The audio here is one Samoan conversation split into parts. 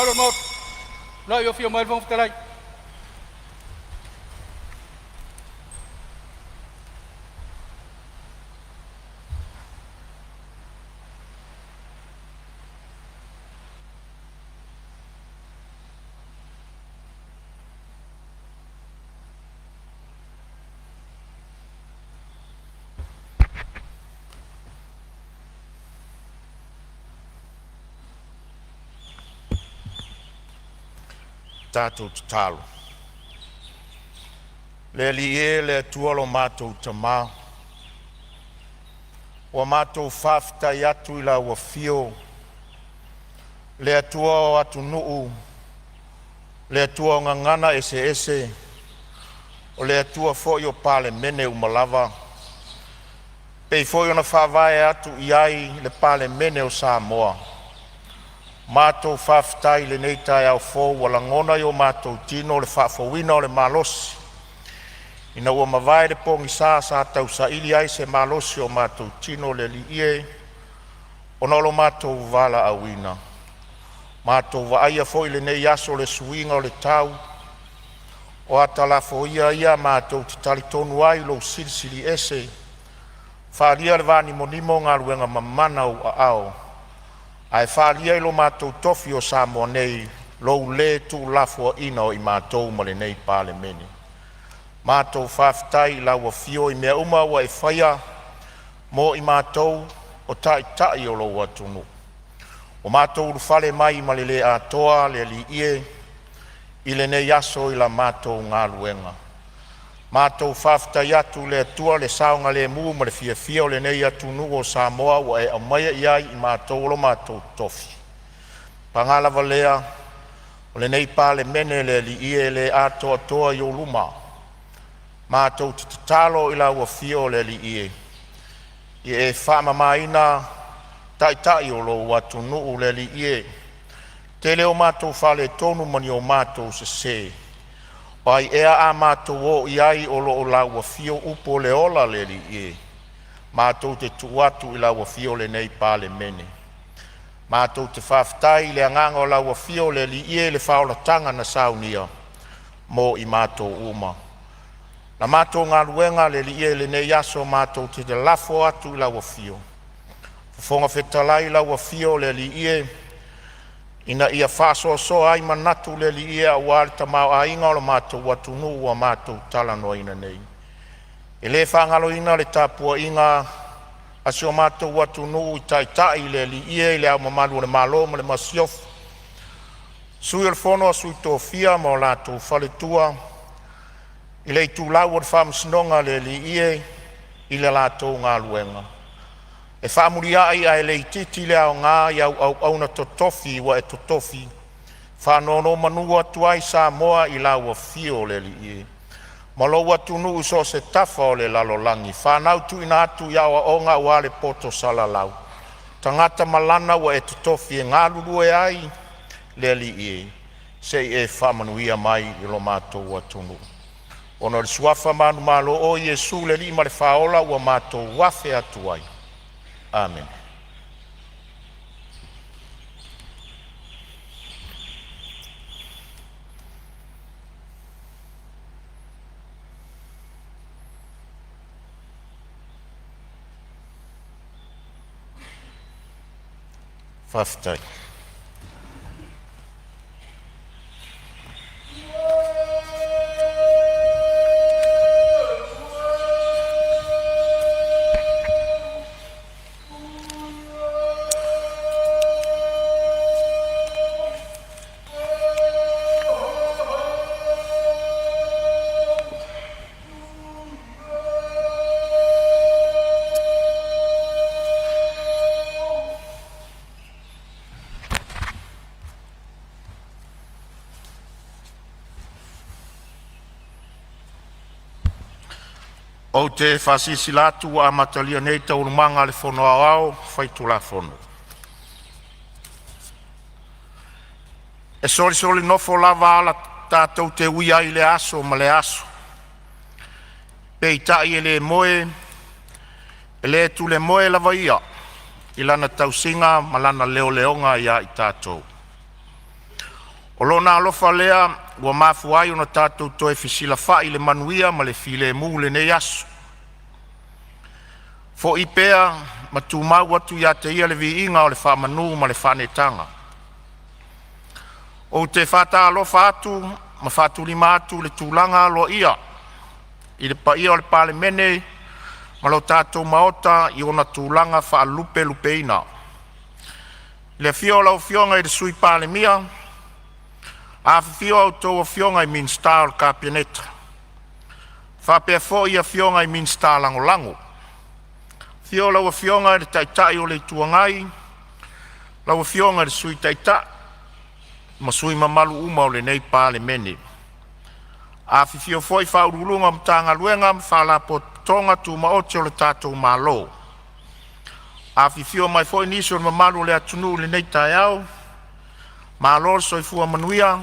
Mamalu o le Maota, o lo o afio mai le Fofoga Fetalai. Tatou tatalo. Le Alii e, le Atua lo matou Tama, ua matou faafetai atu i lau afio le Atua o atunuu, le Atua o gagana eseese, o le Atua foi o Palemene uma lava, e pei foi ona faavae atu i ai le Palemene o Samoa. Matou faafetai i lenei taeao fou ua lagona i o matou tino le faafouina o le malosi ina ua mavae le pogisa sa tausaili ai se malosi o matou tino. Le Alii e, ona o lo matou valaauina, matou vaaia foi lenei aso i le suiga o le tau, o atalafo ia matou te talitonu ai i lou Silisili Ese, faaalia i le vanimonimo galuega mamana a ou aao, ae faaalia i lo matou tofi o Samoa nei lou le tuulafoaina o i matou ma lenei Palemene. Matou faafetai i lau afio i mea uma ua e faia mo i matou o taitai o lou atunuu. Ua matou ulufale mai ma le le atoa le Alii e, i lenei aso i la matou galuega, matou faafetai atu i le Atua le saogalemu ma le fiafia o lenei atunuu o Samoa ua e aumaia i ai i matou o lo matou tofi. Paga lava lea, o lenei Palemene le Alii e, e le atoatoa i ou luma. Matou te tatalo i lau Afio le Alii e, ia e faamamaina taitai o lou atunuu. Le Alii e, tele o matou faaletonu ma ni o matou sese. O ai ea a matou o i ai o lo o lau afio upu o le ola le Alii e. Matou te tuu atu i lau afio lenei Palemene. Matou te faafetai i le agaga o lau afio le Alii e i le faaolataga na saunia mo i matou uma. Na matou galuega le Alii e i lenei aso, matou te lalafo atu i lau afio. Fofoga Fetalai, lau afio le Alii e, ina ia faasoasoa ai manatu le Alii e aua le tamaoaiga o le matou atunuu ua matou talanoaina nei. E le faagaloina le tapuaiga a si o matou atunuu i Taitai le Alii e, i Le Ao Mamalu o le Malo ma le Masiofo, Sui o le Fono a Sui Tofia ma o latou faletua, i le itulau o le Faamasinoga le Alii e i le latou galuega, e faamuliai ae le itiiti le aoga i au auauna totofi ua e totofi e faanonomanu atu ai Samoa i lau afio le Alii e, ma lou atunuu i so o se tafa o le lalolagi. Fanau tuuina atu i aoaoga aua le poto salalau, tagata malana ua e totofi e galulue ai le Alii e, se i e faamanuia mai i lo matou atunuu. Ona o le suafa manumalo o Iesu le Alii ma le Faaola ua matou afe atu ai. Amene. Faafetai. Ou te faasilasila atu ua amatalia nei Taualumaga a le Fono Aoao Faitulafono. E solisoli nofo lava ala tatou te ui ai i lea aso ma lea aso, peitai e le moe, e le tulemoe lava ia i lana tausiga ma lana leoleoga ia i tatou. O Lona alofa lea ua mafua ai ona tatou toe fesilafai i le manuia ma le filemu i lenei aso. Foi pea ma tumau atu ia te Ia le viiga o le faamanu ma le faaneetaga. Ou te faatalofa atu ma faatulima atu i le tulaga aloaia i le paia o le Palemene ma lo tatou Maota i ona tulaga faalupelupeina. I le afio o lau Afioga i le Sui Palemia, afifio a outou Afioga i Minisita o le Kapeneta faapea foi afioga i Minisita Lagolago. Afio lau Afioga i le Taitai o le Itu Agai, lau Afioga i le Sui Taitai ma sui usufono mamalu uma o lenei Palemene. Afifio foi Ofisa Sili o Pulega o Matagaluega ma Faalapotopotoga Tumaoti a le tatou Malo. Afifio mai foi nisi o le mamalu o le atunuu i lenei taeao. Malo le soifua manuia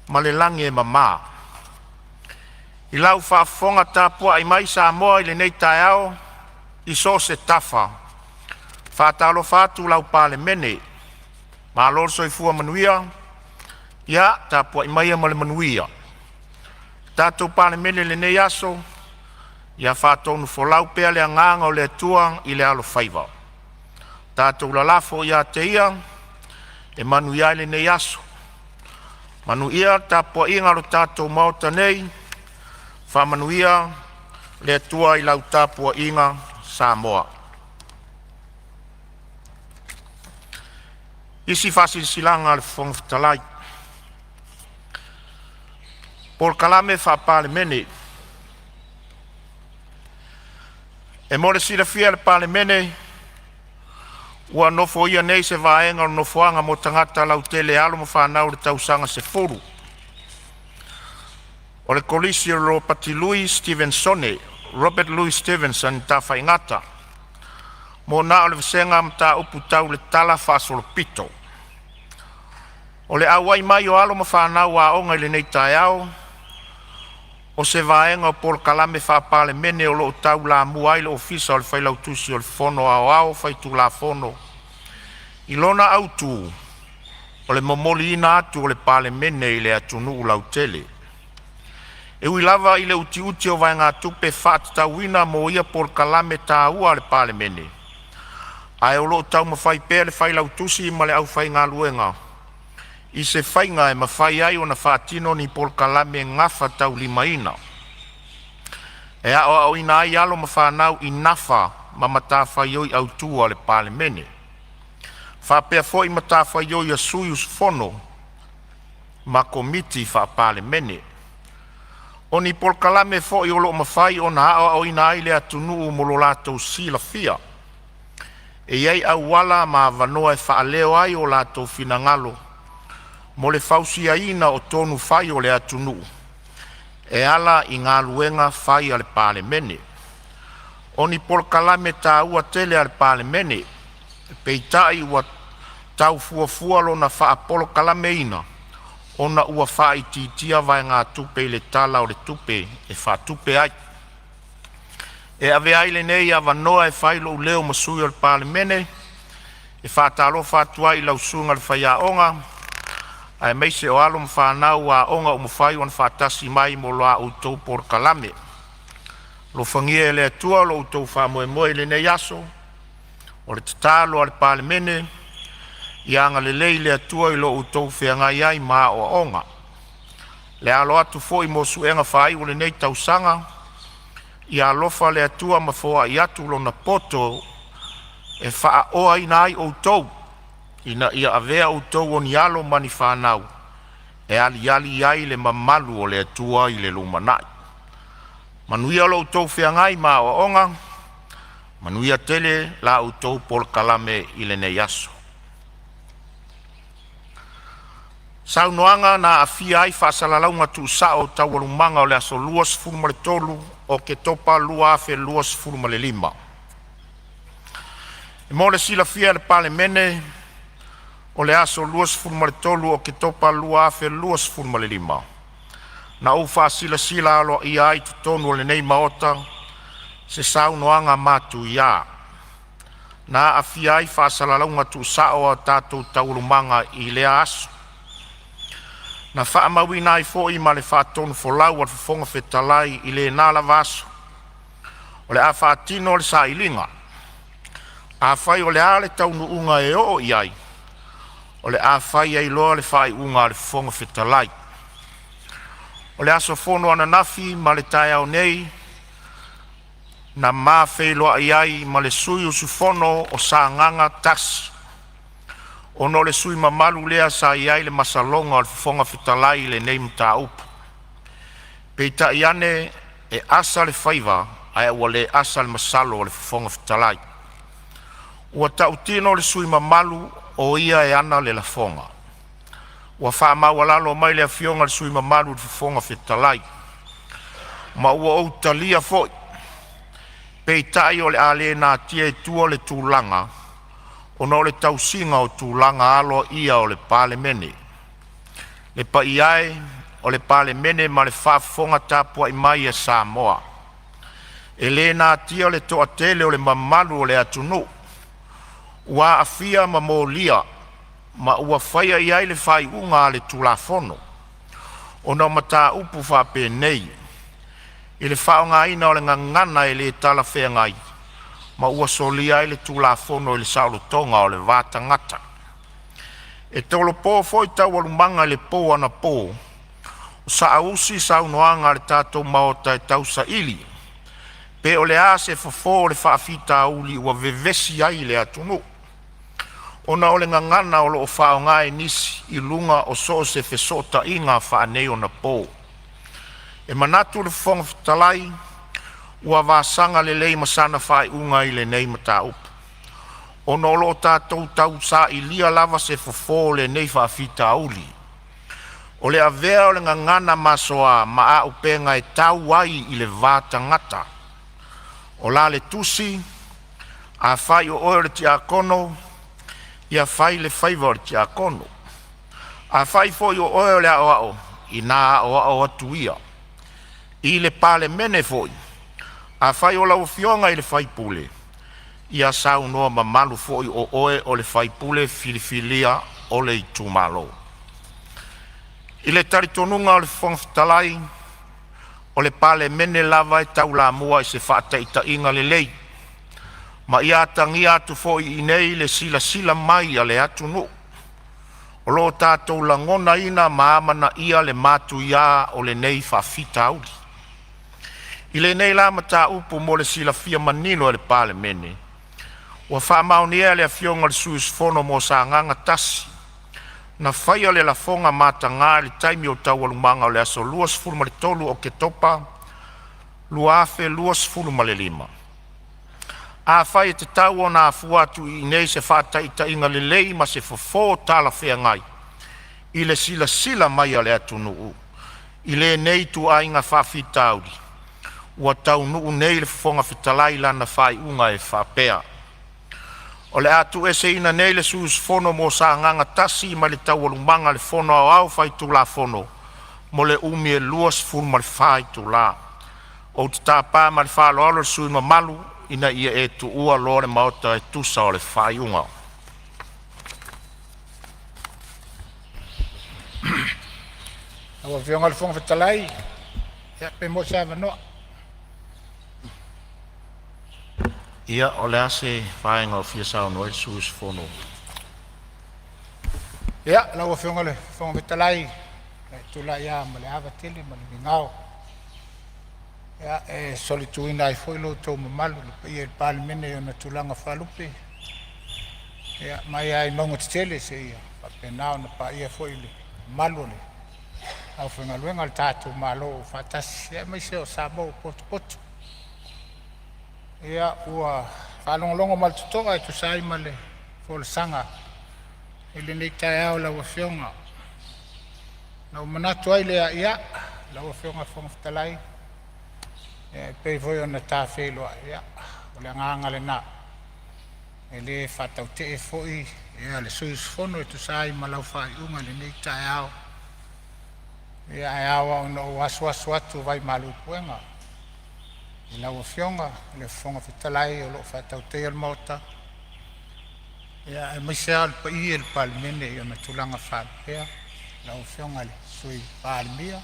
ma le lagi e mama. I lau faafofoga tapuai mai Samoa i lenei taeao i so o se tafa, e faatalofa atu lau Palemene, malo le soifua manuia. Ia tapuai maia ma le manuia. Le tatou Palemene i lenei aso, ia faatonufolau pea le agaga o le Atua i le alofaiva. Tatou lalafo ia te Ia e manuia ai lenei aso. Manuia le tapuaiga a lo tatou Maota nei, faamanuia le Atua i lau tapuaiga Samoa. FASELAGA Polokalame Faa-Palemene. E mo le silafia e le Palemene, ua nofoia nei se vaega o le Nofoaga mo Tagata Lautele e alo ma fanau i le tausaga 10 o le Kolisi o Ropati Lui Stevenson (Robert Louis Stevenson) i Tafaigata mo na o le vasega mataupu tau le talafaasolopito. O le auai mai o alo ma fanau aoga i lenei taeao, o se vaega o polokalame faa-Palemene o loo taulamua ai le Ofisa o le Failautusi o le Fono Aoao Faitulafono i lona autu, o le momoliina atu o le Palemene i le atunuu lautele. E ui lava i le utiuti o vaegatupe faatatauina mo ia polokalame taua a le Palemene, ae o loo taumafai pea le Failautusi ma le aufaigaluega i se faiga e mafai ai ona faatino ni polokalame gafataulimaina e aoaoina ai alo ma fanau i nafa ma matafaioi autu a le Palemene, faapea foi matafaioi a sui usufono ma Komiti Faa-Palemene. O ni polokalame foi o loo mafai ona aoaoina ai le atunuu mo lo latou silafia e iai auala ma avanoa e faaleo ai o latou finagalo mo le fausiaina o tonu fai a le atunuu e ala i galuega fai a le Palemene. O ni polokalame taua tele a le Palemene, peitai ua tau fuafua lona faapolokalameina ona ua faaitiitia vaegatupe i le Tala o le Tupe e faatupe ai. E avea ai lenei avanoa e fai ai lou leo ma sui o le Palemene e faatalofa atu ai i lau Susuga i le Faiaoga aemaise o alo ma fanau aoga ua mafai ona faatasi mai mo la outou polokalamme. Alofagia e le Atua lo outou faamoemoe i lenei aso. O le tatalo a le Palemene, ia agalelei le Atua i lo outou feagai ai ma aoaoga, le alo atu foi mo suega faaiu o lenei tausaga. Ia alofa le Atua ma foai atu Lona poto e faaoaina ai outou ina ia avea outou o ni alo ma ni fanau e aliali ai le mamalu o le Atua i le lumanai. Manuia lo outou feagai ma aoaoga, manuia tele la outou polokalame i lenei aso. Saunoaga na aafia ai Faasalalauga Tuusao o Taualumaga o le aso 23 Oketopa 2025. E mo le silafia e le Palemene, o le aso 23 Oketopa 2025, na ou faasilasila aloaia ai i totonu o lenei Maota se saunoaga matuia na aafia ai faasalalauga tuusao o a tatou taualumaga i lea aso. Na faamauina ai foi ma le faatonufolau a le Fofoga Fetalai i lena lava aso, o le a faatino le sailiga. Afai o le a le taunuuga e oo i ai, o le a fai ai loa le faaiuga a le Fofoga Fetalai. O le aso fono ananafi ma le taeao nei, na ma feiloai ai ma le sui usufono o Sagaga 1, ona o le sui usufono mamalu lea sa i ai le masaloga o le Fofoga Fetalai i lenei mataupu. Peitai ane, e asa le faiva ae ua le asa le masalo o le Fofoga Fetalai. Ua tautino le sui usufono mamalu o ia e ana le lafoga. Ua faamaualalo mai le afioga i le sui usufono mamalu i le Fofoga Fetalai, ma ua ou talia foi. Peitai, o le a le natia i tua le tulaga ona o le tausiga o tulaga aloaia o le Palemene. Le paia e o le Palemene ma le faafofoga tapuai mai a Samoa, e le natia le toatele o le mamalu o le atunuu ua aafia ma molia ma ua faia i ai le faaiuga a le Tulafono, ona o mataupu faapenei i le faaaogaina o le gagana e le talafeagai ma ua solia ai le Tulafono i le saolotoga o le va tagata. E tolopo foi taualumaga i le po anapo o saausi saunoaga a le tatou Maota e tausaili pe o le a se fofo o le faafitauli ua vevesi ai le atunuu, ona o le gagana o lo o faaaoga e nisi i luga o so o se fesootaiga faaneionapo. E manatu le Fofoga Fetalai ua vasaga lelei ma sana faaiuga i lenei mataupu, ona o lo o tatou tausailia lava se fofo o lenei faafitauli, o le avea o le gagana masoa ma auupega e tau ai le va tagata. O la le tusi, “Afai o oe o le tiakono, ia fai le faiva o le tiakono. Afai foi o oe o le aoao, ina aoao atu ia.” I le Palemene foi, “Afai o lau afioga i le sui usufono, ia saunoa mamalu foi o oe o le sui usufono filifilia o le itumalo.” I le talitonuga o le Fofoga Fetalai, o le Palemene lava e taulamua i se faataitaiga lelei, ma ia atagia atu foi i inei le silasila mai a le atunuu, o lo o tatou lagonaina ma amanaia le matuia o lenei faafitauli. I lenei la mataupu mo le silafia manino e le Palemene, ua faamaonia e le Afioga i le sui usufono mo Sagaga 1 na faia le lafoga mataga i le taimi o taualumaga o le aso 23 Oketopa 2025. Afai e tatau ona afua atu i inei se faataitaiga lelei ma se fofo talafeagai i le silasila mai a le atunuu i lenei ituaiga faafitauli, ua taunuu nei le Fofoga Fetalai i lana faaiuga e faapea: O le a tuueseina nei le sui usufono mo Sagaga 1 mai Taualumaga a le Fono Aoao Faitulafono mo le umi e 24 itula. Ou te tapa ma le faaaloalo le sui usufono mamalu ina ia e tuua loa le Maota e tusa o le faaiuga. Lau Afioga i le Fofoga Fetalai, pe maua se avanoa. Ia, o le a se vaega o fia saunoa ai le sui usufono? Ia, lau Afioga i le Fofoga Fetalai, ou te tulai lava ma le ava tele ma le migao e solituina ai foi lo outou mamalu le paia i le Palemene i ona tulaga faalupe, mai lava i mauga tetele seia faapena ona paia foi le mamalu o le aufaigaluega a le tatou Malo ua faatasi, aemaise o Samoa ua potopoto. Ia, ua faalogologo ma le totoa e tusa ai ma le folasaga i lenei taeao i lau Afioga, ona ou manatu ai lea, ia, lau Afioga i le Fofoga Fetalai, e pei foi ona ta feiloai, ia o le agaga lena e le faatautee foi le sui usufono e tusa ai ma lau faaiuga i lenei taeao. Ia ae ao lava ona ou asuasu atu vaimalu i puega i lau Afioga i le Fofoga Fetalai o lo o faatautaia le Maota, aemaise lava le paia o le Palemene i ona tulaga faalupea. lau Afioga i le Sui Palemia,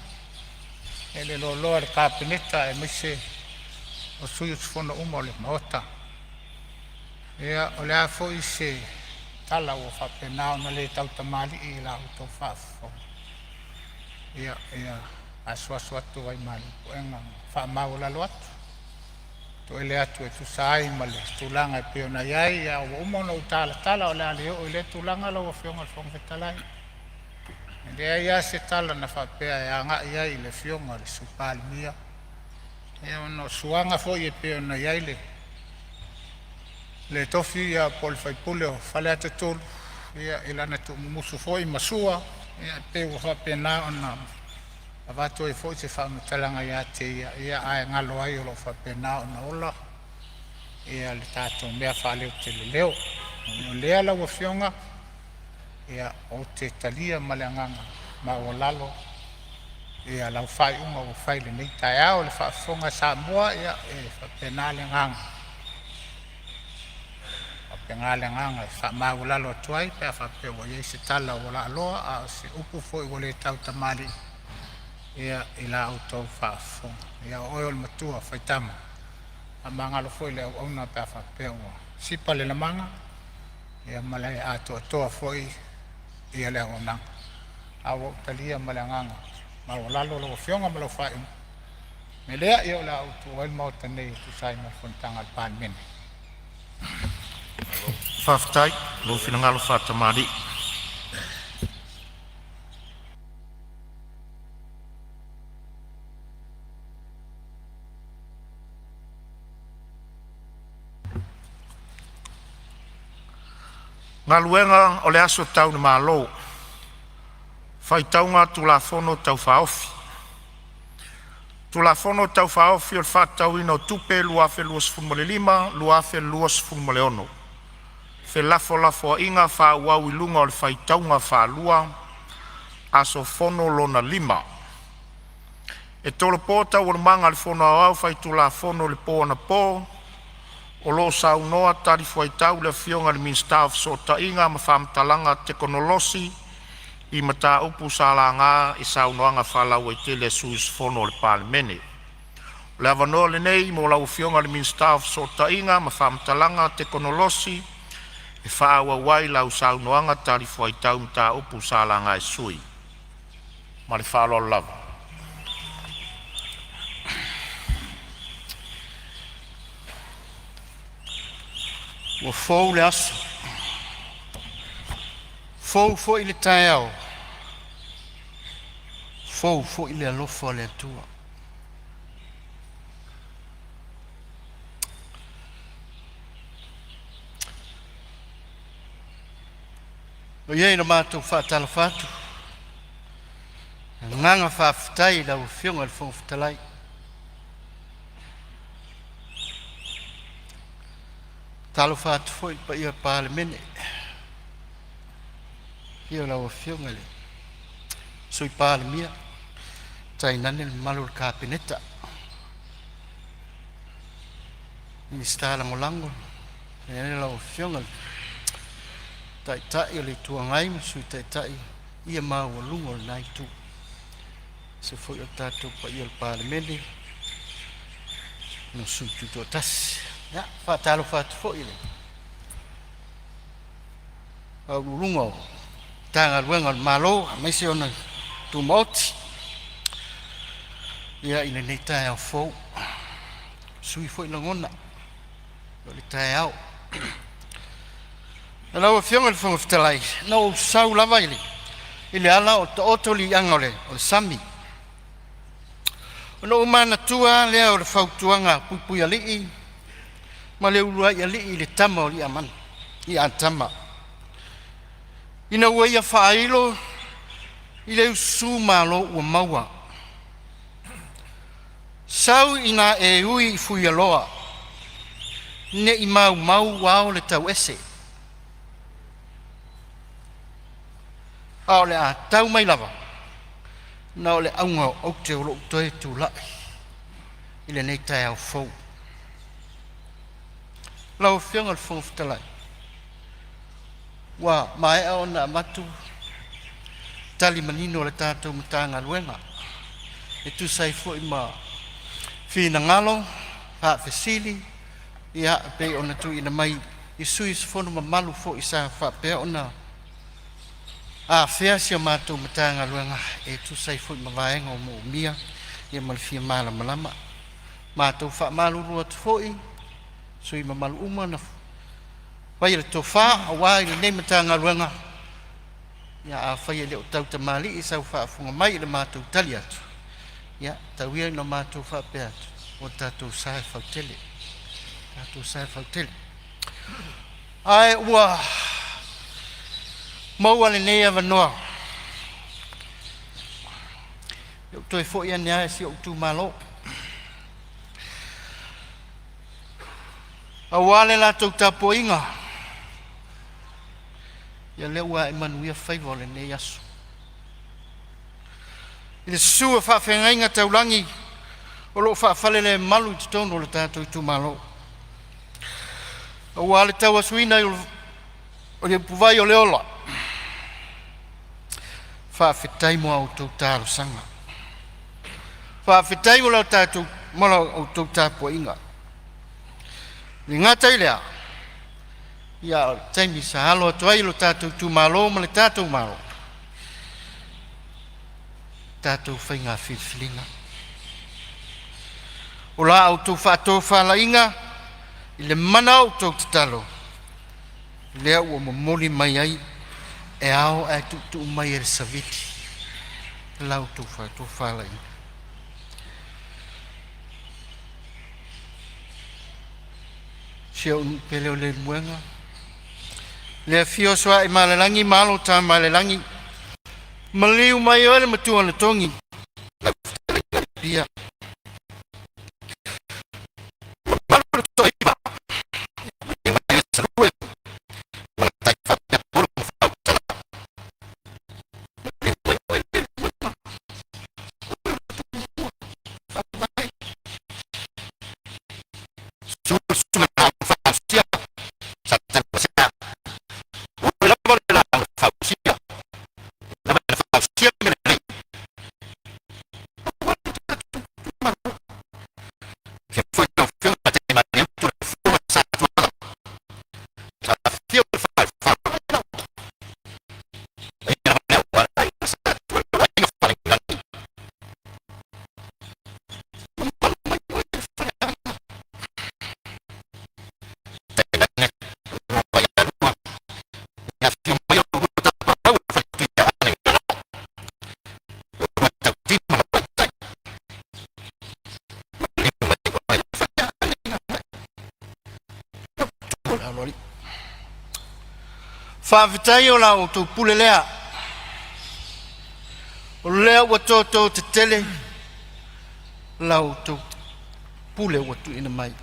le loaloa o le Kapeneta aemaise o sui usufono uma o le Maota. Ia, o le a foi se tala ua faapena ona le tautamalii i la outou faafofoga, ia ia asuasu atu ai malu i puega ma faamaualalo atu, toele atu e tusa ai ma le tulaga e pei ona i ai. Ae ua uma ona ou talatala, o le a le oo i lea tulaga lau Afioga i le Fofoga Fetalai. E leai lava se tala na faapea e agai i ai i le Afioga i le Sui Palemia, ia ona o suaga foi e pei ona i ai le tofi po o le sui usufono o Faleata 3 i lana tuumumusu foi ma Sua, ia e pei ua faapena ona avatu ai foi se faamatalaga ia te ia, ae galo ai o lo o faapena ona ola le tatou mea e faaleo ou te leo. O lea lau Afioga, ou te talia ma le agaga maualalo ia lau faaiuga ua fai i lenei taeao. Le faafofoga a Samoa, ia e faapena le agaga, e faapena le agaga e faamaualalo atu ai pe a faapea ua i ai se tala ua laaloa a o se upu foi ua le tautamalii i la outou faafofoga. Ia o oe o le matua faitama, faamagalo foi le auauna pe a faapea ua sipa le lamaga ma le atoatoa foi le auaunaga. Ae ua ou talia ma le agaga maualalo lau Afioga ma lau faaiuga. O le mea lea, o le a ou tuua ai le Maota nei e tusa ai ma le fonotaga a le Palemene. Faafetai i lou finagalo faatamalii. Galuega o le Aso Tau i le Malo, Faitauga a Tulafono Tau Faaofi. Tulafono Tau Faaofi o le Faatatauina o Tupe 2025/2026, felafolafoaiga faaauau i luga o le faitauga faalua – Aso Fono lona lima. E tolopo Taualumaga a le Fono Aoao Faitulafono i le po anapo o lo o saunoa talifuaitau le Afioga i le Minisita o Fesootaiga ma Faamatalaga Tekonolosi i mataupu sa laga i saunoaga faalauaitele a sui usufono o le Palemene. O le avanoa lenei mo lau Afioga i le Minisita o Fesootaiga ma Faamatalaga Tekonolosi e faaauau ai lau saunoaga talifuaitau i mataupu sa laga e sui usufono. Ma le faaaloalo lava. Ua fou le aso, fou foi le taeao, fou foi le alofa o le Atua. E i ai o le matou faatalofa atu, o le agaga faafetai i lau Afioga i le Fofoga Fetalai, talofa atu foi i le paia o le Palemene, afio lau Afioga i le Sui Palemia tainane le mamalu o le Kapeneta, Minisita Lagolago, lau Afioga i le Taitai o le Itu Agai ma le Sui Taitai, le paia maualuga o lena itu, aemaise foi o le tatou paia o le Palemene o sui usufono tutoatasi. Ia faatalofa atu foi i Ofisa Sili o Pulega o Matagaluega a le Malo aemaise ona Tumaoti ia i lenei taeao fou, sui foi lagona o le taeao. Lau Afioga i le Fofoga Fetalai, na ou sau lava i le ala o taoto liaga o le sami, ona ou manatua lava lea o le fautuaga a Puipuialii ma Leuluaialii i le tama o Li'atama ina ua ia faailo i le ususu malo ua maua, sau ina e ui i Fuiono ne i maumau ao le tauese, a o le a tau mai lava, na o le auga o aute o lou toe tulai i lenei taeao fou. Lau Afioga i le Fofoga Fetalai, ua maea ona avatu Tali manino a le tatou Matagaluega e tusa ai foi ma finagalo faafesili ia e pei ona tuuina mai i sui usufono mamalu foi sa faapea ona afea si a matou Matagaluega e tusa ai foi ma vaega o moomia ia ma le fia malamalama. Matou faamalulu atu foi sui mamalu uma na faia le tofa aua i lenei Matagaluega. Ia afai e le o tautamalii sau faafofoga mai i le matou tali atu, ia tau ia ina matou faapea atu, o tatou sa e fautele, tatou sa e fautele. Ae ua maua lenei avanoa e ou toe foi ane lava i si ou itumalo aua le latou tapuaiga. Ia lea ua ae manuia faiva o lenei aso. I le susu o faafeagaiga taulagi o lo o faafalelemalu i totonu o le tatou itumalo, aua le tauasuina o le ipuvai o le ola, faafetai mo a outou talosaga, faafetai mo la outou tapuaiga. E le gata i lea, a o le taimi sa alo atu ai lo tatou itumalo ma le tatou Malo, tatou faiga filifiliga. O la outou faatofalaiga i le mana o outou tatalo, lea ua momoli mai ai e ao ae tuutuu mai e le savili la outou faatofalaiga. Si ou nuu pele o Leulumoega, le afio o Sooaemalelagi ma alo o Tamaalelagi, maliu mai oe le matua na togi pia. Faafetai o la outou pule lea, o lea ua toto tetele la outou pule ua tuuina mai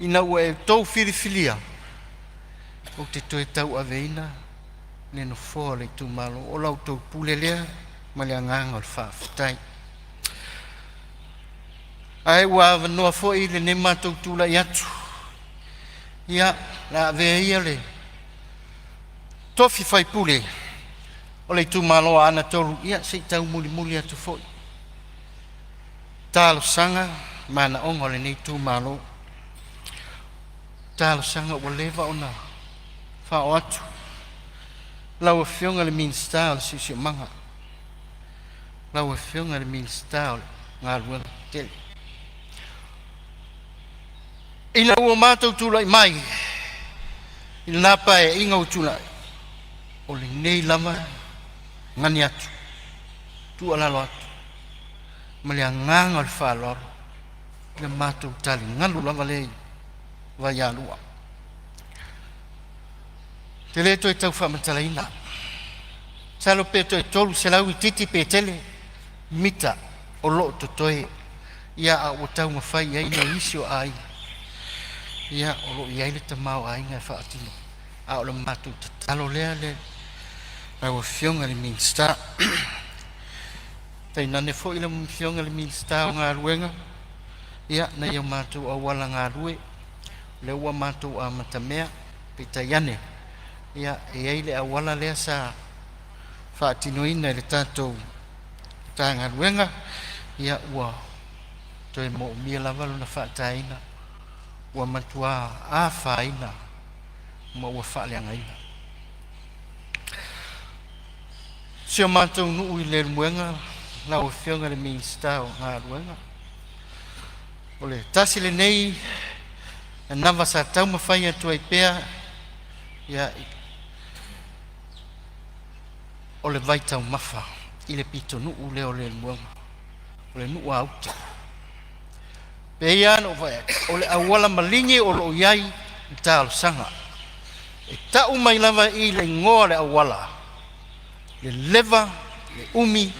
ina ua e outou filifilia ou te toe tauaveina le nofoa o le itumalo. O la outou pule lea ma le agaga o le faafetai. Ae ua avanoa foi lenei matou tulai atu, ia la avea ia le tofi faipule o le itumalo a Aana 3, ia se i taumulimuli atu foi talosaga manaoga o lenei itumalo. Talosaga ua leva ona fao atu lau Afioga i le Minisita o le Siosiomaga, lau Afioga i le Minisita o le Galuega Tetele. Ina ua matou tulai mai i lena paeaiga ua tulai, o lenei lava gani atu, tuualalo atu ma le agaga o le faaaloalo i le matou taligalu lava lea i Vaialua. Te le toe tau faamatalaina, masalo pe toe 300 itiiti pe tele mita o lo o totoe, ia a ua taumafai i ai nisi o aiga, ia o lo o i ai le tamaoaiga e faatino. A o le matou tatalo lea le lau Afioga i le Minisita, tainane foi le Afioga i le Minisita o Galuega, ia nai o matou auala galue, lea ua matou amatamea, peitai ane, ia e i ai le auala lea sa faatinoina e le tatou Matagaluega, ia ua toe moomia lava lona faataina, ua matua afaina ma ua faaleagaina. Si o matou nuu i Leulumoega lau Afioga i le Minisita o Galuega, o le tasi lenei manava sa taumafai atu ai pea ia o le vaitaumafa i le pitonuu lea o Leulumoega, o le nuu a uta. Pei lava ona ou fai atu, o le auala maligi o lo o i ai le talosaga. E tau mai lava i i le igoa o le auala, leleva le umi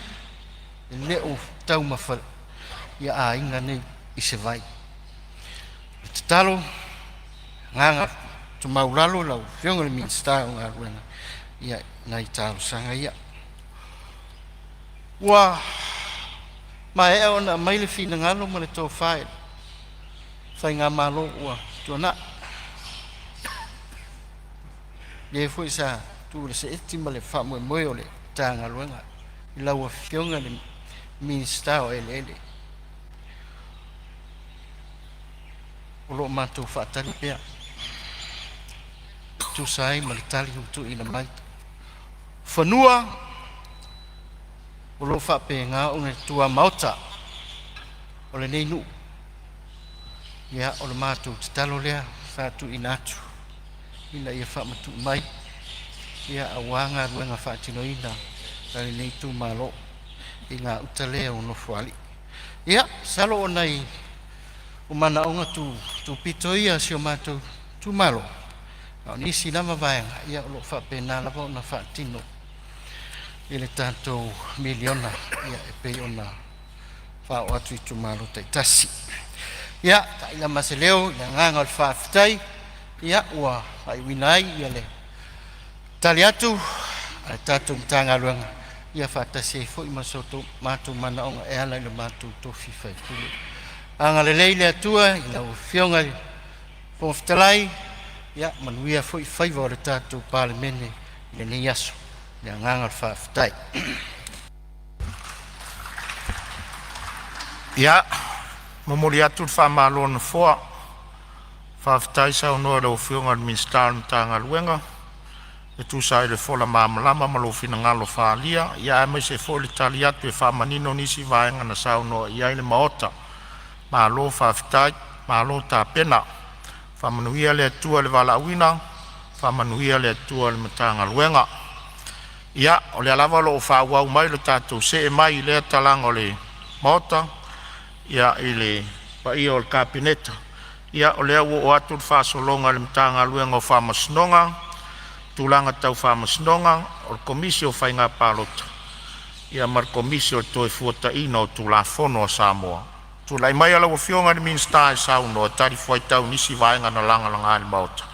e le o taumafa ia aiga nei i se vai. O le tatalo, agaga maualalo lau Afioga i le Minisita o Galuega, ia nai talosaga ia. Ua maea ona aumai le finagalo ma le tofa i le faigamalo ua tuanai, lea foi sa tuu le seeti ma le faamoemoe o le Matagaluega i lau Afioga i le Minisita o Eleele. O lo o matou faatali pea e tusa ai ma le tali ua tuuina mai. Fanua o lo o faapena ona i tuamaota o lenei nuu. Ia, o le matou tatalo lea sa tuuina atu ina ia faamatuu mai ia aua galuega faatinoina a lenei itumalo i gauta lea o Nofoalii. Ia, masalo o nai o manaoga tupito ia o si o matou itumalo, a o nisi lava vaega ia o lo o faapena lava ona faatino i le tatou miliona ia e pei ona faaoo atu i itumalo taitasi. Ia, taila ma se leo i le agaga o le faafetai, ia ua faaiuina ai ia le tali atu a le tatou Matagaluega ia faatasi ai foi ma so matou manaoga e ala i le matou tofi faipule. Agalelei le Atua i lau Afioga i le Fofoga Fetalai, ia manuia foi faiva o le tatou Palemene i lenei aso. Le agaga o le faafetai. Ia, momoli atu le faamalo a le Nofoa, faafetai saunoa i lau Afioga i le Minisita o le Matagaluega e tusa ai o le fola malamalama ma lou finagalo faaalia, ia aemaise foi o le tali atu e faamanino nisi vaega na saunoa i ai le Maota. Malo faafetai, malo tapena. Faamanuia le Atua i le valaauina, faamanuia le Atua i le Matagaluega. Ia, o lea lava o lo o faaauau mai lo tatou see mai i lea talaga o le Maota i le paia o le Kapeneta. Ia o lea ua oo atu le faasologa i le Matagaluega o Faamasinoga, Tulaga Tau Faamasinoga, o le Komisi o Faiga Palota ma le Komisi o le Toefuataiga o Tulafono a Samoa. Tulai maia lau Afioga i le Minisita e saunoa e talifuaitau i nisi vaega na lagalaga i le Maota.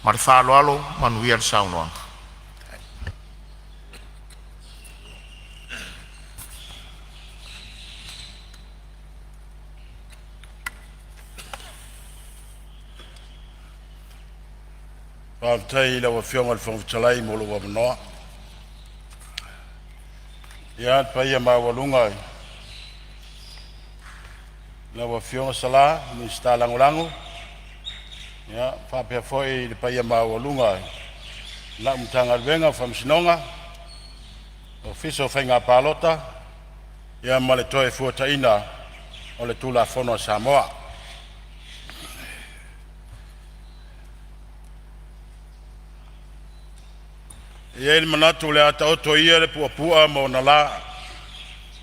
Ma le faaaloalo, manuia le saunoaga. Faafetai i lau Afioga i le Fofoga Fetalai mo lou avanoa. Ia, le paia maualuga i lau Afioga Sala le Minisita Lagolago, ia faapea foi le paia maualuga i lau Matagaluega o Faamasinoga, Ofisa o Faiga Palota ia ma le Toefuataiga o le Tulafono a Samoa. E i ai le manatu o le a taoto ia le puapua ma ona la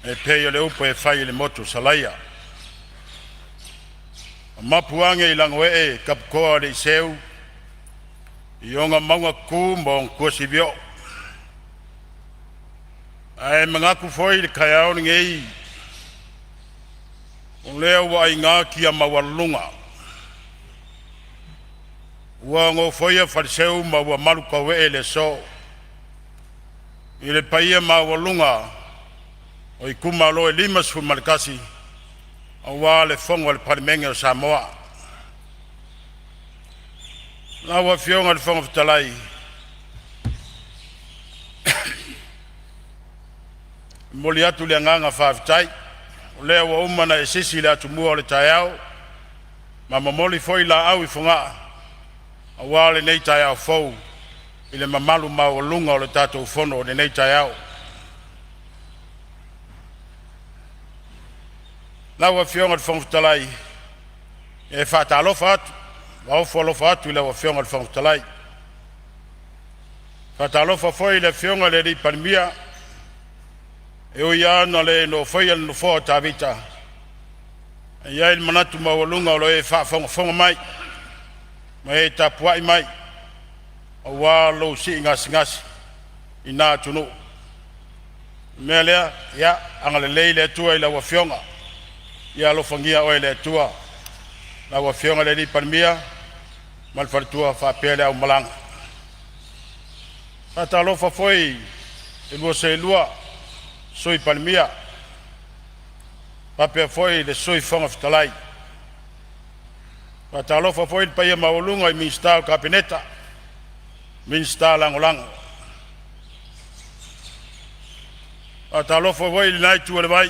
e pei o le upu e fai i le motu o Salaia, mapu ane i lagoee taputoa o aliiseu i ona mauga tutu ma ona tuasivi oo. Ae manatu foi i le taeao lenei, o lea ua aina tia maualuluga, ua nofoia faleseu ma ua malutauee le aso i le paia maualuga o itumalo e 51 aua le Fono a le Palemene o Samoa. Lau Afioga i le Fofoga Fetalai, Momoli atu le agaga faafetai, o lea ua uma ona e sisi le atumua o le taeao ma momoli foi laau i Fogaa aua lenei taeao fou i le mamalu maualuga o le tatou Fono i lenei taeao. Lau Afioga i le Fofoga Fetalai, e faatalofa atu ma ofo alofa atu i lau Afioga i le Fofoga Fetalai. Faatalofa foi i le Afioga i le Palemia, e ui lava ina le nofoia le nofoa o Tavita, ae i ai le manatu maualuga o lo o e faafogafoga mai ma e tapuai mai aua lou sii gasegase i na atunuu. O le mea lea, ia agalelei le Atua i lau Afioga, ia alofagia oe e le Atua, lau Afioga i le Palemia ma le faletua faapea le aumalaga. Faatalofa foi i le lua seelua Sui Palemia faapea foi le Sui Fofoga Fetalai. Faatalofa foi i le paia maualuga i Minisita o le Kapeneta, Minisita Lagolago. Faatalofa foi i lena itu o le vai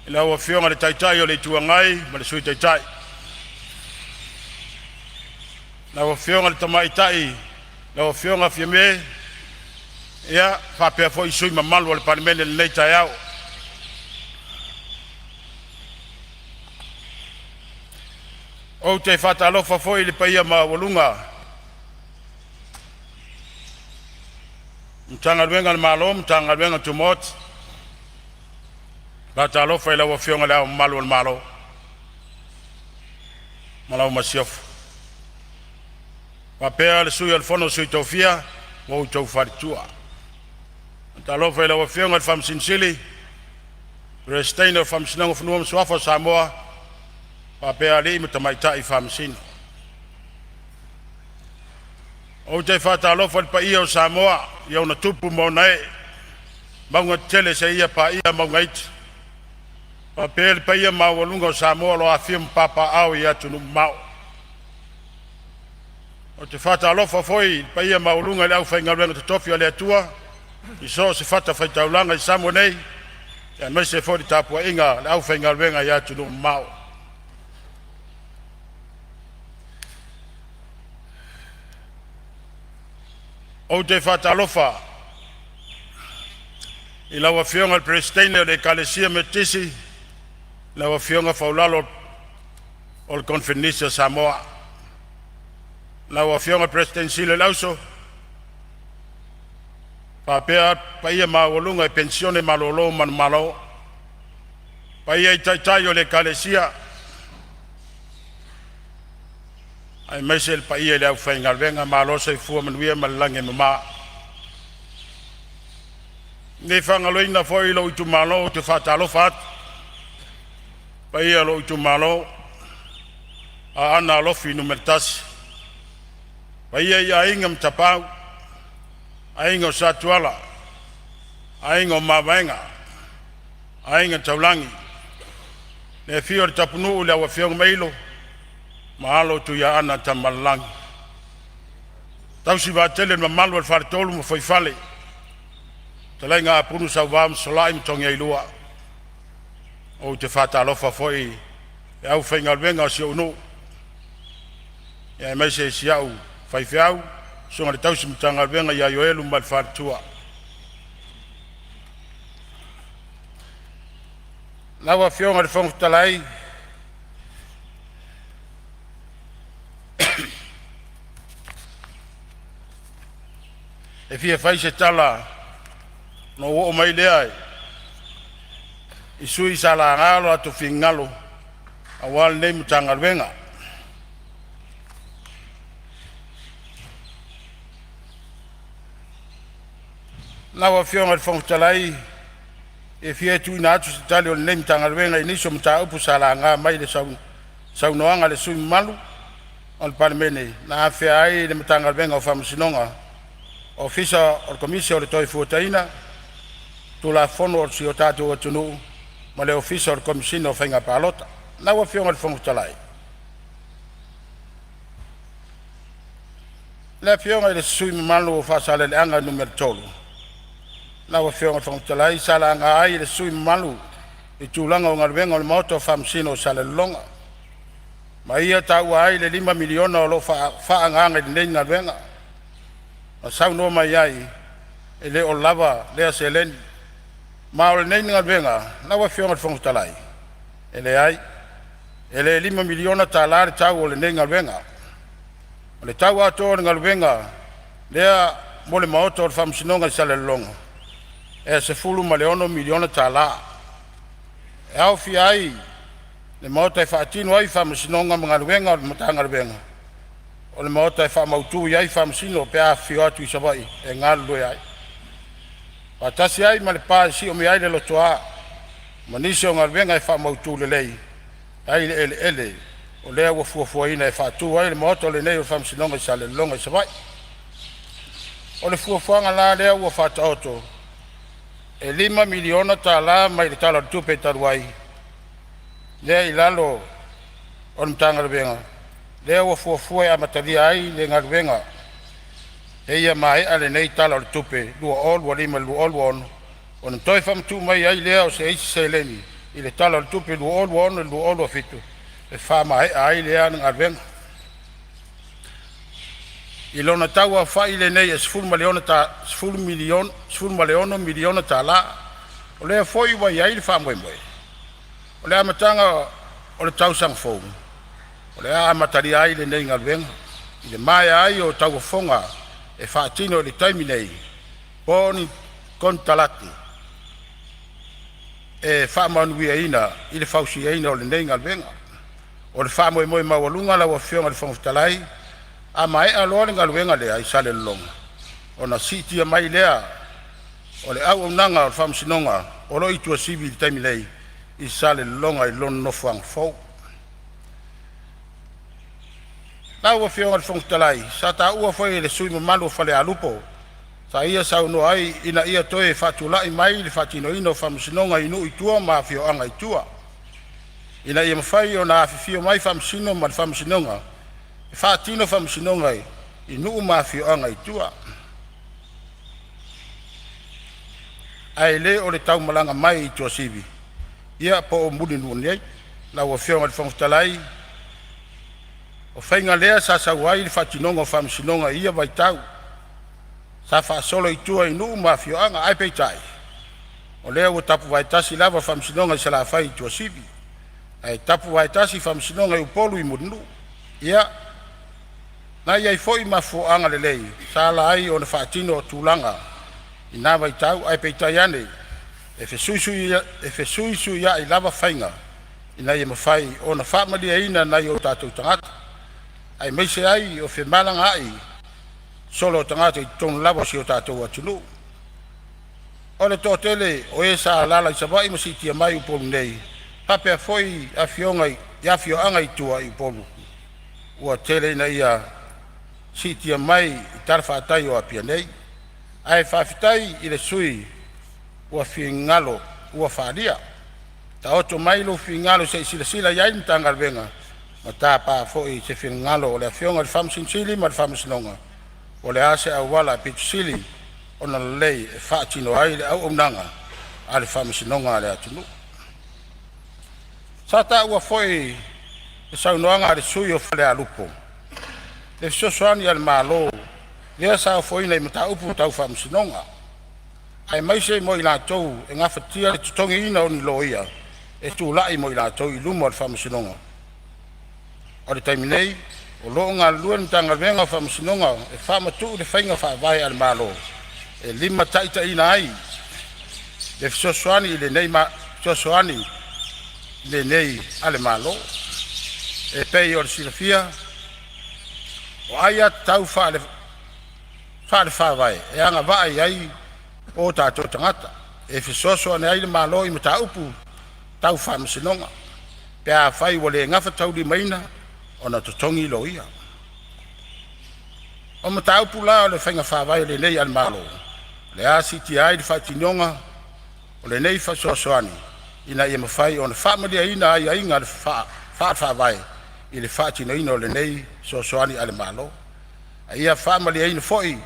i lau Afioga i le Taitai o le Itu Agai ma le Sui Taitai, lau Afioga i le Tamaitai lau Afioga Fiame faapea foi sui usufono mamalu o le Palemene i lenei taeao. Ou te faatalofa foi i le paia maualuga i Matagaluega a le Malo ma Faalapotopotoga Tumaoti. Faatalofa i lau Afioga i Le Ao Mamalu o le Malo ma lau Masiofo, faapea le Sui o le Fono a Sui Tofia ma lou faletua. Faatalofa i lau Afioga i le Faamasino Sili, Peresetene o le Faamasinoga o Fanua ma Suafa o Samoa faapea alii ma tamaitai Faamasino. Ou te faatalofa i le paia o Samoa i ona tupu ma ona ee, mauga tetele seia paia mauga iti, faapea le paia maualuga o Samoa o lo o afifio ma papaaao i atunuu mamao. Ou te faatalofa foi i le paia maualuga i le aufaigaluega totofi a le Atua i so o se fatafaitaulaga i Samoa nei, aemaise foi le tapuaiga a le aufaigaluega i atunuu mamao. Ou te faatalofa i lau Afioga i le Peresetene o le Ekalesia Metotisi, lau Afioga Faulalo o le Koneferenisi a Samoa, lau Afioga i le Peresetene Sili o le Auso, faapea le paia maualuga i Penisione malolo manumalo, paia i taitai o Ekalesia, aemaise le paia i le aufaigaluega. Malo le soifua manuia ma le lagi e mama. E le faagaloina foi lou itumalo ou te faatalofa atu, le paia o lou itumalo Aana Alofi Nu.1, paia i Aiga ma Tapaau, Aiga o Sa Tuala, Aiga o Mavaega, Aiga Taulagi, le afio o le Tapunuu, lau afioga Mailo ma alo o Tuiaana Tanumalala. Tausi vaatele e le mamalu o le faletolu ma fuaifale, fetalaiga Apulu, Sauva ma Solai ma Togiailua. Ou te faatalofa foi i le aufaigaluega a si ou nuu aemaise si au faifeau, susuga i le tausi Matagaluega ia Ioelu ma le faletua. Lau Afioga i le Fofoga Fetalai, e fia fai se tala ona ou oo mai lea i sui usufono sa laga o latou finagalo aua lenei Matagaluega. Lau Afioga i le Fofoga Fetalai, e fia tuuina atu se tali a lenei Matagaluega i nisi o mataupu sa laga mai i saunoaga a sui usufono mamalu o le Palemene na afea ai le Matagaluega o Faamasinoga, Ofisa o le Komisi o le Toefuataiga, Tulafono a si o tatou atunuu ma le Ofisa o le Komesina o Faiga Palota. Lau Afioga i le Fofoga Fetalai, o le Afioga i le sui usufono mamalu mo Faasaleleaga 3, Lau Afioga i le Fofoga Fetalai, sa laga ai e le sui usufono mamalu le tulaga o galuega a le Maota o Faamasino o Salelologa, ma ia taua ai le $5 miliona o lo o faaagaaga i lenei galuega. Na saunoa mai ai, e le o lava lea seleni. Ma o lenei galuega lau Afioga i le Fofoga Fetalai, e leai, e le $5 miliona tala le tau o lenei galuega. O le tau atoa o le galuega lea mo le Maota o le Faamasinoga i Salelologa, e $16 miliona tala. E aofia ai le maota e faatino ai faamasinoga ma galuega a le Matagaluega, o le maota e faamautu ai faamasino pe a afifio atu i Savaii e galulue ai, faatasi ai ma le pa e siomia ai le lotoa ma nisi o galuega e faamautu lelei ai le eleele o lea ua fuafuaina e faatu ai le maota lenei o le Faamasinoga i Salelologa i Savaii. O le fuafuaga la lea ua faataoto, e $5 miliona tala mai le Tala o le Tupe talu ai lea i lalo o le Matagaluega lea ua fuafua e amatalia ai le galuega seia maea lenei Tala o le Tupe 2025/2026, ona toe faamatuu mai ai lea o se isi seleni i le Tala o le Tupe 2026/2027 e faamaea ai lea galuega. I lona tau aofai lenei e $16 miliona tala. O lea foi ua i ai le faamoemoe, o le amataga o le tausaga fou o le a amatalia ai lenei galuega i le maea ai o tauofoga e faatino i le taimi nei po o ni konekarate e faamanuiaina i le fausiaina o lenei galuega. O le faamoemoe maualuga lau Afioga i le Fofoga Fetalai, a maea loa le galuega lea i Salelologa, ona siitia mai lea o le auaunaga a le Faamasinoga o lo o i Tuasivi i le taimi nei i Salelologa i lona nofoaga fou. Lau Afioga i le Fofoga Fetalai, sa taua foi e le sui usufono mamalu o Falealupo sa ia saunoa ai ina ia toe faatulai mai le faatinoina o faamasinoga i nuu i tua ma afioaga i tua, ina ia mafai ona afifio mai Faamasino o le Faamasinoga e faatino faamasinoga i nuu ma afioaga i tua, ae le o le tau malaga mai i Tuasivi po o Mulinuu nei. Lau Afioga i le Fofoga Fetalai, o faiga lea sa sau ai le faatinoga o faamasinoga i ia vaitau, sa faasolo i tua i nuu ma afioaga. Ae peitai, o lea ua tapuvaetasi lava faamasinoga i Salafai i Tuasivi, ae tapuvaetasi faamasinoga i Upolu i Mulinuu. Ia, na i ai foi mafuaaga lelei sa ala ai ona faatino tulaga i na vaitau, ae peitai ane, e fesuisuiai lava faiga ina ia mafai ona faamalieina nai o tatou tagata, aemaise ai o femalagaai solo o tagata i totonu lava o si o tatou atunuu. O le toatele o e sa alaala i Savaii ma siitia mai i Upolu nei faapea foi afioaga i tua i Upolu ua tele ina siitia mai i talafatai o Apia nei. Ae faafetai i le sui usufono mo finagalo ua faaalia. Taoto mai lou finagalo se i silasila i ai le Matagaluega ma tapa foi se finagalo o le Afioga i le Faamasino Sili ma le Faamasinoga po o le a se auala aupito sili ona lelei e faatino ai le auaunaga a le Faamasinoga a le atunuu. Sa taua foi i le saunoaga a le sui usufono mo Falealupo le fesoasoani a le Malo lea sa ofoina i mataupu tau faamasinoga, aemaise mo i latou e gafatia le totogiina o ni loia e tulai mo i latou i luma o le Faamasinoga. O le taimi nei, o lo o galulue le Matagaluega o Faamasinoga e faamatuu le faiga faavae a le Malo e limataitaiina ai le fesoasoani lenei a le Malo. E pei ona silafia, o aiatatau faale-Faavae e agavaa i ai o tatou tagata e fesoasoani ai le Malo i mataupu tau faamasinoga, pe afai ua le gafataulimaina ona totogi loia. O mataupu la o le faiga faavae lenei a le Malo o le a siitia ai le faatinoga o lenei fesoasoani ina ia mafai ona faamalieina aiaiga faale-Faavae i le faatinoina o lenei fesoasoani a le Malo, a ia faamalieina foi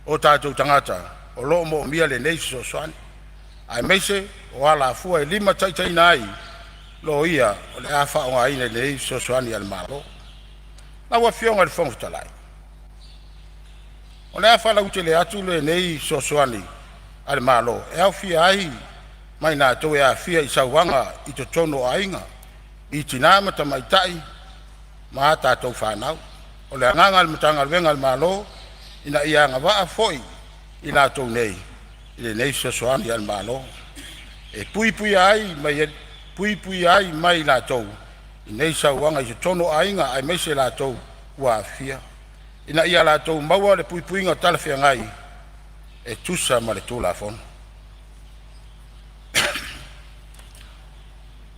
o tatou tagata. o loo moomia lenei fesoasoani, aemaise o alafua e limataitaiina ai loia o le a faaaogaina i lenei fesoasoani a le Malo. Lau Afioga i le Fofoga Fetalai, o le a faalautele atu lenei fesoasoani a le Malo e aofia ai ma i latou e aafia i sauaga i totonu o aiga, i tina ma tamaitai ma a tatou fanau. O le agaga o le Matagaluega a le Malo ina ia agavaa foi i latou nei i lenei fesoasoani a le Malo e puipuia ai mai latou i nei sauaga i totonu o aiga aemaise latou ua aafia, ina ia latou maua le puipuiga talafeagai e tusa ma le Tulafono.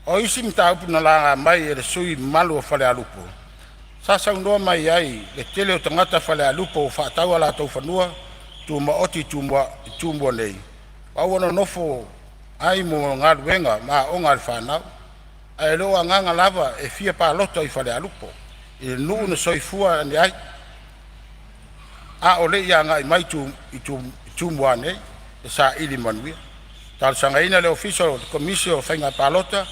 O isi mataupu na laga mai e sui usufono mamalu o Falealupo, sa saunoa mai ai le tele o tagata Falealupo ua faatau o latou fanua tumaoti i Tumua nei ma ua nonofo ai mo galuega ma aoga a le fanau, ae le o agaga lava e fia palota i Falealupo, i le nuu na soifua ane ai a o le i agai mai i Tumua nei e saili manuia. Na talosagaina le Ofisa o le Komisi o Faiga Palota,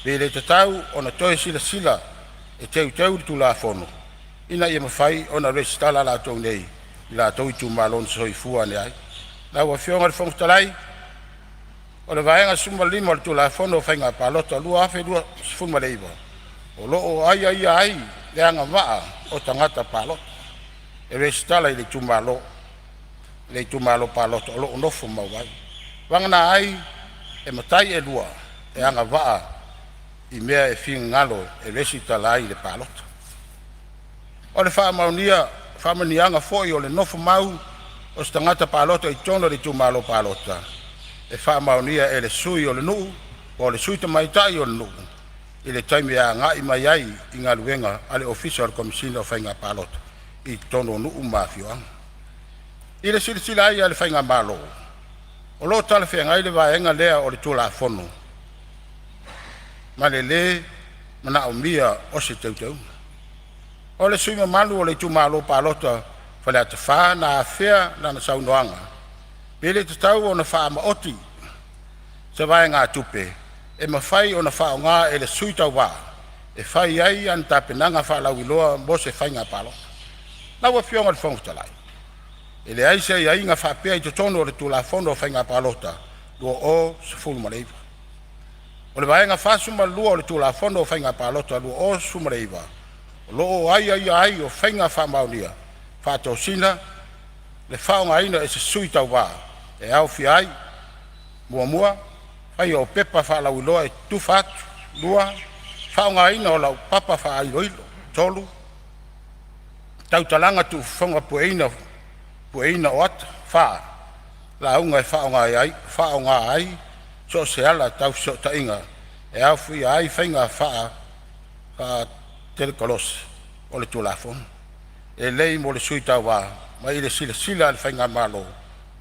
pe le tatau ona toe silasila e teuteu le Tulafono ina ia mafai ona resitala latou nei i latou itumalo na soifua ane ai. Lau Afioga i le Fofoga Fetalai, o le Vaega 15 o le Tulafono o Faiga Palota 2019, o lo o aiaia ai le agavaa o tagata palota e resitala i le itumalo palota o lo o nofomau ai, vagana ai e matai e lua e agavaa i mea e finagalo e resitala ai i le palota. O le faamaoniaga foi o le nofo mau o se tagata palota i totonu o le itumalo palota, e faamaonia e le sui o le nuu po o le sui tamaitai o le nuu i le taimi e agai mai ai i galuega a le Ofisa o le Komesina o Faiga Palota i totonu o nuu ma afioaga. I le silasila a le Faigamalo, o lo o talafeagai le vaega lea o le Tulafono ma le le manaomia o se teuteuga. O le sui usufono mamalu o le itumalo palota o Faleata 4 na afea lana saunoaga, pe le tatau ona faamaoti se vaegatupe e mafai ona faaaoga e le sui tauva e fai ai ana tapenaga faalauiloa mo se faiga palota. Lau Afioga i le Fofoga Fetalai, e leai se aiaiga faapea i totonu o le Tulafono o Faiga Palota 2019. O le Vaega 42 o le Tulafono o Faiga Palota 2019 o lo o aiaia ai o faiga faamaonia faatosina le faaaogaina e se sui tauva e aofia ai: 1. Faia o pepa faalauiloa e tufa atu. 2. Faaaogaina o laupapa faailoilo. 3. Tautalaga tuufofoga pueina o ata. 4. Lauga e faaaoga ai so o se ala tau fesootaiga e aofia ai faiga faatekonolosi. O le Tulafono lenei mo le sui tauva, ma i le silasila a le Faigamalo,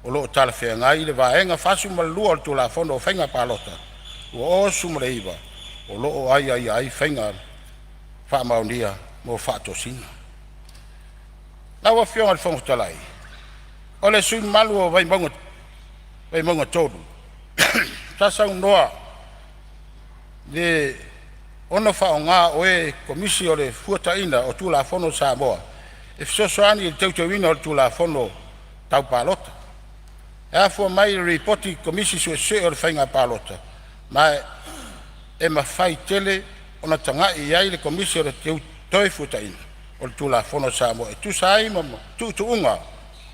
o lo o talafeagai le Vaega 42 o le Tulafono o Faiga Palota 2019, o lo o aiaia ai faiga faamaonia mo faatosina. Lau Afioga i le Fofoga Fetalai, o le sui usufono mamalu o Vaimauga 3, sa saunoa le ono faaaoga o e Komisi o le Toefuataiga o Tulafono a Samoa e fesoasoani i le teuteuina o le Tulafono Tau Palota. E afua mai i le Lipoti Komisi Suesue o le Faiga Palota, ma e mafai tele ona tagai i ai le Komisi o le Toefuataiga o Tulafono a Samoa e tusa ai ma tuutuuga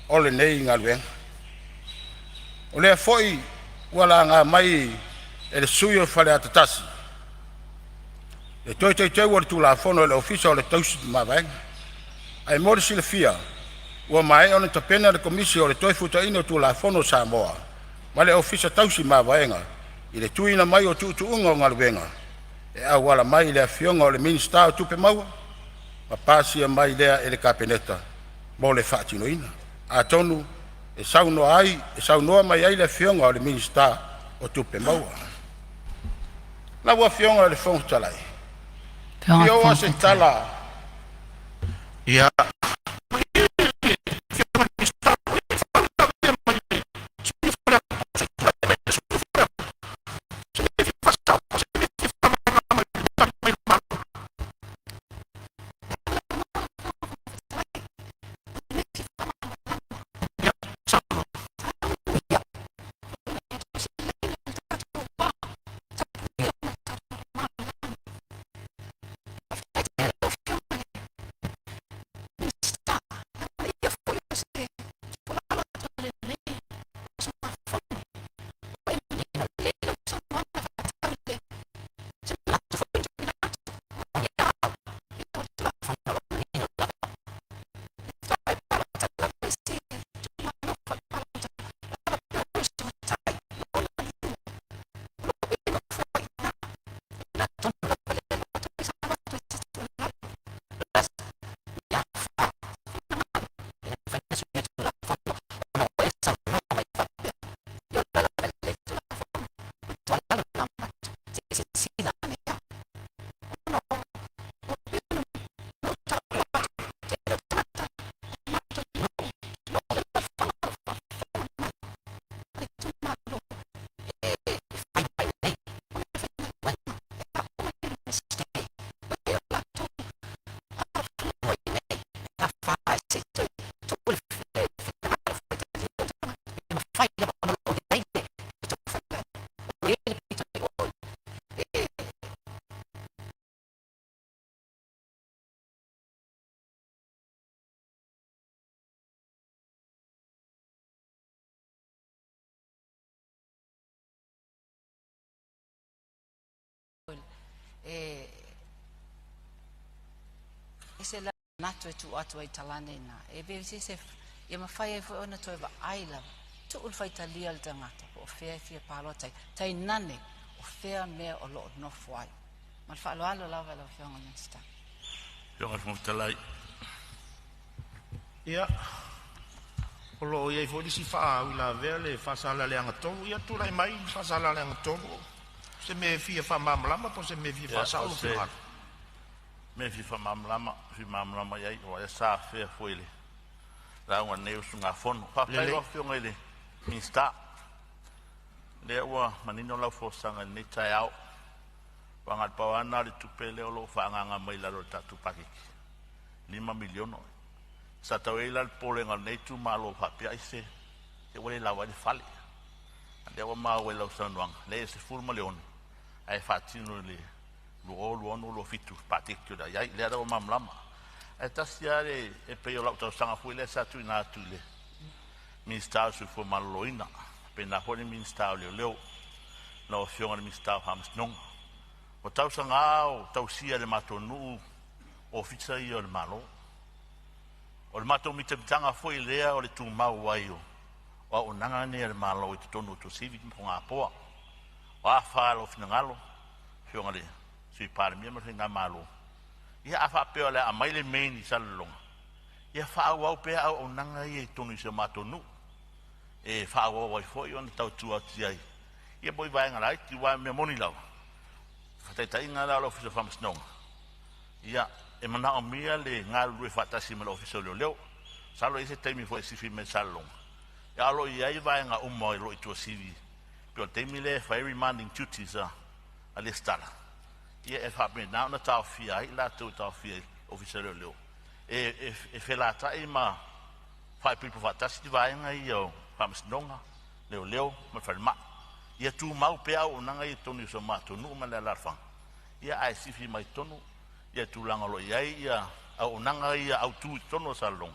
o lenei galuega. O lea foi ua laga mai e le sui usufono o Faleata 1 le toe teuteu o le Tulafono e le Ofisa o le Tausi Mavaega. Ae mo le silafia, ua maea ona tapena le Komisi o le Toefuataiga o Tulafono a Samoa ma le Ofisa Tausi Mavaega i le tuuina mai o tuutuuga o galuega e auala mai i le Afioga i le Minisita o Tupe Maua, ma pasia mai lea e le Kapeneta mo le faatinoina. Atonu e saunoa mai ai le Afioga i le Minisita o Tupe Maua. Lau Afioga i le Fofoga Fetalai, Afioga i fia le oo lava Fofoga se Fetalai. tala Ia. E ese la manatu e tuu atu ai talane ina e be se se ia mafai ai foi ona toe vaai lava tuu le faitalia le tagata po o fea e fia palota ai tainane o fea mea o loo nofo ai. Ma le faaaloalo lava lau Afioga i le Minisita. Afioga i le Fofoga Fetalai. Ia, o lo o i ai foi le isi faauilavea le Faasaleleaga 3. Ia, tulai mai Faasaleleaga 3, se mea e fia faamalamalama po o se mea e fia Ia, faasao o lou se finagalo. mea e fia faamalamalama, fia malamalama i ai, aua sa afea foi i le lauga a lenei usugafono. Faafetai i Lelei. lau Afioga i le Minisita, lea ua manino lau folasaga i lenei taeao. Aua na o le pau lava lena o le tupe lea o lo o faaagaaga mai lalo o le tatou paketi, $5 miliona. Sa tau i ai la le popolega o lenei itumalo faapea ai se ua le lava ai le fale. A o lea ua maua i lau saunoaga, leai e 16 ae faatino i le 2026/2027 i le paketi o le a i ai. Lea la ua malamalama. Ae tasi lava le… e pei o lau talosaga foi lea sa tuuina atu i le Minisita o le Soifua Maloloina, faapena foi le Minisita o Leoleo, lau Afioga i le Minisita o Faamasinoga. Ua tausaga o tausia e le matou nuu ofisa ia o le Malo. O le matou mitamitaga foi lea o le tumau ai o auaunaga nei a le Malo i totonu o Tuasivi ma Fogapoa. O a fa o lou finagalo Afioga i le Sui Palemia ma le faigamalo, ia a faapea o le a aumai le main i Salelologa, ia faaauau pea auaunaga ia i totonu o si o matou nuu e faaauau ai foi ona tautua atu i ai ia mo nai vaega laiti. Aua o le mea moni lava, o le faataitaiga la o le Ofisa o Faamasinoga, ia e manaomia le galulue faatasi ma le Ofisa o Leoleo. Masalo e i ai se taimi foi e sifi mai ai i Salelologa, ae o lo o i ai vaega uma o lo o i Tuasivi pei o le taimi lea e fai ai remanding duties a le resitala, ia e faapena ona taofia ai i latou e taofia i le Ofisa o Leoleo e felatai ma faaipoipo faatasi vaega ia o Faamasinoga, Leoleo ma le Falemai. Ia tumau pea auaunaga ia i totonu o si o matou nuu ma le alaalafaga, ae sifi mai i totonu le tulaga o lo o i ai auaunaga ia autu i totonu o Salelologa,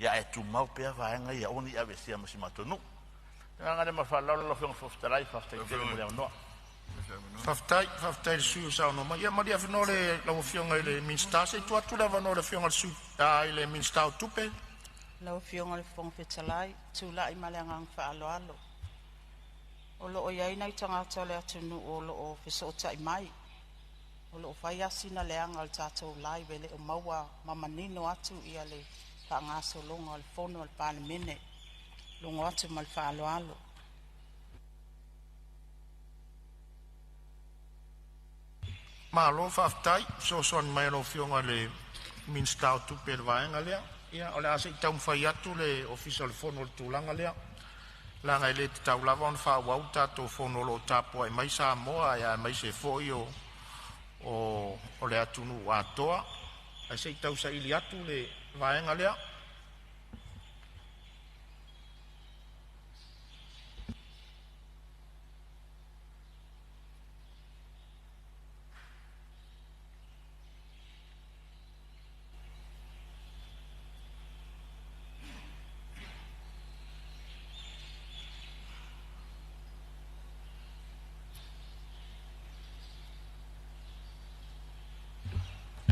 ae tumau pea vaega ia e aua ne i aveesea ma si o matou nuu. Ma le agaga faaaloalo lau Afioga i le Fofoga Fetalai, faafetai tele mo le avanoa. Faafetai, faafetai i le sui usufono ua saunoa mai. Ia malie avanoa lau Afioga i le Minisita, se i tuu atu le avanoa i le Afioga i le i le Minisita o Tupe. Lau Afioga i le Fofoga Fetalai, ou te tulai ma le agaga faaaloalo. O lo o i ai nai tagata o le atunuu o lo o fesootai mai, o lo o fai lava sina leaga o le tatou live e le o maua ma manino atu ia le faagasologa o le fono a le Palemene. Logo atu ma le faaaloalo. Malo faafetai i le fesoasoani mai a lau Afioga i le Minisita o Tupe i le vaega lea. Ia o le a se i taumafai atu le Ofisa o le Fono i le tulaga lea, leaga e le tatau lava ona faaauau le tatou fono o lo o tapuai mai Samoa aemaise foi o le atunuu atoa. Ae se i tau saili atu le vaega lea.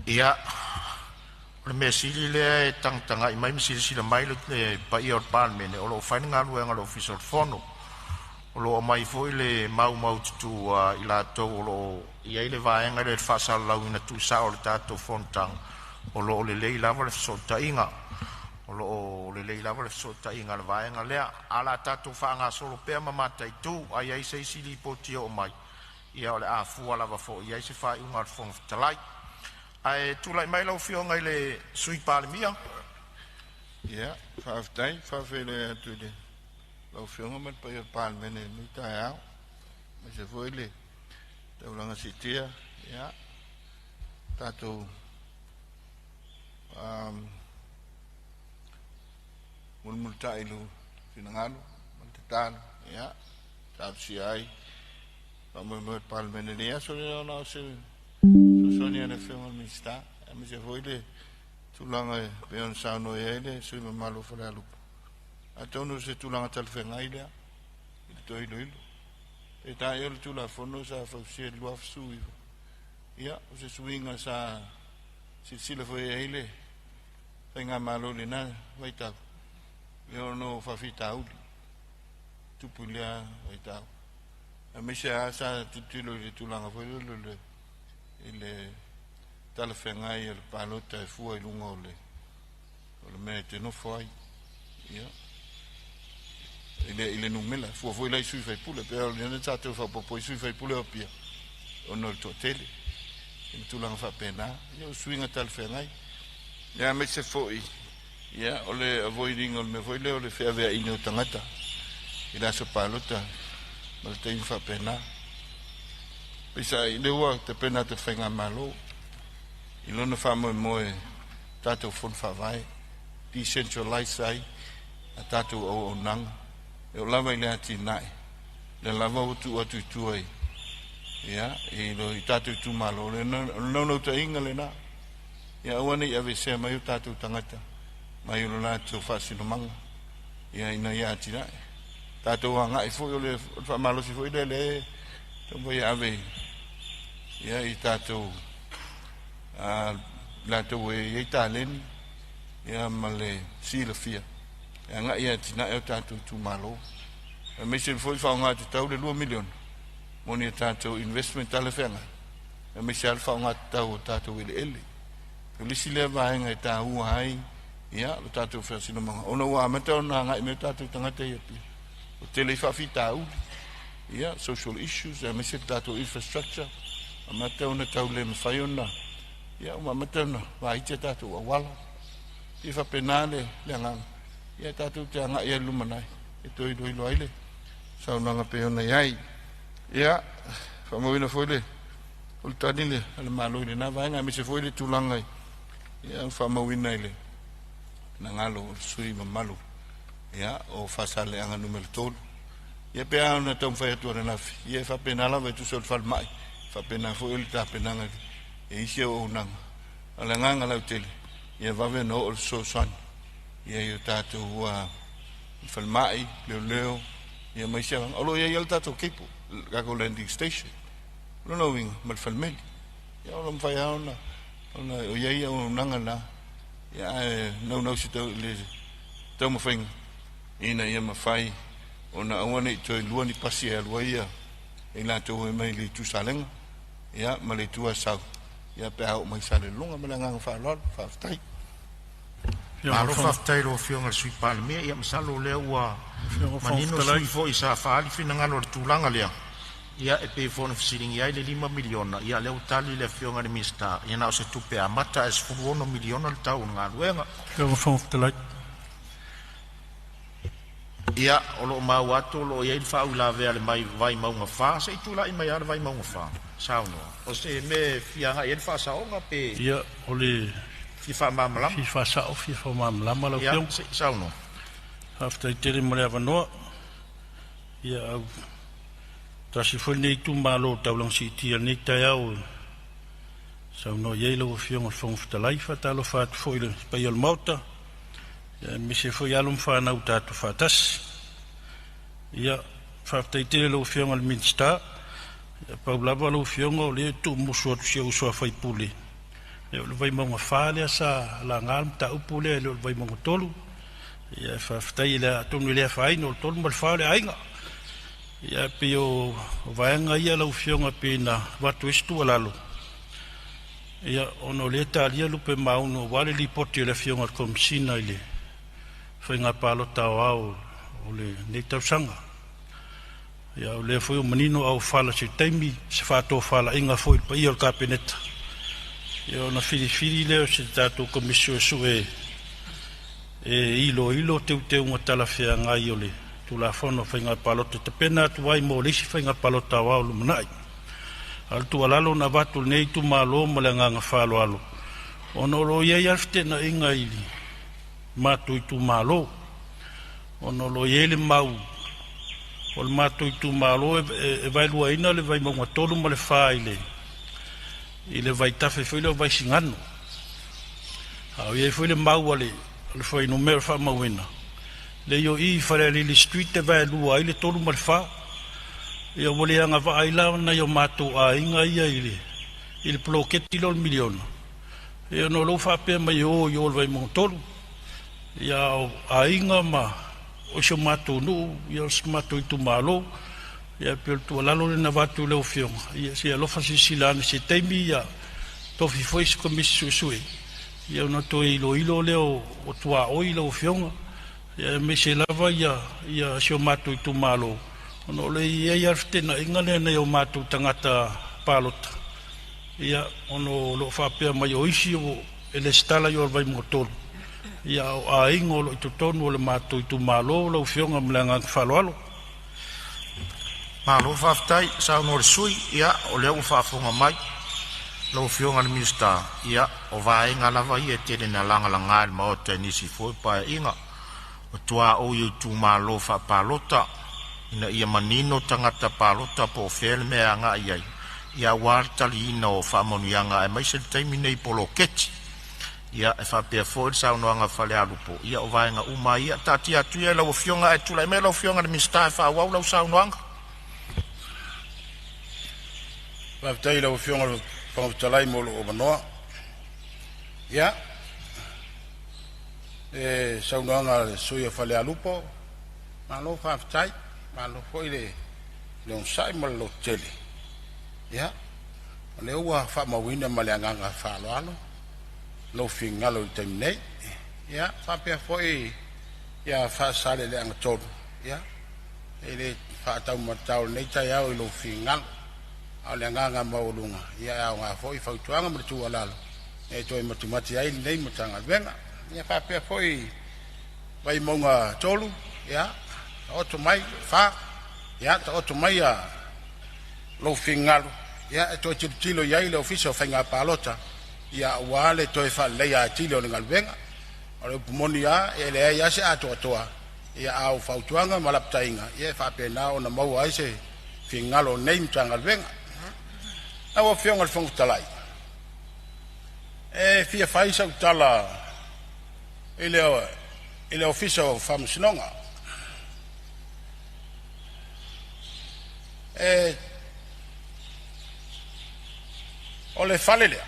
Ia, o le mea sili lea e tagatagai mai ma silasila mai le paia o le Palemene o lo o fai le galuega a le Ofisa o le Fono. O lo o aumai foi le maumaututu a i latou o lo o i ai le vaega lea i le faasalalauina tuusao o le tatou fonotaga, o lo o lelei lava le fesootaiga. O lo o lelei lava le fesootaiga i le vaega lea. Ae o le a tatou faagasolo pea ma mataitu, a i ai se isi lipoti e oo mai, ia o le a fua lava foi i ai se faaiuga a le Fofoga Fetalai. Ae tulai mai lau Afioga i le Sui Palemia. Ia, faafetai. E faafeiloai atu i lau Afioga ma le paia o le Palemene i lenei taeao, aemaise foi le taulaga siitia, ia, tatou mulimulitai i lou finagalo ma le tatalo, ia, talosia ai faamoemoe o le Palemene i lenei aso. Lea na o se fesoasoani a le Afioga i le Minisita, aemaise foi le tulaga e pei ona saunoa i ai le sui usufono mamalu o Falealupo. Atonu o se tulaga talafeagai lea i le toe iloilo. Peitai o le Tulafono sa fausia i le 2019, ia, o se suiga sa silasila foi i ai le faigamalo i lena vaitau, ia ona o faafitauli tupu i lea vaitau. Aemaise lava sa tilotilo i le tulaga foi lele i le talafeagai o le palota e fua i luga o le mea e te nofo ai, ia, i le numera, fua foi la i sui faipule, pe o lea tatou faaopoopo i sui faipule o Apia, ona o le toatele, i le tulaga faapena, ia o suiga talafeagai. Ia, aemaise foi, ia, o le avoid ina o le mea foi lea o le feaveaiina o tagata i le aso palota ma le taimi faapena. Peitai, lea ua tapena atu e le faigamalo i lona faamoemoe tatou fono faavae, decentralize ai a tatou auaunaga, e oo lava i le atinae, lea lava ua tuu atu i tua i, ia, i tatou itumalo, o le naunautaiga lena, ia aua ne i aveesea mai o tatou tagata mai o le latou faasinomaga, ia, ina ia atinae. Tatou agai foi, o le faamalosi foi lea lea e taumafai e ave, ia, i tatou latou e i ai taleni, ia, ma le silafia, e agai e atinae o tatou itumalo. Aemaise foi faaaoga tatau le 2 miliona mo ni a tatou investment talafeagai, aemaise lava le faaaoga tatau o tatou eleele. O le isi lea vaega e taua ai, ia, lo tatou faasinomaga, ona ua amata ona agai mai o tatou tagata i Apia, o tele ai faafitauli, ia, social issues, aemaise le tatou infrastructure, amata ona tau le mafai ona, ia, ua amata ona vaiti a tatou auala. Ia faapena le agaga, ia tatou te agai ai i le lumanai, e toe iloilo ai le saunoaga pei ona i ai. Ia, faamauina foi le o le tali le a le Malo i lena vaega, aemaise foi le tulaga i, ia, faamauina i le finagalo o le sui usufono mamalu, ia, o Faasaleleaga Nu.3. Ia pe a ona taumafai atu ananafi, ia e faapena lava e tusa o le falemai, faapena foi o le tapenaga e isi auaunaga. O le agaga lautele, ia vave ona oo le fesoasoani, ia i o tatou falemai, leoleo, ia ma isi vaega. O lo o i ai lava le tatou cable, le tatou landing station. O lona uiga, ma le falemeli. Ia o lo o mafai lava ona o i ai auaunaga na, ia, ae naunau se tau, le taumafaiga ina ia mafai ona aua ne i toe lua ni pasi e alu ai ia i latou e mai le itu Salega, ia, ma le itu Asau, ia, pe a oo mai Salelologa ma le agaga faaaloalo. Faafetai. Malo faafetai i lau Afioga i le Sui Palemia. Ia masalo o lea ua manino sui usufono foi sa faaali finagalo i le tulaga lea. Ia e pei foi ona fesiligia ai le $5 miliona, ia lea ua tali le Afioga i le Minisita, ia na o se tupe amata ae $16 miliona le tau o le galuega. Ia, o lo o maua atu o lo o i ai le faauilavea a le mai Vaimauga 4. Se i tulai mai lava le Vaimauga 4 e saunoa. O se mea e fia agai i ai le faasaoga pe Ia, o le fia faamalamalama? Fia faasao, fia faamalamalama lau Ia, Afioga. se i saunoa. Faafetai tele mo le avanoa. Ia, au tasi foi lenei itumalo o taulaga siitia i lenei taeao e saunoa i ai lau Afioga i le Fofoga Fetalai. Faatalofa atu foi i le paia o le Maota, ia aemaise foi alo ma fanau ua tatou faatasi. Ia, faafetai tele i lau Afioga i le Minisita. Ia, pau lava lau Afioga o lea e tuumusu atu si ou uso a sui usufono, ia o le Vaimauga 4 lea sa laga le mataupu lea e le o le Vaimauga 3. Ia faafetai, atonu e le afaina o le 3 ma le 4 o le aiga. Ia pei o vaega ia lau Afioga pei ona avatu ai se tuualalo, ia ona o lea e talia lupe maunu aua le lipoti a le Afioga i le Komesina i le Faiga Palota Aoao o lenei tausaga. Ia o lea foi ua manino auofala i se taimi se faatofalaiga foi i le paia o le Kapeneta, ia ona filifili lea o se tatou Komisi Suesue e iloilo teuteuga talafeagai o le Tulafono o Faiga Palota e tapena atu ai mo le isi Faiga Palota Aoao o lumanai. A o le tuualalo na avatu e lenei itumalo ma le agaga faaaloalo, ona o lo o i ai lava le feteenaiga i matou itumalo, ona o lo o i ai le mau o le matou itumalo e vaeluaina le Vaimauga 3 ma le 4 i le vaitafe foi lea o Vaisigano. A o i ai foi le mau a le fuainumera faamauina lea o i i Falealili Street e vaelua ai le 3 ma le 4. Ia ua le agavaa ai la nai o matou aiga ia i le poloketi lea o le miliona, ia ona o lea ua faapea mai e o i o i le Vaimauga 3. Ia a o aiga ma o si o matou nuu, ia o si matou itumalo. Ia pei o le tuualalo lea na avatu i lau Afioga, ia se i alofa silasila ane i se taimi ia tofi foi se Komisi Suesue, ia ona toe iloilo lea o tuaoi lau Afioga, aemaise lava ia si o matou itumalo, ona o lo o i ai lava le feteenaiga lea i nai o matou tagata palota, ia ona o lo o faapea mai o isi e resitala i o i le Vaimauga 3, ia a o aiga o lo o i totonu o le matou itumalo lau Afioga. Ma le agaga faaaloalo. Malo faafetai saunoa i le sui usufono. Ia o lea ua faafofoga mai lau Afioga i le Minisita, ia o vaega lava ia e tele ina lagalaga i le Maota i nisi foi o Paeaiga, o tuaoi o itumalo faapalota ina ia manino tagata palota po o fea le mea e agai i ai aua le taliina o faamanuiaga aemaise le taimi nei i poloketi. Ia e faapea foi le saunoaga a Falealupo, ia o vaega uma lava ia. Taatia atu ia i lau Afioga ae tulai mai lau Afioga i le Minisita e faaauau lau saunoaga. Faafetai i lau Afioga i le Fofoga Fetalai mo lou avanoa. Ia, le saunoaga a le sui usufono o Falealupo, malo faafetai, malo foi le onosai ma le lototele. Ia, o lea ua faamauina ma le agaga faaaloalo lou finagalo i le taimi nei. Ia faapea foi ia Faasaleleaga 3, ia e le faataumatatao i lenei taeao i lou finagalo. A o le agaga maualuga, ia e aoga foi fautuaga ma le tuualalo e toe matimati ai lenei Matagaluega. Ia faapea foi Vaimauga 3, ia taoto mai 4, ia taoto maia lou finagalo e toe tilotilo i ai le Ofisa o Faiga Palota aua le toe faaleleia atili o le galuega. O le upu moni lava, e leai lava se atoatoa, a o fautuaga ma lapataiga e faapena ona maua ai se finagalo o lenei Matagaluega. Lau Afioga i le Fofoga Fetalai, e fia fai sau tala i le Ofisa o Faamasinoga. O le fale lea,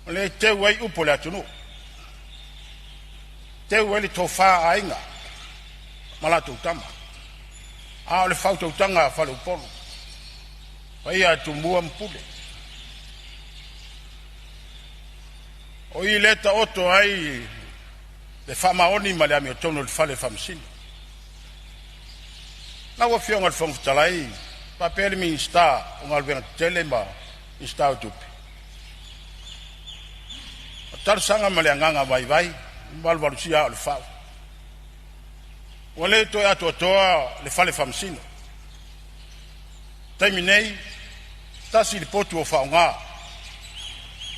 o lea e teu ai upu a le atunuu, teu ai le tofa a Aiga ma latou Tama, a o le faautautaga a Faleupolu, paia ia Tumua ma Pule. O i lea e taoto ai le faamaoni ma le amiotonu o le Fale Faamasino. Lau Afioga i le Fofoga Fetalai faapea le Minisita o Galuega Tetele ma le Minisita o Tupe, o talosaga ma le agaga vaivai e valuvalusia aa o le fau, ua le toe atoatoa le Fale Faamasino. O le taimi nei, e tasi le potu o faaaoga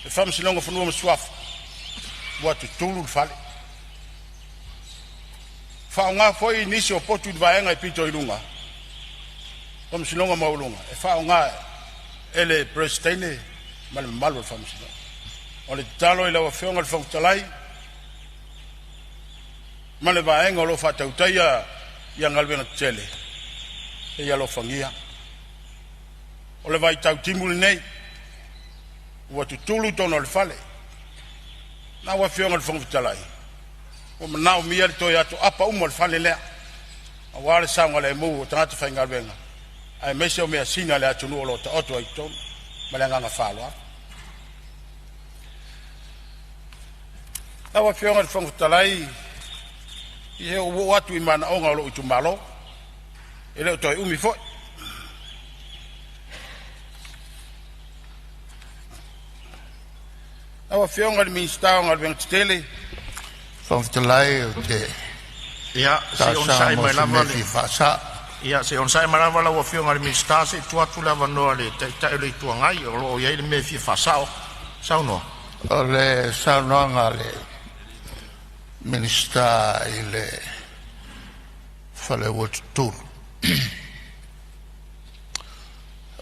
e le Faamasinoga o Fanua ma Suafa, ua tutulu le fale. Faaaoga foi nisi o potu i le vaega e pito i luga, Faamasinoga Maualuga, e faaaoga e le Peresetene ma le mamalu o le Faamasinoga. O le tatalo i lau Afioga i le Fofoga Fetalai ma le vaega o lo o faatautaia galuega tetele, se i alofagia. O le vaitau timu lenei ua tutulu totonu o le fale. Lau Afioga i le Fofoga Fetalai, ua manaomia le toe atoaapa uma o le fale lea. Aua le saogalemu o tagata faigaluega aemaise o measina a le atunuu o lo o taoto ai i totonu. Ma le agaga faaaloalo. Lau Afioga i le Fofoga Fetalai, ia ua ou oo atu i manaoga o lou itumalo, e le o toe umi foi. Lau Afioga i le Minisita o Galuega Tetele. Fofoga Fetalai ou te Ia se i talosaga onosai mo mai se lava mea le fia faasa'o. Ia se i onosai mai lava lau Afioga i le Minisita se i tuu atu le avanoa i le Taitai o le Itu Agai o lo o i ai le mea e fia faasao. Saunoa. O le saunoaga a le Minisita i le fale ua tutulu,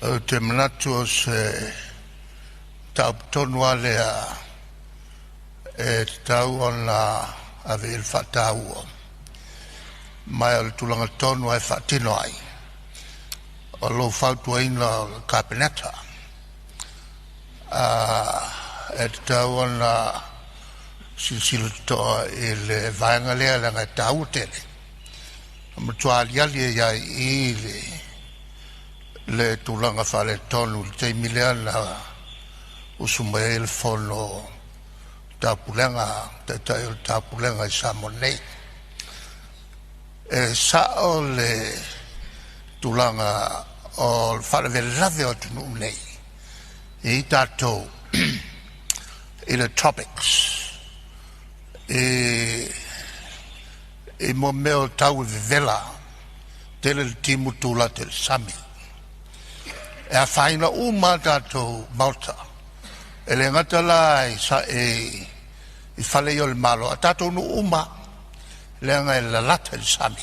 ou te manatu o se mataupu tonu lava lea e tatau ona ave i ai le faataua, ma o le tulaga tonu lava e faatino ai o lou fautuaina o le Kapeneta. E tatau ona silasila totoa i le vaega lea leaga e taua tele. E matua aliali ai lava i i le tulaga faaletonu i le taimi lea na usu mai ai le fono a Taupulega, Taitai o le Taupulega i Samoa nei. E sao le tulaga o le faalavelave o atunuu nei, e i ai tatou i le tropics i mea o tau e vevela, tele le timu tulata i le sami, e afaina uma lava tatou maota. E le gata la i fale ia o le Malo a o tatou nuu uma lava, leaga e lalata i le sami,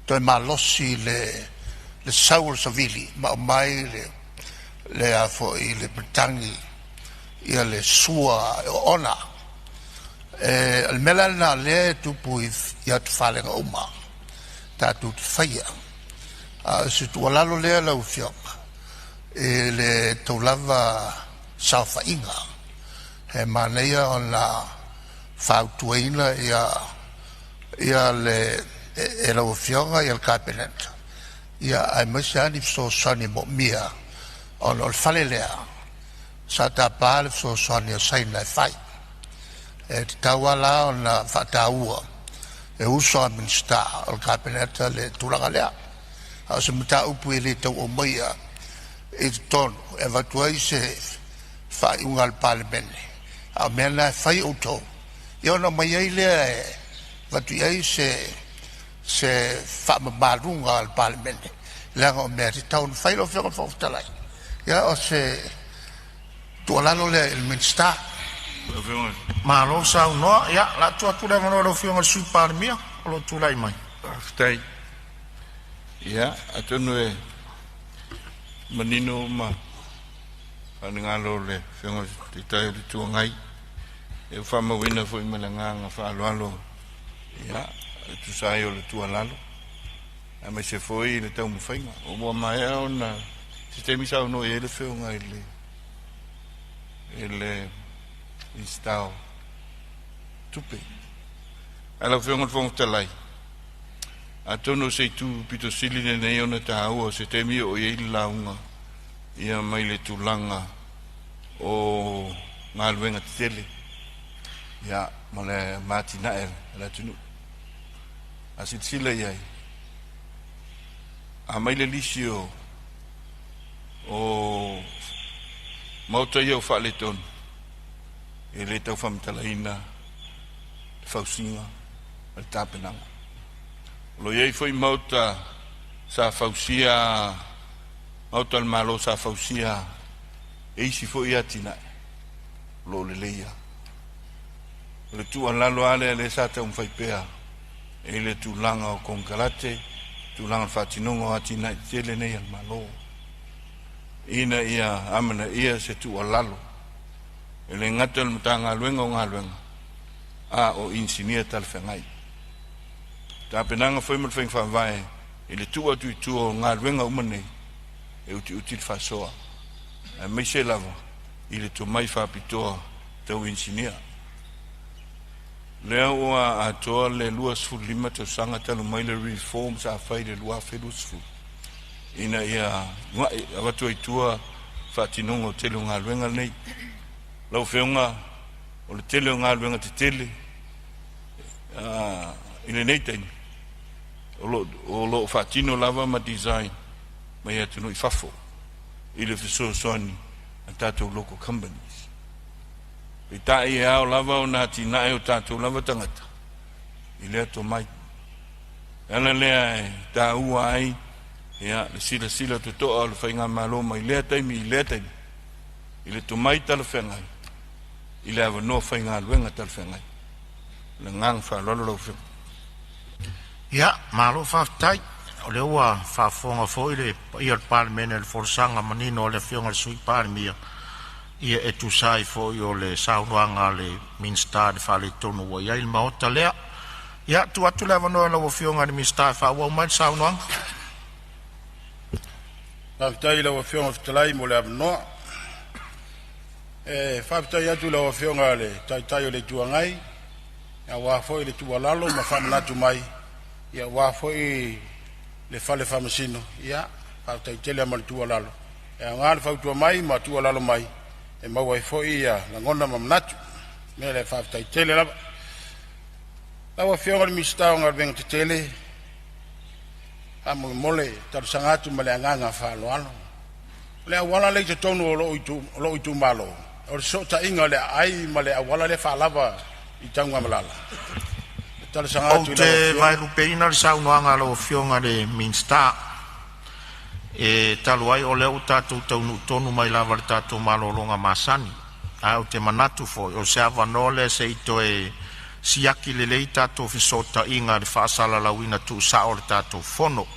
toe malosi le sau o le savili ma aumai le a foi le matagi ia le sua e oona. O le mea la lena o lea e tupu i atufalega uma tatou te faia. A o se tuualalo lea lau Afioga i le tou lava saofaiga, e manaia ona fautuaina e lau Afioga le Kapeneta aemaise lava ni fesoasoani e moomia ona o le fale lea sa tapa le fesoasoani a Saina e fai. E tatau lava la ona faataua e uso a Minisita o le Kapeneta le tulaga lea. A o se mataupu e le tau aumaia i totonu e avatu ai se faaiuga a le Palemene, a o mea na e fai e outou ia ona aumai ai lea e avatu i ai se faamamaluga a le Palemene leaga o mea e tatau ona fai. Lau Afioga i le Fofoga Fetalai, ia o se tuualalo lea i le Minisita. Malo saunoa. Ia, o le a tuu atu le avanoa i lau Afioga i le Sui Palemia o lo o tulai mai. Faafetai. Ia, atonu e manino uma finagalo o le Afioga i le Taitai o le Itu Agai. Ia, ua faamauina foi ma le agaga faaaloalo ia e tusa ai o le tuualalo aemaise foi le taumafaiga ua maea ona se taimi saunoa i ai le Afioga i le Minisita o Tupe. Ae lau Afioga i le Fofoga Fetalai, atonu o se itu pito sili lenei ona taua o se taimi oo i ai le lauga ia mai le tulaga o galuega tetele ia ma le atinae a le atunuu. A silasila i ai, a aumai le lisi o maota ia ua faaletonu, e le tau faamatalaina le fausiga ma le tapenaga. O lo o i ai foi maota sa fausia, maota o le Malo sa fausia e isi foi atinae o lo o lelei lava. O le tuualalo lava lea lea sa taumafai pea i le tulaga o konekarate, tulaga o le faatinoga o atinae tetele nei a le Malo, ina ia amanaia se tuualalo e le gata i le Matagaluega o Galuega, a o inisinia talafeagai. Tapenaga foi ma le faiga faavae i le tuu atu i tua o galuega uma nei, e utiuti le faasoa, aemaise lava i le tomai faapitoa tau inisinia. Lea ua atoa le 25 tausaga talu mai le reform sa fai i le 2020 ina ia uunai avatu ai tua faatinoga o tele o galuega nei. Lau Afioga, o le tele o galuega tetele i lenei taimi o loo faatino lava ma design mai atunuu i fafo i le fesoasoani a tatou local companies. Peitai e ao lava ona atinae o tatou lava tagata i lea tomai. E ala lea e taua ai ia le silasila totoa o le faigamalo mai lea taimi i lea taimi i le tomai talafeagai i le avanoa faigaluega talafeagai. Le agaga faaaloalo lau Afioga. Ia, malo faafetai. O lea ua faafofoga foi le paia o le Palemene i le folasaga manino a le Afioga i le Sui Palemia, ia e tusa ai foi o le saunoaga a le Minisita i le faaletonu ua i ai le maota lea. Ia, tuu atu le avanoa i lau Afioga i le Minisita e faaauau mai le saunoaga. Faafetai i lau Afioga i le Fofoga Fetalai mo le avanoa. E faafetai atu i lau Afioga i le Taitai o le Itu Agai aua foi le tuualalo ma faamanatu mai aua foi le Fale Faamasino. Ia, faafetai tele lava mo le tuualalo. E aoga le fautua mai ma tuualalo mai e maua ai foi lagona ma manatu. O le mea lea, faafetai tele lava. Lau Afioga i le Minisita o Galuega Tetele, faamolemole e talosaga atu ma le agaga faaaloalo. O le auala lea i totonu o lou itumalo, o le fesootaiga o le aai ma le auala lea e faalava i Tanugamalala. E talosaga Ou atu i lau te Afioga. vaelupeina le saunoaga a lau Afioga i le Minisita, e talu ai o lea ua tatou taunuu tonu mai lava i le tatou malologa masani, ae ou te manatu foi o se avanoa lea se i toe siaki lelei tatou fesootaiga i le faasalalauina tuusao o le tatou fono.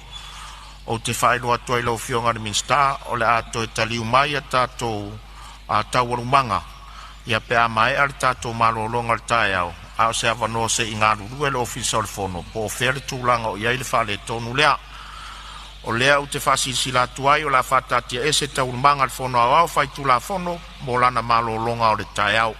Ou te faailoa atu ai i lau Afioga i le Minisita, o le a toe taliu mai a tatou taualumaga ia pe a maea le tatou malologa o le taeao, a o se avanoa se i galulue le Ofisa o le Fono po o fea le tulaga o i ai le faaletonu lea. O lea ou te faasilasila atu ai o le a faataatiaese Taualumaga a le Fono Aoao Faitulafono mo lana malologa o le taeao.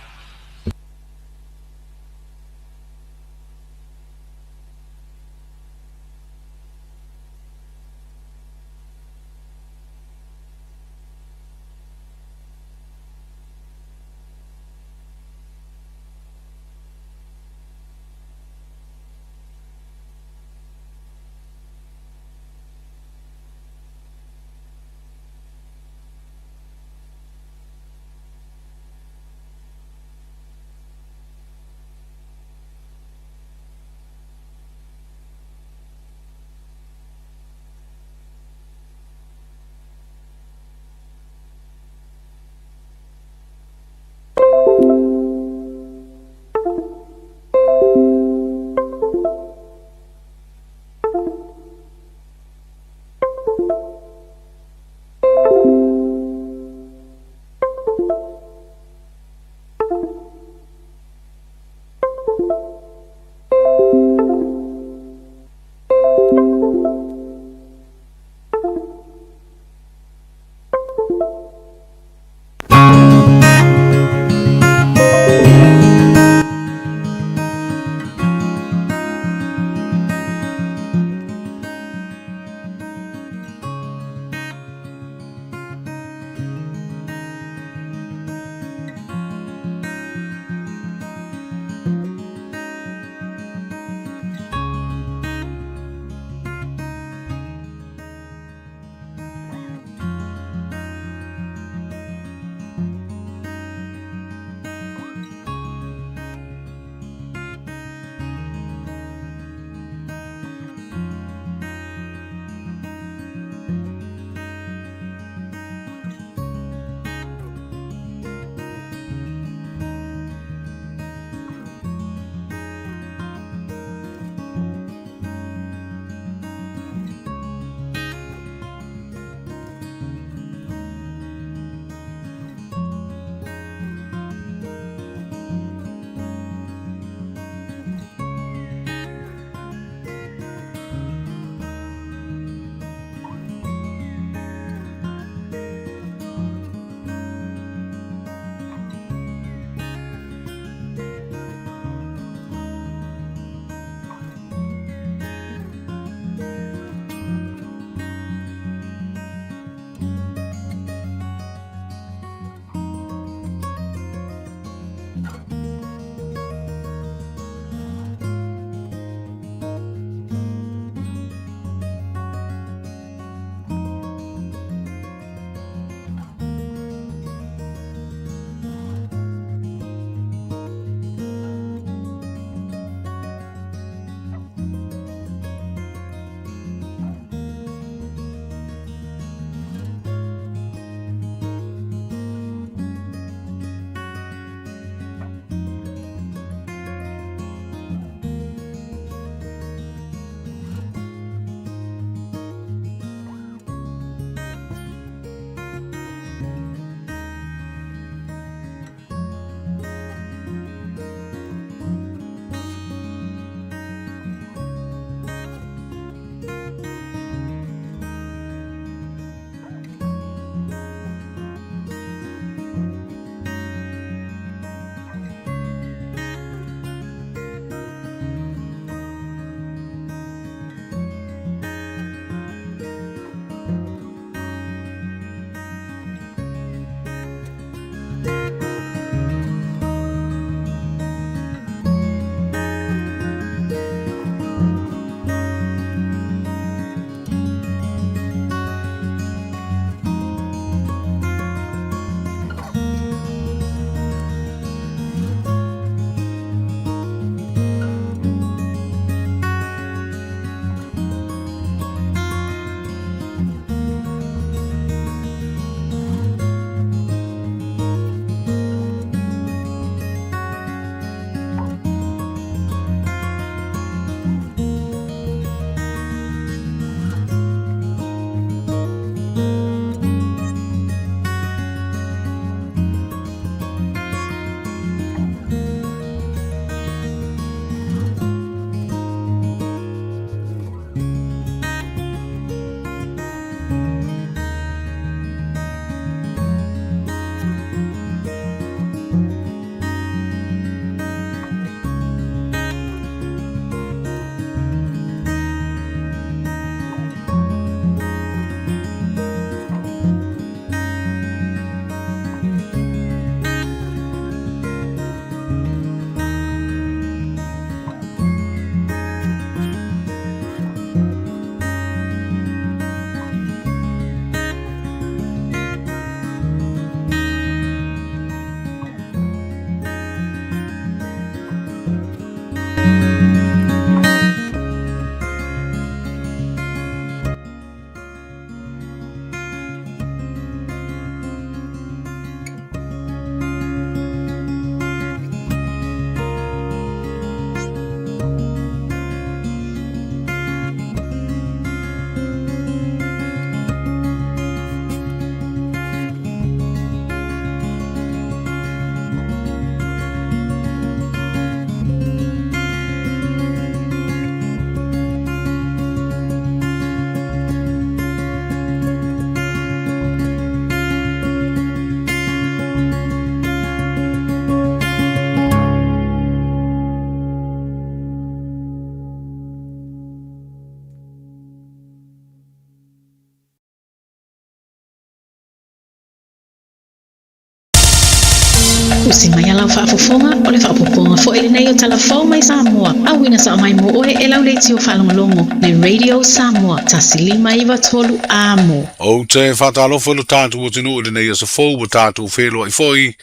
Tusi mai a lau faafofoga, o le faaopoopoga foi lenei o Tala Fou mai Samoa, auina sao mai mo oe e lau leitio faalogologo, le Radio Samoa, 1593 Amo. Ou te faatalofa i lo tatou atunuu i lenei aso fou ua tatou feiloai foi,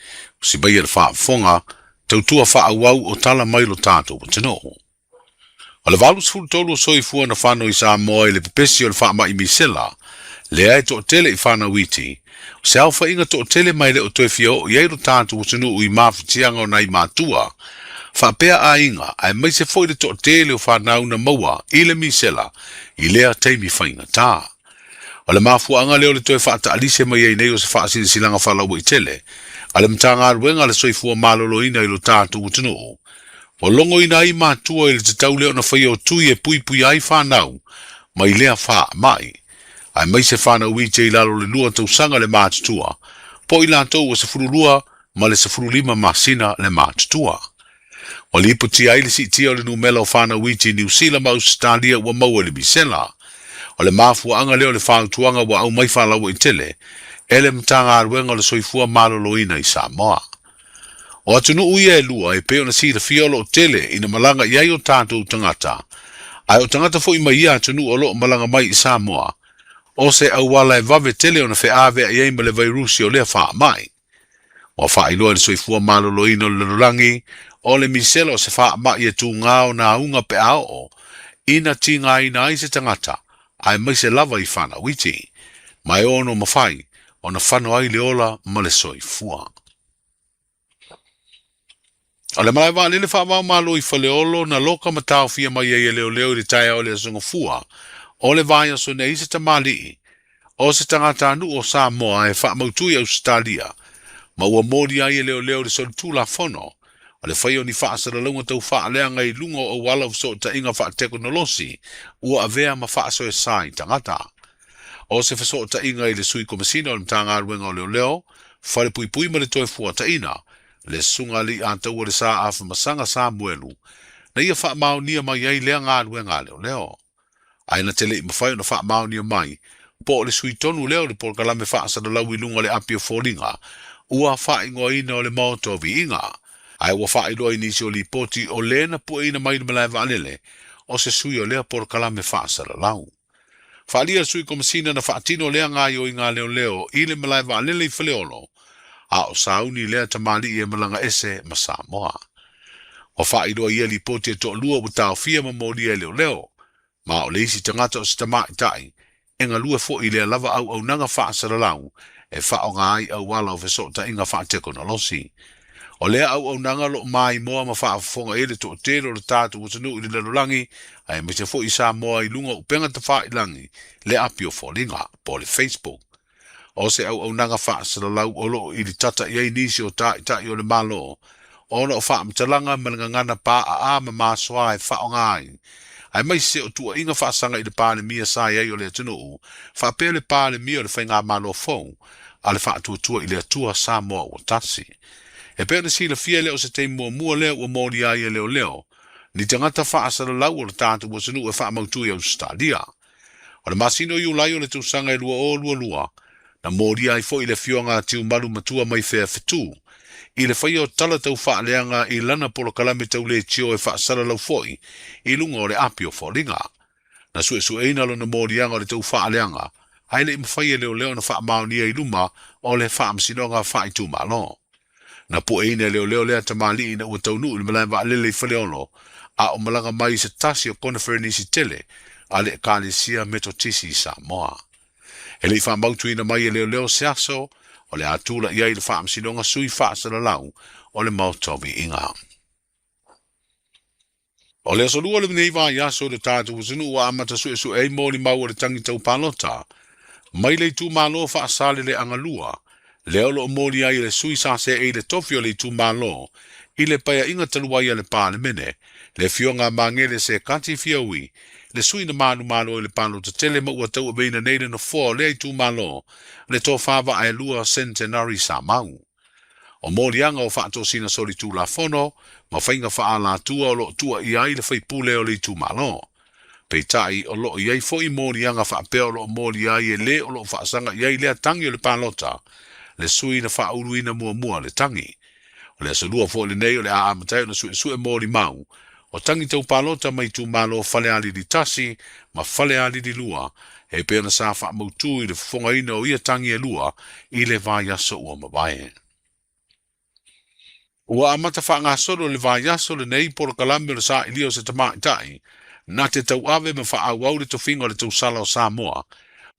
usi maia le faafofoga, tautua faaauau o tala mai lo tatou atunuu. O le 83 o soifua na fano i Samoa i le pepesi o le faamai misela, lea e toatele i fanau iti, o se aofaiga toatele ma e le o toe fia oo i ai lo tatou atunuu i mafatiaga o nai matua, faapea aiga aemaise foi le toatele o fanau na maua i le misela i lea taimi faigata. O le mafuaaga lea o le toe faataalise mai ai nei o se faasilasilaga faalauaitele a le Matagaluega a le Soifua Maloloina i lo tatou atunuu, ua logoina ai matua i le tatau lea ona faia o tui e puipuia ai fanau mai lea faamai, aemaise fanau iti i lalo o le 2 tausaga le matutua, po o i latou ua 12 ma le 15 masina le matutua. Ua lipotia ai le siitia o le numera o fanau iti i Niu Sila ma Ausetalia ua maua i le misela. O le mafuaaga lea o le fautuaga ua aumai faalauaitele e le Matagaluega o le Soifua Maloloina i Samoa. O atunuu ia e lua e pei ona silafia o lo o tele ina malaga i ai o tatou tagata, ae o tagata foi mai ia atunuu o lo o malaga mai i Samoa, o se auala e vave tele ona feaveai ai ma le vairusi o lea faamai. Ua faailoa e le Soifua Maloloina o le lalolagi, o le misela o se faamai e tugā ona auga pe a oo ina tigaina ai se tagata, aemaise lava i fanau iti, ma e ono mafai ona fano ai le ola ma le soifua. O le malae vaalele faava-o-Malo i Faleolo na loka ma taofia mai ai e leoleo i le taeao o le Aso Gafua o le vaiaso nei se tamalii o se tagatanuu o Samoa e faamautu i Ausetalia ma ua molia ai e leoleo le solitulafono o le faia o ni faasalalauga tau faaleaga i luga o auala o fesootaiga faatekonolosi ua avea ma faasoesa i tagata. O se fesootaiga i le Sui Komesina o le Matagaluega o Leoleo, Falepuipui ma le Toefuataiga, le Susuga Alii Ataua le Sa Afamasaga Samuelu, na ia faamaonia mai ai lea galuega a leoleo. Ae na te le i mafai ona faamaonia mai po o le sui tonu lea o le polokalame faasalalau i luga o le api o foliga ua faaigoaina o le Maota o Viiga. Ae ua faailoa i nisi o lipoti o le na pueina mai le malae vaalele o se sui o lea polokalame faasalalau. Faaalia le Sui Komesina na faatino lea gaoioiga a leoleo i le malae vaalele i Faleolo, a o sauni lea tamalii e malaga ese ma Samoa. Ua faailoa ia lipoti e toalua ua taofia ma molia e leoleo, ma o le isi tagata o se tamaitai e galue foi i lea lava auaunaga faasalalau e faaaoga ai auala o fesootaiga faatekonolosi. O lea auaunaga o lo o maimoa ma faafofoga i ai le toatele o le tatou atunuu i le lalolagi, aemaise foi i Samoa i luga o upega tafailagi, le api o foliga, po o le Facebook. O se auaunaga faasalalau o lo o ilitata i ai nisi o taitai o le Malo, ona o faamatalaga ma le gagana paaā ma masoa e faaaoga ai, aemaise o tuuaiga faasaga i le Palemia sa i ai o le atunuu, faapea le Palemia o le Faigamalo fou a le Faatuatua i le Atua Samoa ua Tasi. E pei ona silafia e le o se taimi muamua lea ua molia ai e leoleo ni tagata faasalalau o le tatou atunuu e faamautu i Ausetalia. O le masina o Iulai o le tausaga e 2022, na molia ai foi le afioga a Tiumalu Matua Maifea Fetu i le faia o tala tau faaleaga i lana polokalame tau leitio e faasalalau foi i luga o le api o foliga. Na suesueina lona moliaga o le tau faaleaga, ae le i mafai e leoleo ona faamaonia i luma o le Faamasinoga Faaitumalo. Na pueina e leoleo lea tamalii ina ua taunuu i le malae vaalele i Faleolo, a o malaga mai i se tasi o koneferenisi tele a le Ekalesia Metotisi i Samoa. E le i faamautuina mai e leoleo se aso o le a tulai ai le Faamasinoga Sui Faasalalau o le Maota o Viiga. O le aso lua lenei vaiaso i le tatou atunuu ua amata suesue ai molimau o le tagi tau palota mai le itumalo Faasaleleaga 2, lea o lo o molia ai e le sui sa seei le tofi o le itumalo i le paeaiga talu ai a le Palemene, le Afioga a Magele Sekati Fiaui, le sui na manumalo i le palota tele ma ua tauaveina nei le nofoa o lea itumalo, le Tofa Vaaelua Centenary Samau. O moliaga o faatosina solitulafono ma faiga faaalatua o lo o tuuaia ai le faipule o le itumalo. Peitai, o lo o i ai foi moliaga faapea o lo o molia ai e le o lo o faasaga i ai lea tagi o le palota, le sui na faauluina muamua le tagi. O le Aso Lua foi lenei o le a amata ai ona suesue molimau o tagi tau palota mai itumalo Falealili 1 ma Falealili 2 e pei ona sa faamautu i le fofogaina o ia tagi e lua i le vaiaso ua mavae. Ua amata faagasolo i le vaiaso lenei polokalame o le sailia o se tamaitai na te tauave ma faaauau le tofiga o le tausala o Samoa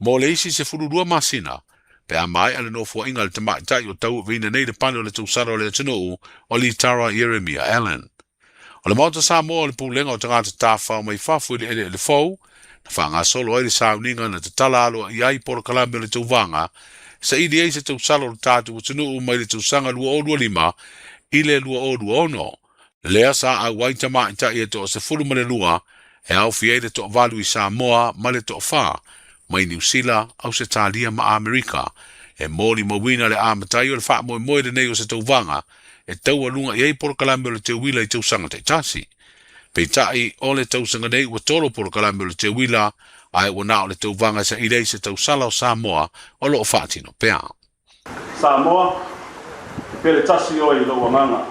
mo le isi 12 masina pe a maea le nofoaiga a le tamaitai o tauaveina nei le pale o le tausala o le atunuu o Litara Ieremia Allan. O le Maota Samoa o le Pulega o Tagata Tafafao mai Fafo i le Eleele Fou, na faagasolo ai le sauniga na tatala aloaia ai polokalame o le tauvaga e saili ai se tausala o le tatou atunuu mai le tausaga 2025 i le 2026, lea sa auai tamaitai e toa-12 e aofia ai le toavalu i Samoa ma le toafa mai Niu Sila, Ausetalia ma Amerika, e molimauina le amataia o le faamoemoe lenei o se tauvaga e taualuga i ai polokalame o le teuila i tausaga taitasi. Peitai, o le tausaga nei ua tolo polokalame o le teuila, ae ua na o le tauvaga e saili ai se tausala o Samoa o lo o faatino pea. Samoa, e pele tasi oe i lou agaga.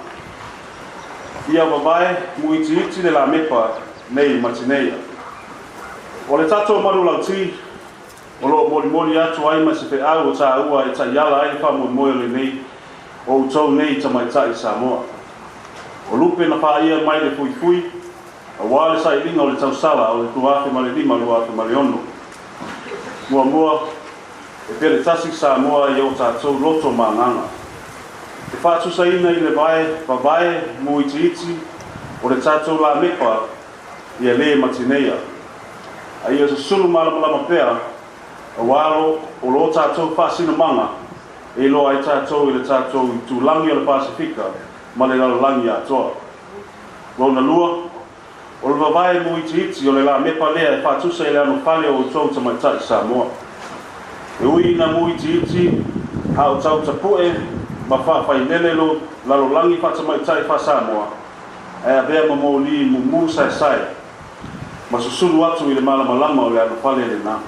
Ia vavae muitiiti le lamepa nei ma tineia. O le tatou manulauti, o lo o molimoli atu ai ma se feau o tāua e taiala ai le faamoemoe o lenei o outou nei tamaitai Samoa. O lupe na pāia mai le fuifui, aua le sailiga o le tausala o le 2005 2006. Muamua, e pele tasi Samoa i o tatou loto ma agaga. E faatusaina i le vae vavae muitiiti o le tatou lamepa ia lē ma tineia. A ia susulu malamalama pea aua lo o lo tatou faasinomaga e iloa ai tatou i le tatou itulagi o le Pasefika ma le lalolagi atoa. Lona lua, o le vavae muitiiti o le lamepa lea e faatusa i le anofale o outou tamaitai Samoa. E ui ina muitiiti a o tau tapu'e ma faafailele lo lalolagi faatamaitai faa-Samoa, ae avea ma moli mumu saesae ma susulu atu i le malamalama o le anofale lena.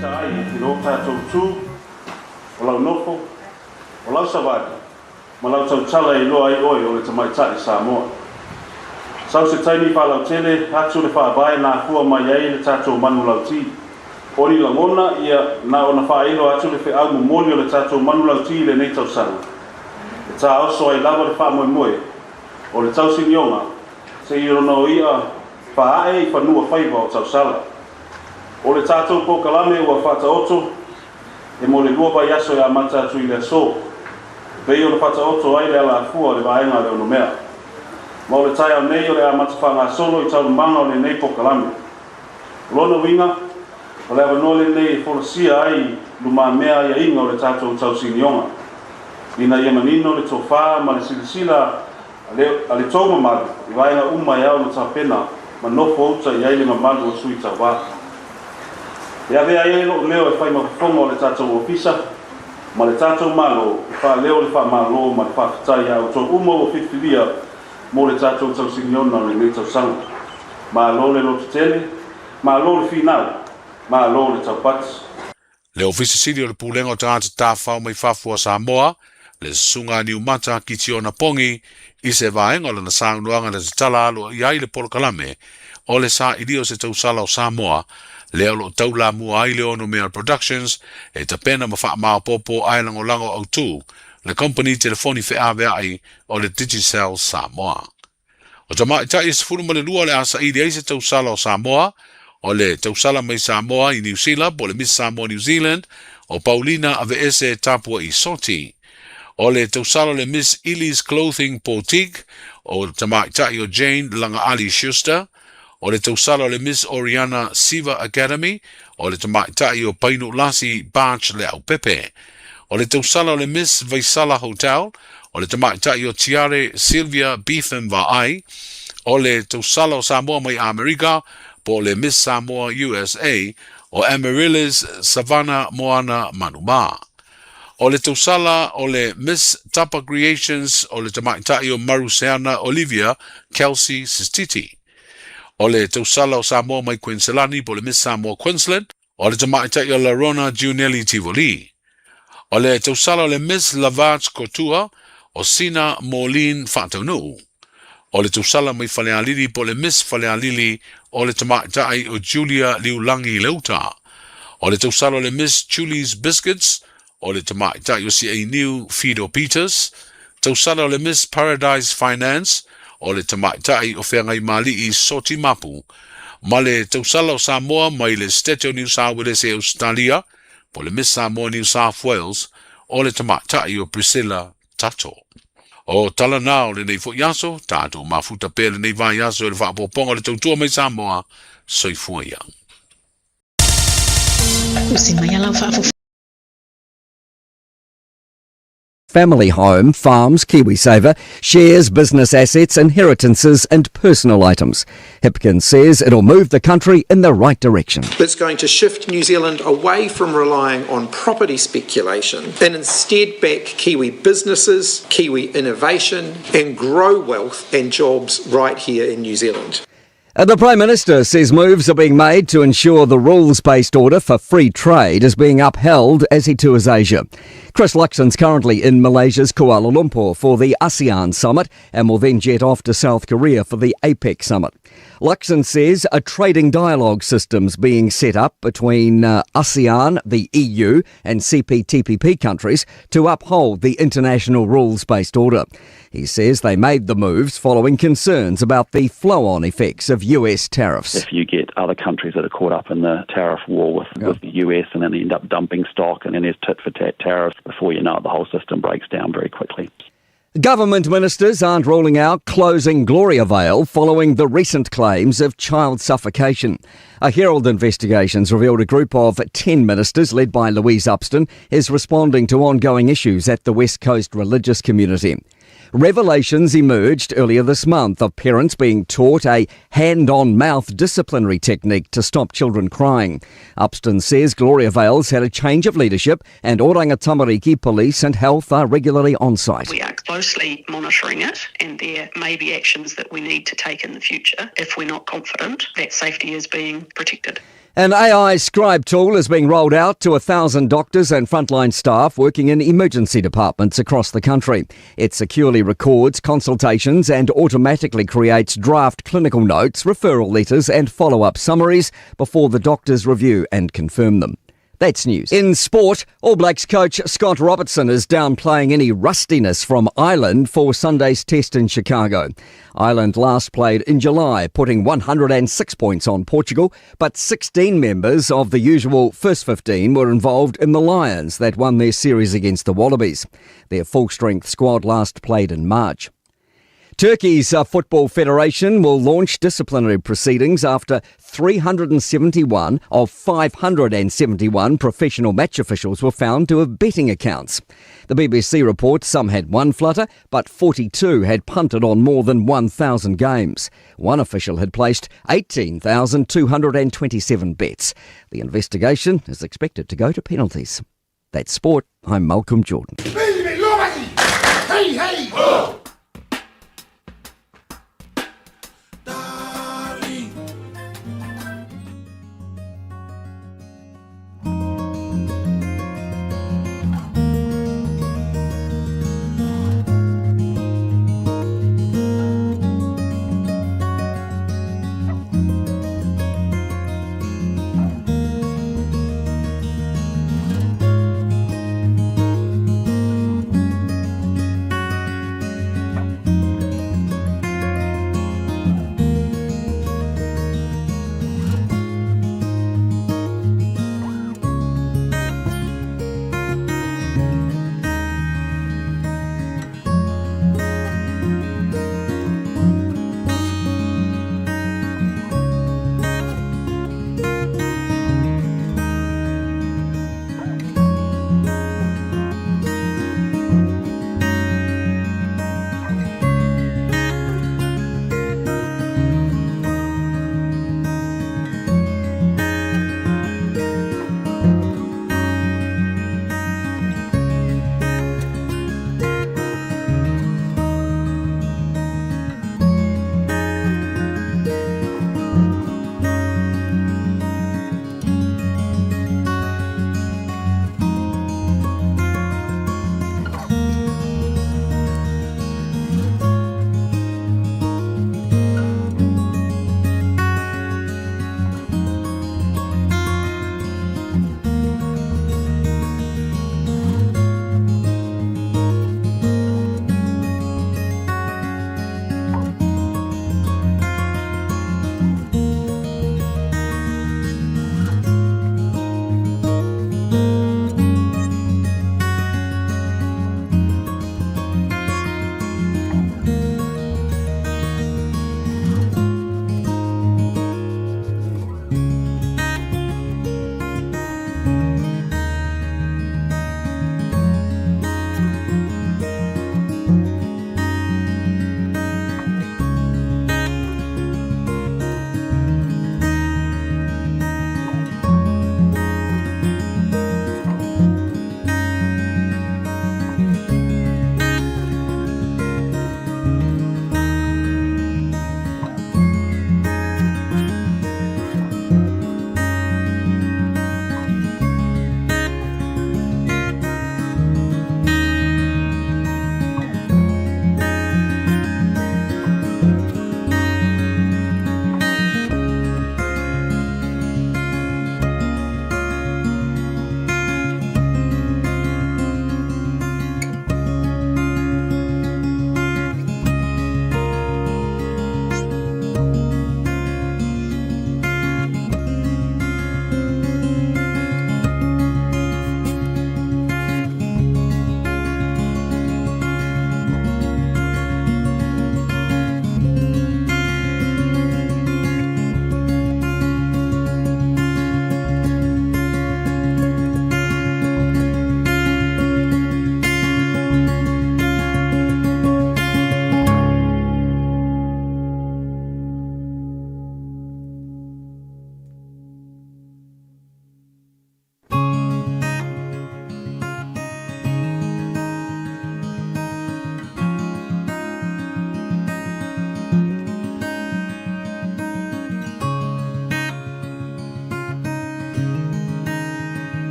Ta ai i lo tatou tu, o lau nofo, o lau savali, ma lau tautala e iloa ai oe o le tamaitai Samoa. Sau se taimi faalautele atu le faavae na afua mai ai le tatou manulauti. O ni lagona ia na ona faailo atu le feau momoli o le tatou manulauti i lenei tausaga. E taoso ai lava le faamoemoe o le tausinioga seia ona o i'a faa'e i fanua faiva o tausala. O le tatou polokalame ua faataoto e mo le lua vaiaso e amata atu i le aso, e pei ona faataoto ai le alafua o le vaega a le onomea. Ma o le taeao nei o le amata faagasolo i taualumaga o lenei polokalame. O lona uiga, o le avanoa lenei e folasia ai i lumamea aiaiga o le tatou tausinioga, ina ia manino le tofa ma le silasila a le tou mamalu i vaega uma e ao ona tapena ma nofo uta i ai le mamalu o sui tauva. E avea ai lo'u leo e fai ma fofoga o le tatou ofisa ma le tatou Malo e faaleo le faamalo ma le faafetai iā outou uma ua filifilia mo le tatou tausiniona o lenei tausaga. Malo le lototele, malo le finau, malo le taupati. Le Ofisa Sili o le Pulega o Tagata Tafafao mai Fafo a Samoa, le Susuga a Niumata Kitiona Pongi, i se vaega o lana saunoaga na tatala aloaia ai le polokalame o le sailia o se tausala o Samoa, lea o lo o taulamua ai le Onomea Productions e tapena ma faamaopoopo ae lagolago autu le kamupani telefoni feaveai o le Digicel Samoa. O tamaitai e 12 o le a saili ai se tausala o Samoa, o le tausala mai Samoa i Niu Sila po o le Miss Samoa New Zealand, o Paulina Aveese Tapua'i Soti. O le tausala o le Miss Ili's Clothing Boutique, o tamaitai o Jane Lagaali Schuster. O le tausala o le Miss Oriana Siva Academy, o le tamaitai o Painu Lasi Barch Leaupepe. O le tausala o le Miss Vaisala Hotel, o le tamaitai o Tiare Sylvia Beetham Vaai. O le tausala o Samoa mai Amerika, po o le Miss Samoa USA, o Amaryllis Savannah Moana Manumā. O le tausala o le Miss Tapa Creations o le tamaitai o Maruseana Olivia Kelsey Sestiti. O le tausala o Samoa mai Kuiniselani po o le Miss Samoa Queensland o le tamaitai o Larona Giunelli Tivoli. O le tausala o le Miss Lavat's Kotua o Sina Moline Faataunuu. O le tausala mai Falealili po o le Miss Falealili o le tamaitai o Julia Liulangi Leuta. O le tausala o le Miss Julie's Biscuits o le tamaitai o Siainiu Fido Peters. Tausala o le Miss Paradise Finance o le tamaitai o Feagaimali'i Soti Mapu. Ma le tausala o Samoa mai le Setete o Niu Sauelese Ausetalia po o le Miss Samoa New South Wales o le tamaitai o Priscilla Tato. O tala na o lenei foi aso, tatou mafuta pea lenei vaiaso i le faaopoopoga o le tautua mai Samoa. Soifua ia. Usi mai a lau faafofoga. Family home, farms, KiwiSaver, shares, business assets, inheritances and personal items. Hipkins says it'll move the country in the right direction. It's going to shift New Zealand away from relying on property speculation and instead back Kiwi businesses, Kiwi innovation and grow wealth and jobs right here in New Zealand. Uh, the Prime Minister says moves are being made to ensure the rules based order for free trade is being upheld as he tours Asia. Chris Luxon's currently in Malaysia's Kuala Lumpur for the ASEAN summit and will then jet off to South Korea for the APEC summit. Luxon says a trading dialogue system's being set up between uh, ASEAN, the EU, and CPTPP countries to uphold the international rules based order. He says they made the moves following concerns about the flow on effects of US tariffs. If you get other countries that are caught up in the tariff war with, yeah. with the US and then they end up dumping stock and then there's tit for tat tariffs, before you know it, the whole system breaks down very quickly. Government ministers aren't ruling out closing Gloriavale following the recent claims of child suffocation. A Herald investigation's revealed a group of 10 ministers led by Louise Upston is responding to ongoing issues at the West Coast religious community. Revelations emerged earlier this month of parents being taught a hand on mouth disciplinary technique to stop children crying. Upston says Gloriavale's had a change of leadership and Oranga Tamariki police and health are regularly on site. We are closely monitoring it and there may be actions that we need to take in the future if we're not confident that safety is being protected. An AI scribe tool is being rolled out to 1,000 doctors and frontline staff working in emergency departments across the country. It securely records consultations and automatically creates draft clinical notes, referral letters, and follow up summaries before the doctors review and confirm them. That's news. In sport, All Blacks coach Scott Robertson is downplaying any rustiness from Ireland for Sunday's test in Chicago. Ireland last played in July, putting 106 points on Portugal, but 16 members of the usual first 15 were involved in the Lions that won their series against the Wallabies. Their full strength squad last played in March. Turkey's uh, Football Federation will launch disciplinary proceedings after 371 of 571 professional match officials were found to have betting accounts. The BBC reports some had one flutter, but 42 had punted on more than 1,000 games. One official had placed 18,227 bets. The investigation is expected to go to penalties. That's sport. I'm Malcolm Jordan. Hey, hey, oh!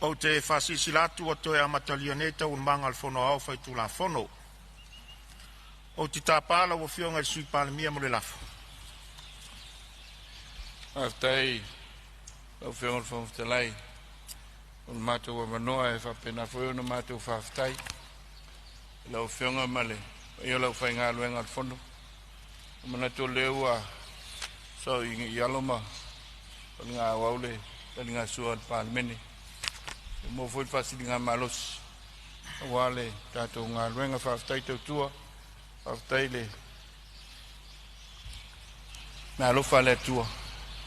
Ou te faasilasila atu ua toe amatalia nei Taualumaga a le Fono Aoao Faitulafono. Ou te tapa lau Afioga i le Sui Palemia mo le lafo. Faafetai i lau Afioga i le Fofoga Fetalai mo le matou avanoa e faapena foi ona matou faafetai i lau Afioga ma le paia o le aufaigaluega a le Fono. E manatu o lea ua sao i alo ma faliga le taligasua a le Palemene. Ua maua foi le faasiligamalosi aua le tatou galuega. Faafetai tautua, faafetai le meaalofa a le Atua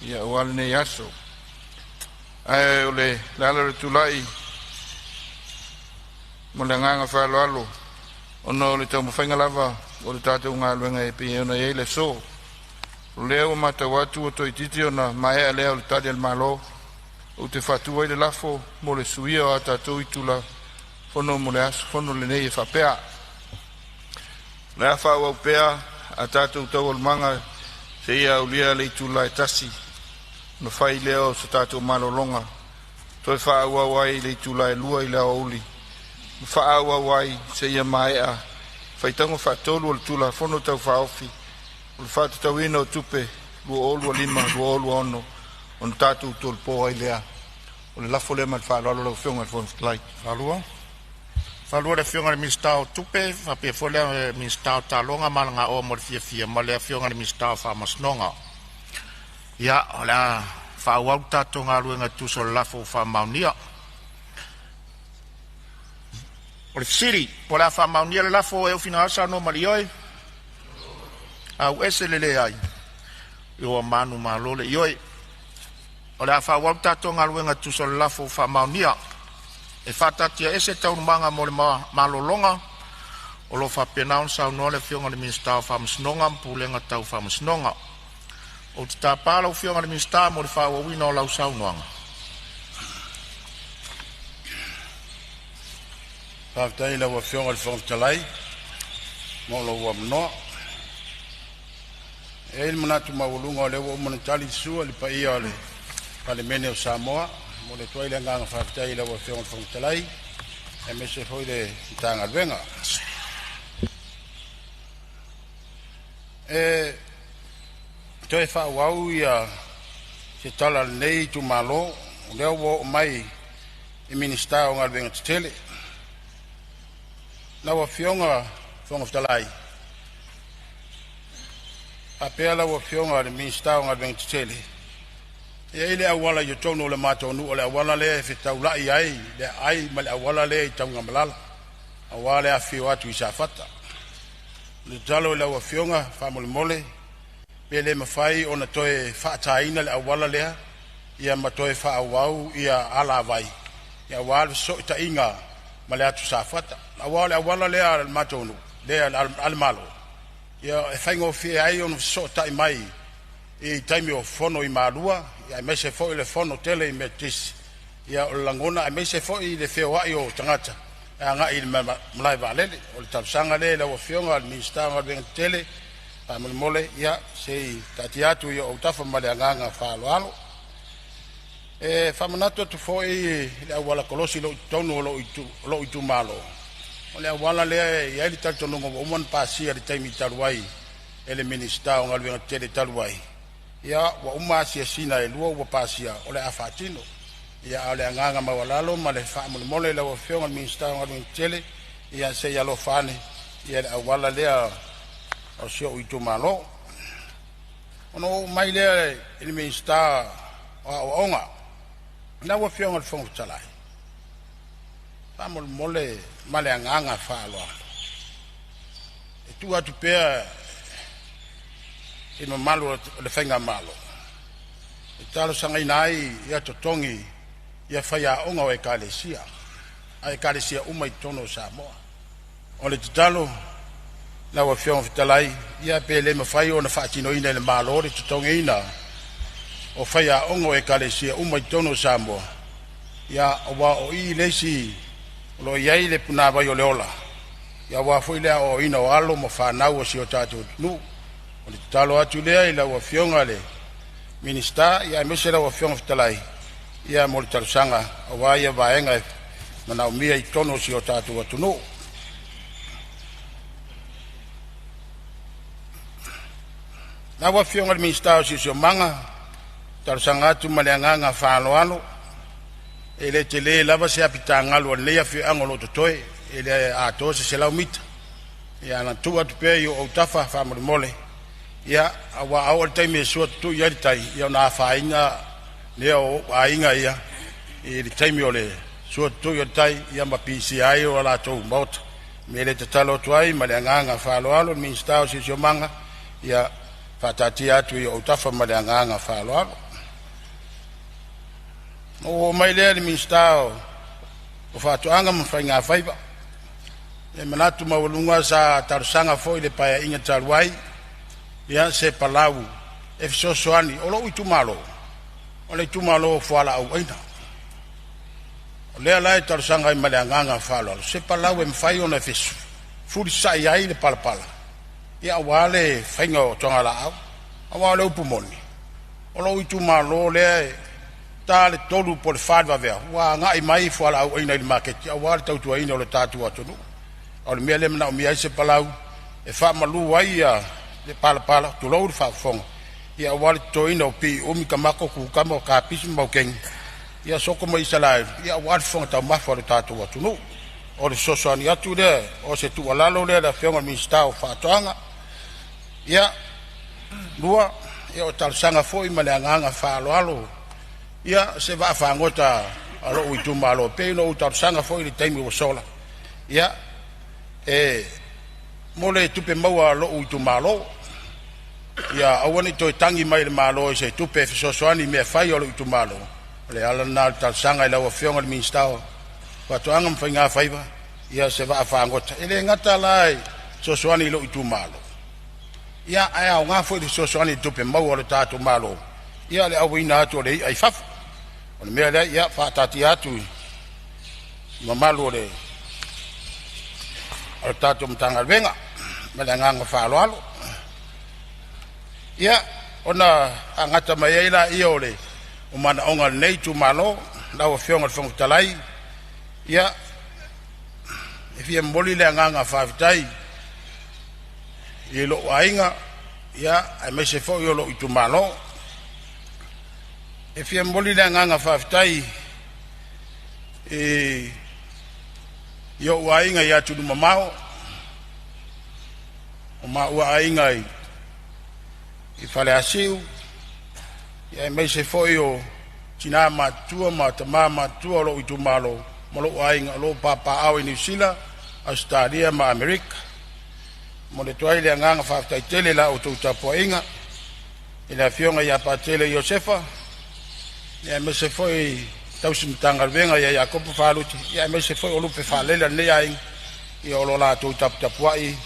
ia aua lenei aso. Ae o le ala o le tulai mo le agaga faaaloalo ona o le taumafaiga lava o le tatou galuega e pei ona i ai le aso. O lea ua matau atu ua toeitiiti ona maea lea o le tali a le Malo, ou te faatu ai le lafo mo le suia o a tatou itula fono mo le aso fono lenei e faapea: O le a faaauau pea a tatou taualumaga seia aulia le itula e 1:00 ona fai lea o se tatou malologa, toe faaauau ai i le itula e 2:00 i le aoauli ma faaauau ai seia maea le faitauga faatolu o le Tulafono Tau Faaofi o le Faatatauina o Tupe 2025/2026 ona tatou tolopo ai lea. O le lafo lea ma le faaaloalo lau Afioga i le Fofoga Fetalai. Faalua le Afioga i le Minisita o Tupe faapea foi le Minisita o Taaloga ma Alagaoa mo le Fiafia ma le Afioga i le Minisita o Faamasinoga. Ia, o le a faaauau le tatou galuega e tusa o le lafo ua faamaonia. O le fesili, po o le a faamaonia le lafo, ua finagalo saunoa ma le ioe, le leai. Ua manumalo le ioe. O le a faaauau le tatou galuega e tusa o le lafo ua faamaonia. E faataatiaese Taualumaga mo le malologa o lo o faapena ona saunoa le Afioga i le Minisita o Faamasinoga ma Pulega Tau Faamasinoga. Ou te tapa lau Afioga i le Minisita mo le faaauauina o lau saunoaga. Faafetai i lau Afioga i le Fofoga Fetalai mo lou avanoa. E i ai le manatu maualuga o lea ua uma ona tali le sua i le paia o le Palemene o Samoa. E momoli atu ai le agaga faafetai i lau Afioga i le Fofoga Fetalai aemaise foi le Matagaluega. E toe faaauau ia se tala a lenei itumalo, o lea ua oo mai i Minisita o Galuega Tetele. Lau Afioga i le Fofoga Fetalai faapea lau Afioga i le Minisita o Galuega Tetele, e i ai le auala i totonu o le matou nuu, o le auala lea e fetaulai ai le aai ma le auala lea i Tanugamalala aua le afifio atu i Safata. O le tatalo i lau Afioga faamolemole, pe le mafai ona toe faataina le auala lea ia ma toe faaauau ia alavai aua le fesootaiga ma le atu Safata. Aua o le auala lea a le matou nuu lea a le Malo, ia e faigofie ai ona fesootai mai i taimi o fono i Malua, aemaise foi o le fono tele i Metotisi. Ia o le lagona aemaise foi le feoai o tagata e agai i le malae vaalele. O le talosaga lea i lau Afioga i le Minisita o Galuega Tetele, faamolemole ia se i taatia atu i ou autafa ma le agaga faaaloalo. E faamanatu atu foi i le auala kolosi o lo o i totonu o lou itumalo, o le auala lea e i ai le talitonuga ua uma ona pasia i le taimi talu ai e le Minisita o Galuega Tetele talu ai, ia ua uma asiasiga e lua ua pasia o le a faatino. Ia a o le agaga maualalo ma le faamolemole i lau Afioga i le Minisita o Galuega Tetele, ia se i alofa ane i le auala lea o si ou itumalo. Ona ou oo mai lea i le Minisita o Aoaoga. Lau Afioga i le Fofoga Fetalai, faamolemole ma le agaga faaaloalo, e tuu atu pea i le mamalu o le faigamalo e talosagaina ai ia totogi ia faiaoga o ekalesia a ekalesia uma i totonu o Samoa. O le tatalo lau Afioga i le Fofoga Fetalai, ia pe le mafai ona faatinoina e le Malo le totogiina o faiaoga o ekalesia uma i totonu o Samoa, ia aua o i le isi o lo o i ai le punavai o le ola, ia aua foi le aoaoina o alo ma fanau a si o tatou atunuu. O le tatalo atu lea i lau Afioga i le Minisita, ia aemaise lau Afioga i le Fofoga Fetalai, Ia mo le talosaga aua ia vaega e manaomia i totonu o si o tatou atunuu. Lau Afioga i le Minisita o Siosiomaga, talosaga atu ma le agaga faaaloalo, e le tele lava se apitagalu a lenei afioaga o lo o totoe, e le atoa se 100 mita. Ia na tuu atu pea i ou autafa faamolemole, ia aua a oo i le taimi e sua tutui ai le tai, ia ona afaina lea o ou aiga ia i le taimi o le sua tutui o le tai, ia ma pisia ai o latou maota. O le mea lea e tatalo atu ai ma le agaga faaaloalo i le Minisita o Siosiomaga, ia faataatia atu i ou autafa ma le agaga faaaloalo. Ona ou oo mai lea i le Minisita o Faatoaga ma Faiga Faiva. E manatu maualuga sa talosaga foi i le Paeaiga talu ai, ia se palau e fesoasoani. O lou itumalo, o le itumalo o fualaau aina. O lea la e talosaga ai ma le agaga faaaloalo se palau e mafai ona fefulisai ai le palapala, ia aua le faiga o togalaau. Aua o le upu moni, o lou itumalo lea e ta le 3 po o le 4 i le vaveao ua agai mai fualaau aina i le maketi aua le tautuaina o le tatou atunuu. O le mea lea e manaomia ai se palau e faamalu ai le palapala, tulou le faafofoga, ia aua le totoina o pii umi, tamato, kukama, kapisi ma maukeni, ia soko ma Isaraelu, ia aua le fofoga taumafa o le tatou atunuu. O le fesoasoani atu lea, o se tuualalo lea i le Afioga i le Minisita o Faatoaga. Ia, lua, ia o talosaga foi ma le agaga faaaloalo ia se vaafagota a lou itumalo, e pei ona ou talosaga foi i le taimi ua sola, ia e mo le tupe maua a lou itumalo, ia aua ne i toe tagi mai i le Malo i se tupe e fesoasoani i mea fai a lou itumalo. O le ala lena o le talosaga i lau Afioga i le Minisita o Faatoaga ma Faiga Faiva, ia se vaafagota. E le gata la e fesoasoani i lou itumalo, ia ae aoga foi i le fesoasoani i tupe maua a le tatou Malo, ia le auina atu o le i'a i fafo. O le mea lea, ia faataatia atu i mamalu o le tatou Matagaluega ma le agaga faaaloalo. Ia ona faagata mai ai laia o le manaoga o lenei itumalo, lau Afioga i le Fofoga Fetalai. Ia, e fia momoli le agaga faafetai i lou aiga, ia aemaise foi o lou itumalo. E fia momoli le agaga faafetai i ou aiga i atunuu mamao, o maua aiga i Faleasiu, aemaise foi o tina matutua ma tama matutua o lou itumalo ma lou aiga o lo o papaaao i Niu Sila, Ausetalia ma Amerika. E momoli atu ai le agaga faafetai tele i la outou tapuaiga i le Afioga ia Patele Iosefa, aemaise foi le tausi Matagaluega ia Iakopo Faluti, aemaise foi o lupe faalele a lenei aiga, ia o lo o latou taputapuai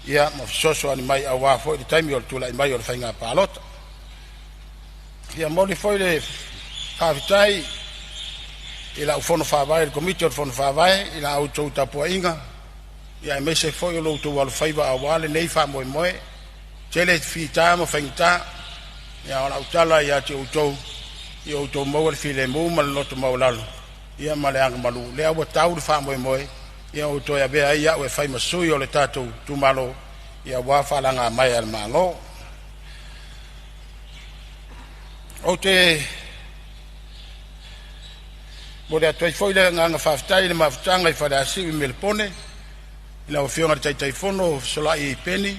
ia ma fesoasoani mai aua foi le taimi o le tulai mai o le faiga palota. Ia momoli foi le faafetai i lau Fono Faavae, le Komiti o le Fono Faavae i la outou tapuaiga, ia aemaise foi o lo outou alofaiva aua lenei faamoemoe. Tele fita ma faigata, ia o lau tala ia te outou, ia outou maua le filemu ma le loto maualalo ia ma le agamalu lea ua tau le faamoemoe ia ua toe avea ai au e fai ma sui o le tatou itumalo ia aua faalagamaea a le Malo. Ou te momoli atu ai foi le agaga faafetai i le mafutaga i Faleasiu i Melepone i lau Afioga i le Taitaifono Fesolai Peni,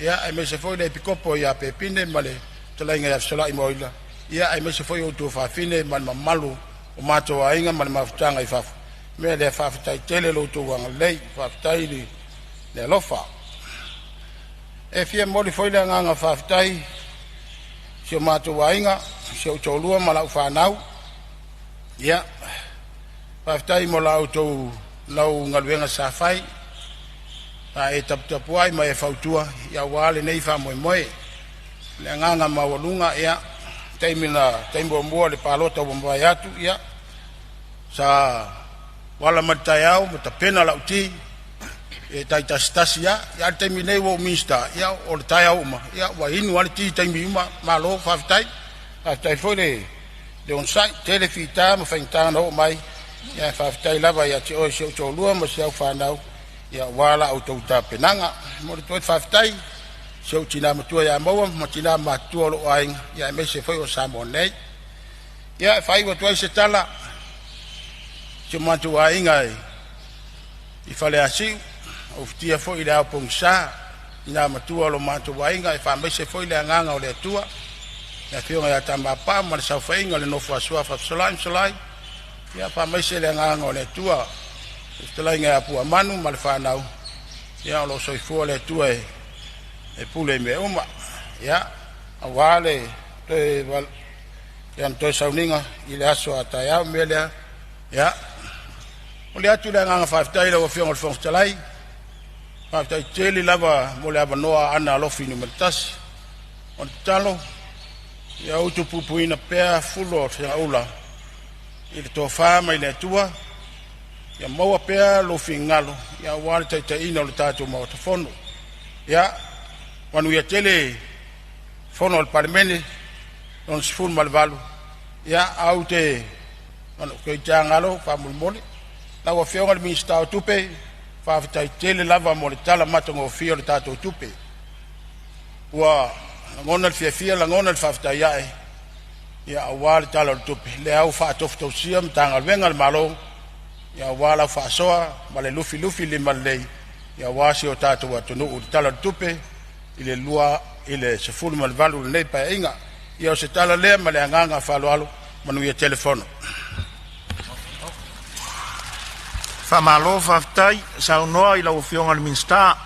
ia aemaise foi le Epikopo ia Pepine ma le fetalaiga ia Fesolai Moila, ia aemaise foi o outou fafine ma le mamalu o matou aiga ma le mafutaga i fafo. O le mea lea, faafetai tele lo outou agalelei, faafetai le alofa. E fia momoli foi le agaga faafetai i si o matou aiga, si ou toalua ma lau fanau. Ia, faafetai mo la outou lau galuega sa fai, sa e taputapuai ma e fautua ia aua lenei faamoemoe. O le agaga maualuga, ia taimi na taimi muamua le palota ua mavae atu, ia sa wala mai le taeao ma tapena lau ti e taitasitasi lava. Ia a o le taimi nei ua ou Minisita, ia o le taeao uma, ia ua inu lava le ti i taimi uma. Malo faafetai. Faafetai foi le le onosai, tele fita ma faigata na oo mai, ia ae faafetai lava ia te oe si ou toalua ma si au fanau, ia aua la outou tapenaga. E momoli atu ai le faafetai i si ou tina matua ia Maua ma tina matutua o lou aiga, ia aemaise foi o Samoa nei. Ia e faaiu atu ai se tala, si o matou aiga i Faleasiu, ufitia foi le ao pogisa i ina matua o lo matou aiga e faamaise foi le agaga o le Atua i le afioga ia Tama Pau ma le saofaiga i le nofo a Suafa Fesolai ma Solai, ia faamaise le agaga o le Atua i le fetalaiga ia Puamanu ma le fanau, ia o lo o soifua le Atua e pule i mea uma. Ia aua le toe toe sauniga i le aso a taeao mea lea. Ia momoli atu le agaga faafetai i lau Afioga i le Fofoga Fetalai, faafetai tele lava mo le avanoa Aana Alofi Nu.1. O le tatalo ia utupupuina pea fulu o le segaula i le tofa mai le Atua, ia maua pea lou finagalo aua le taitaiina o le tatou Maota Fono. Ia manuia tele fono a le Palemene lona 18. Ia ae ou te galo faamolemole lau Afioga i le Minisita o Tupe, faafetai tele lava mo le tala matagofie o le tatou tupe. Ua lagona le fiafia lagona le faafetai ae aua le Tala o le Tupe lea ua faatofutausia Matagaluega a le Malo aua lau faasoa ma le lufilufi limalelei aua si o tatou atunuu i le Tala o le Tupe i le 2018 i lenei Paeaiga. Ia o se tala lea ma le agaga faaaloalo, manuia tele fono. Faamalo faafetai saunoa i lau Afioga i le Minisita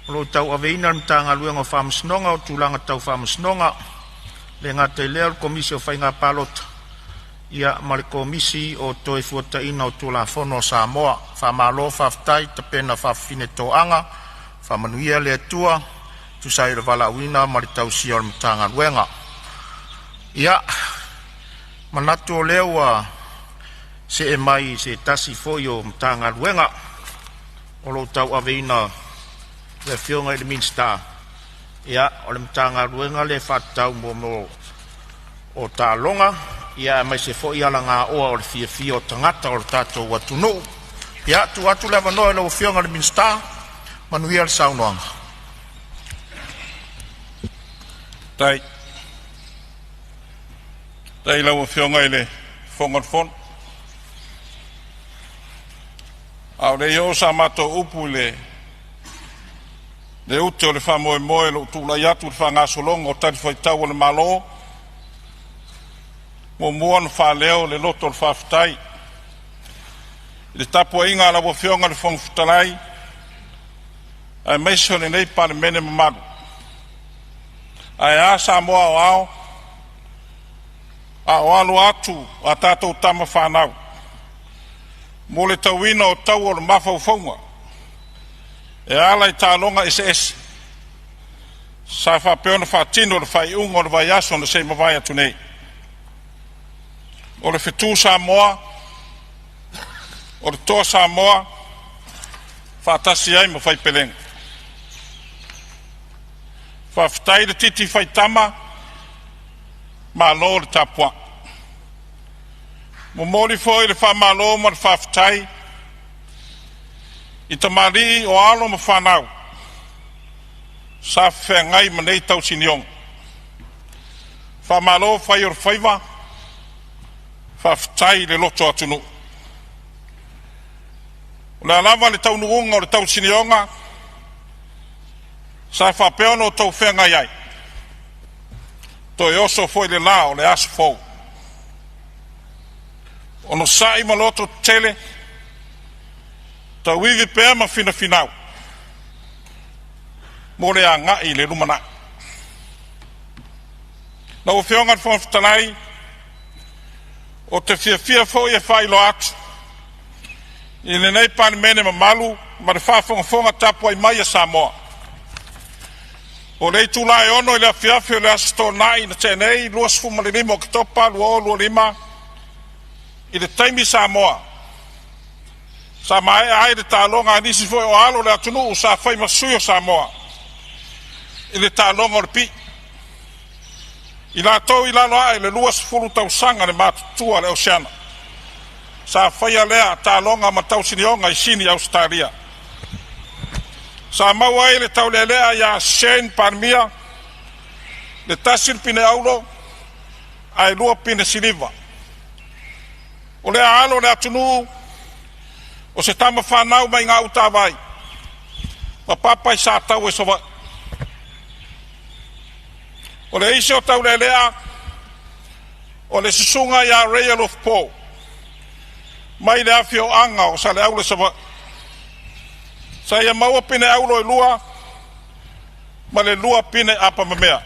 o lo o tauaveina le Matagaluega o Faamasinoga o Tulaga Tau Faamasinoga, e le gata i lea o le Komisi o Faiga Palota ma le Komisi o le Toefuataiga o Tulafono a Samoa. Faamalo faafetai tapena faafafine toaga, faamanuia le Atua e tusa ai o le valaauina ma le tausia o le Matagaluega. Ia, manatu o lea ua see mai i se tasi foi o Matagaluega o lo o tauaveina le Afioga i le Minisita, ia o le Matagaluega lea faatatau mo mea o taaloga, ia aemaise foi alagaoa o le fiafia o tagata o le tatou atunuu. Ia, tuu atu le avanoa i lau Afioga i le Minisita, manuia le saunoaga. Faafetai i lau Afioga i le Fofoga o le Fono. A o le i oo sa matou upu i le ute o le faamoemoe i lou tulai atu i le faagasologa o talifuaitau a le Malo, e muamua ona faaleo le loto o le faafetai i le tapuaiga a lau Afioga i le Fofoga Fetalai aemaise o lenei Palemene mamalu. Ae a Samoa aoao a o alo atu a tatou tama fanau mo le tauina o taua o le mafaufauga e ala i taaloga eseese sa faapea ona faatino i le faaiuga o le vaiaso na se i mavae atu nei. O le fetu Samoa, o le toa Samoa, faatasi ai ma faipelega. Faafetai le titi faitama, malo le tapuai. Momoli foi le faamalo ma le faafetai i tamalii o alo ma fanau sa feagai ma nei tausinioga. Faamalo fai o le faiva, faafetai le loto atunuu. O le a lava le taunuuga o le tausinioga sa faapea ona outou feagai ai, toe oso foi le la o le aso fou. Onosai ma loto tetele, tauivi pea ma finafinau mo le agai i le lumanai. Lau Afioga i le Fofoga Fetalai, ou te fiafia foi e faailoa atu i lenei Palemene mamalu ma le faafogafoga tapuai mai a Samoa, o le itula e 6 i le afiafi o le Aso Toonai na tea nei, 25 Oketopa 2025, i le taimi Samoa, sa maea ai le taaloga a nisi foi o alo o le atunuu sa fai ma sui o Samoa i le taaloga o le pii. I latou i lalo ae o le 20 tausaga le matutua o le au sa faia lea taaloga ma tausinioga i Sini, Ausetalia. Sa maua ai le taulealea ia Shane Palemia le tasi le pine auro ae lua pine siliva. O lea alo o le atunuu o se tama fanau mai Gautavai ma papa i Sataua i Savaii. O le isi o taulealea o le susuga ia Ray Alofapo mai le afioaga o Saleaula Savaii. Sa ia maua pine auro e lua ma le lua pine apamamea.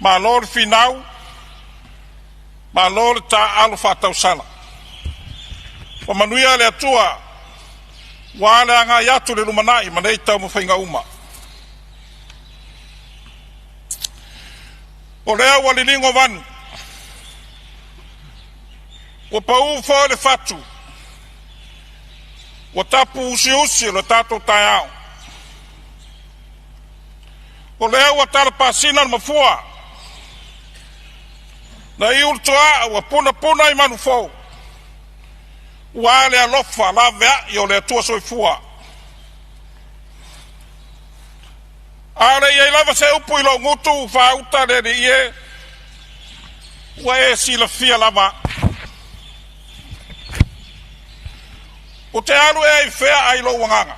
Malo le finau, malo le taaalo faatausala. Ua manuia le Atua ua le agai atu i le lumanai ma nei taumafaiga uma. O lea ua liligo vanu, ua pau foi le fatu, ua tapu usiusi o le tatou taeao. O lea ua talapasina le mafua, na iu le toa ua punapuna i manufou, ua le alofa laveai o le Atua Soifua. A o le i ai lava se upu i lou gutu faauta le Alii e, ua e silafia lava. Ou te alu ea i fea ai lou agaga?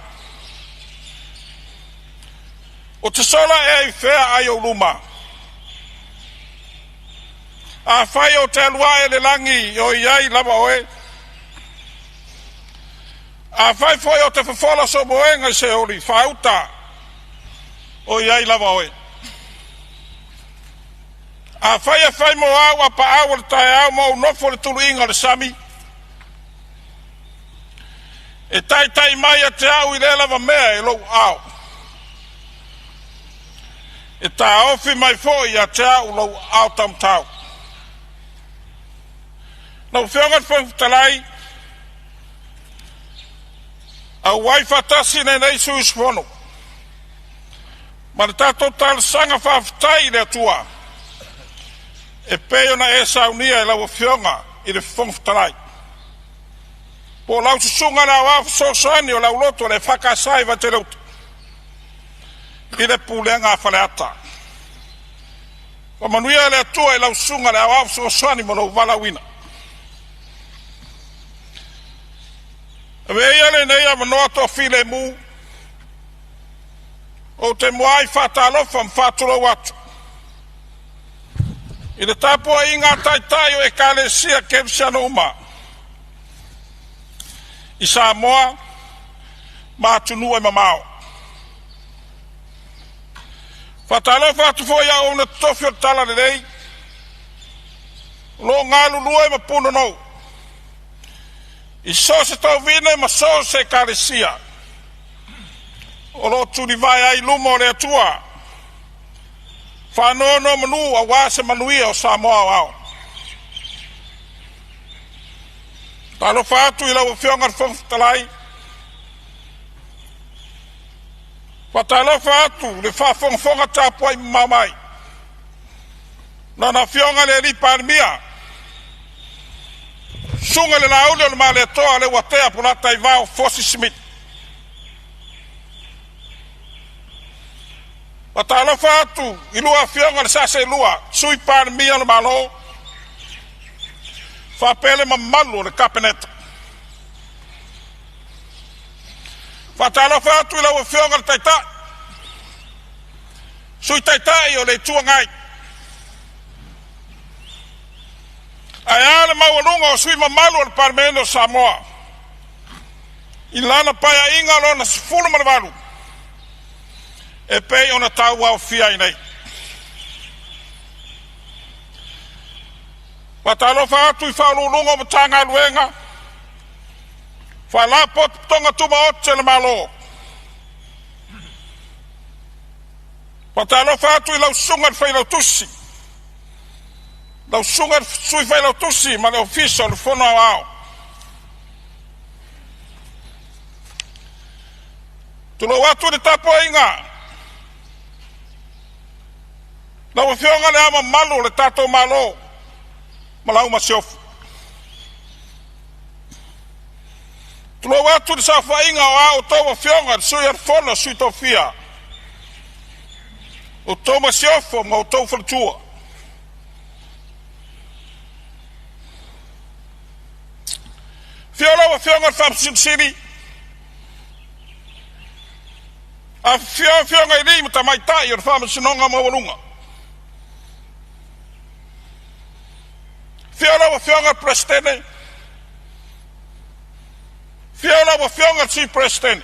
Ou te sola ea i fea ai ou luma? Afai ou te alu ae i le lagi, o i ai lava oe. Afai foi ou te fofola sou moega i Seoli, faauta, o i ai lava oe. Afai e fai mo au a paau o le taeao ma ou nofo i le tuluiga o le sami, e taitai mai ia te au i lea lava mea i lou ao. E taofi mai foi ia te au lou ao taumatau. Lau Afioga i le Fofoga Fetalai, auai faatasi lenei sui usufono ma le tatou talosaga faafetai i le Atua e pei ona e saunia e lau Afioga i le Fofoga Fetalai. Po o lau susuga i le Aoao Fesoasoani o le Aulotu o le EFKS i Vaitele-uta i le pulega a Faleata. Faamanuia le Atua i lau susuga i le Aoao Fesoasoani mo lou valaauina. Avea ia lenei avanoa toafilemu ou te muai faatalofa ma faatulou atu i le tapuaiga a Taitai o Ekalesia Kerisiano uma i Samoa ma atunuu e mamao. Faatalofa atu foi i auauna totofi o le Talalelei o lo o galulue ma punonou i so o se tovine ma so o se ekalesia o lo o tulivae ai i luma o le Atua, faanonomanu aua se manuia o Samoa aoao. Talofa atu i lau Afioga i le Fofoga Fetalai, faatalofa atu le faafogafoga tapuai mamao mai Lana Afioga i le Alii Palemia, Susuga i le Laauli o le Malietoa Leuatea Polataivao Fosi Smith. Faatalofa atu i lua afioga le Saselua, Sui Palemia o le Malo, faapea le mamalu o le Kapeneta. Faatalofa atu i lau Afioga i le Taitai, Sui Taitai o le Itu Agai, ae a le maualuga o sui mamalu o le Palemene o Samoa i lana Paeaiga lona 18 e pei ona tauaofia ai nei. Faatalofa atu i Faauluuluga o Matagaluega, Faalapotopotoga Tumaoti a le Malo. Faatalofa atu i lau susuga i le Failautusi, lau susuga i le Sui Failautusi ma le Ofisa o le Fono Aoao. Tulou atu i le tapuaiga Lau Afioga i Le Ao Mamalu o le tatou Malo ma lau Masiofo. Tulou atu le saofaiga o a outou afioga i le Sui o le Fono a Sui Tofia, outou masiofo ma outou faletua. Afio lau Afioga i le Faamasino Sili, afifio afioga i alii ma tamaitai o le Faamasinoga Maualuga. Afio lau Afioga i le Peresetene, afio lau Afioga i le Sui Peresetene,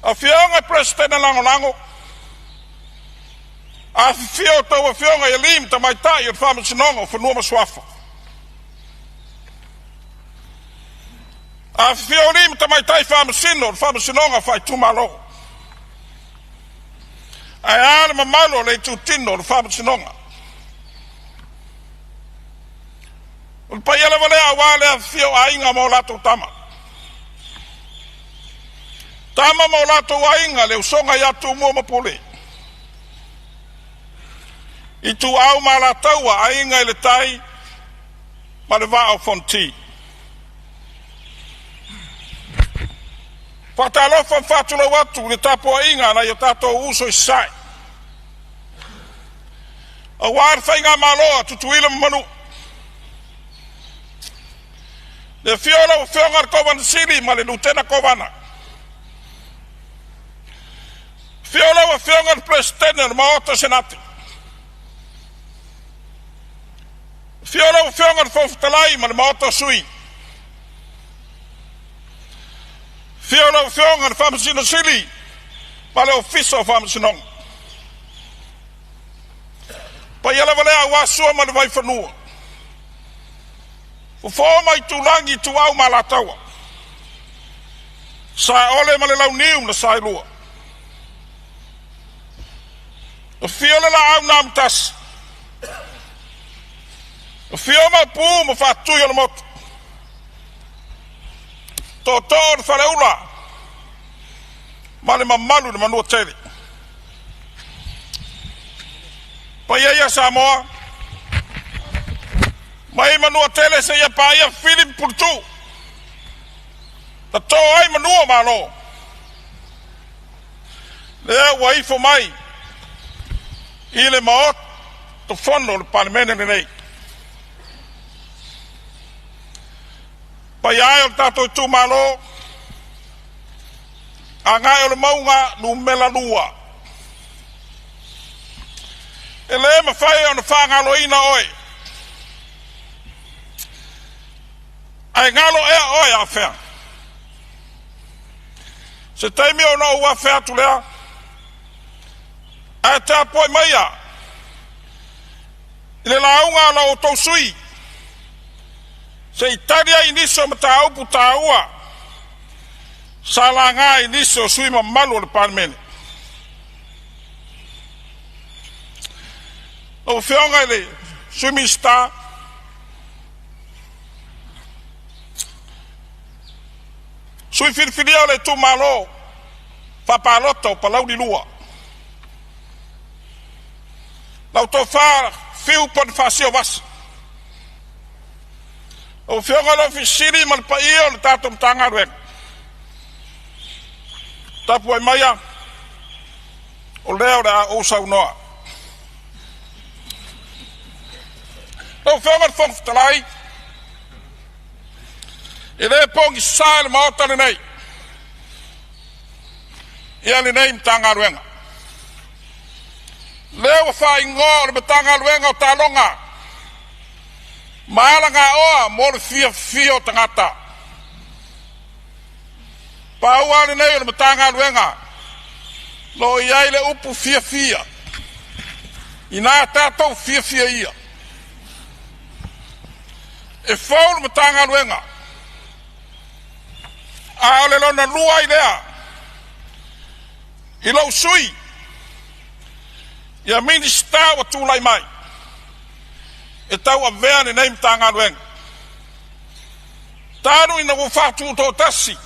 afioga i Peresetene Lagolago, afifio outou afioga i alii ma tamaitai o le Faamasinoga o Fanua ma Suafa. Afifio alii ma tamaitai faamasino o le Faamasinoga Faaitumalo, ae a le mamalu o le itutino o le Faamasinoga. O le paia lava lea aua le afifio o aiga ma o latou tama, tama ma o latou aiga, le usoga ia Tumua ma Pule, Ituau ma Alataua, Aiga i le Tai ma le Vaa o Fonoti. Faatalofa ma faatulou atu i le tapuaiga a nai o tatou uso i Sasae, aua le faigamalo a Tutuila ma Manu'a. Le afio o lau Afioga i le Kovana Sili ma le Lutena Kovana. Afio lau Afioga i le Peresetene o le Maota Senate. Afio lau Afioga i le Fofoga Fetalai ma le Maota o Sui. Afio lau Afioga i le Faamasino Sili ma le Ofisa o Faamasinoga. Paia lava lea aua Sua ma le Vaifanua, Fofo ma Itulagi, Ituau ma Alataua, Saole ma le Launiu na Saelua. Afio le Laau na Amotasi, afio Maopu ma Faatui o le Motu, Tootoo o le Faleula ma le mamalu i le Manuatele. Paia ia Samoa, mai Manuatele seia paia Fili ma Puletuu, na to ai manu o Malo. Lea ua ifo mai i le Maota Fono o le Palemene lenei. Paia e o le tatou itumalo, agai o le mauga numera 2. E le mafai ona faagaloina oe, ae galo ea oe afea. Se taimi ona ou afe atu lea, ae tapuai maia i le lauga a la outou sui se i tali ai nisi o mataupu taua sa laga i nisi o sui mamalu o le Palemene. Lau Afioga i le Sui Minisita, sui filifilia o le itumalo faapalota o Palauli 2, lau tofa Fiu Ponifasio Vasa, lau Afioga i le Ofisa Sili ma le paia o le tatou Matagaluega, tapuai maia, o lea o le a ou saunoa. Lau Afioga i le Fofoga Fetalai, e le pogisa i le Maota lenei ia lenei Matagaluega. Lea ua faaigoa o le Matagaluega o Taaloga ma Alagaoa mo le fiafia o tagata. Pau lava lenei o le Matagaluega lo o i ai le upu fiafia, inā tatou fiafia ia. E fou le Matagaluega, a o le lona lua ai lea i lou sui ia Minisita ua tulai mai e tauavea lenei Matagaluega. Talu ina ua faatutoatasi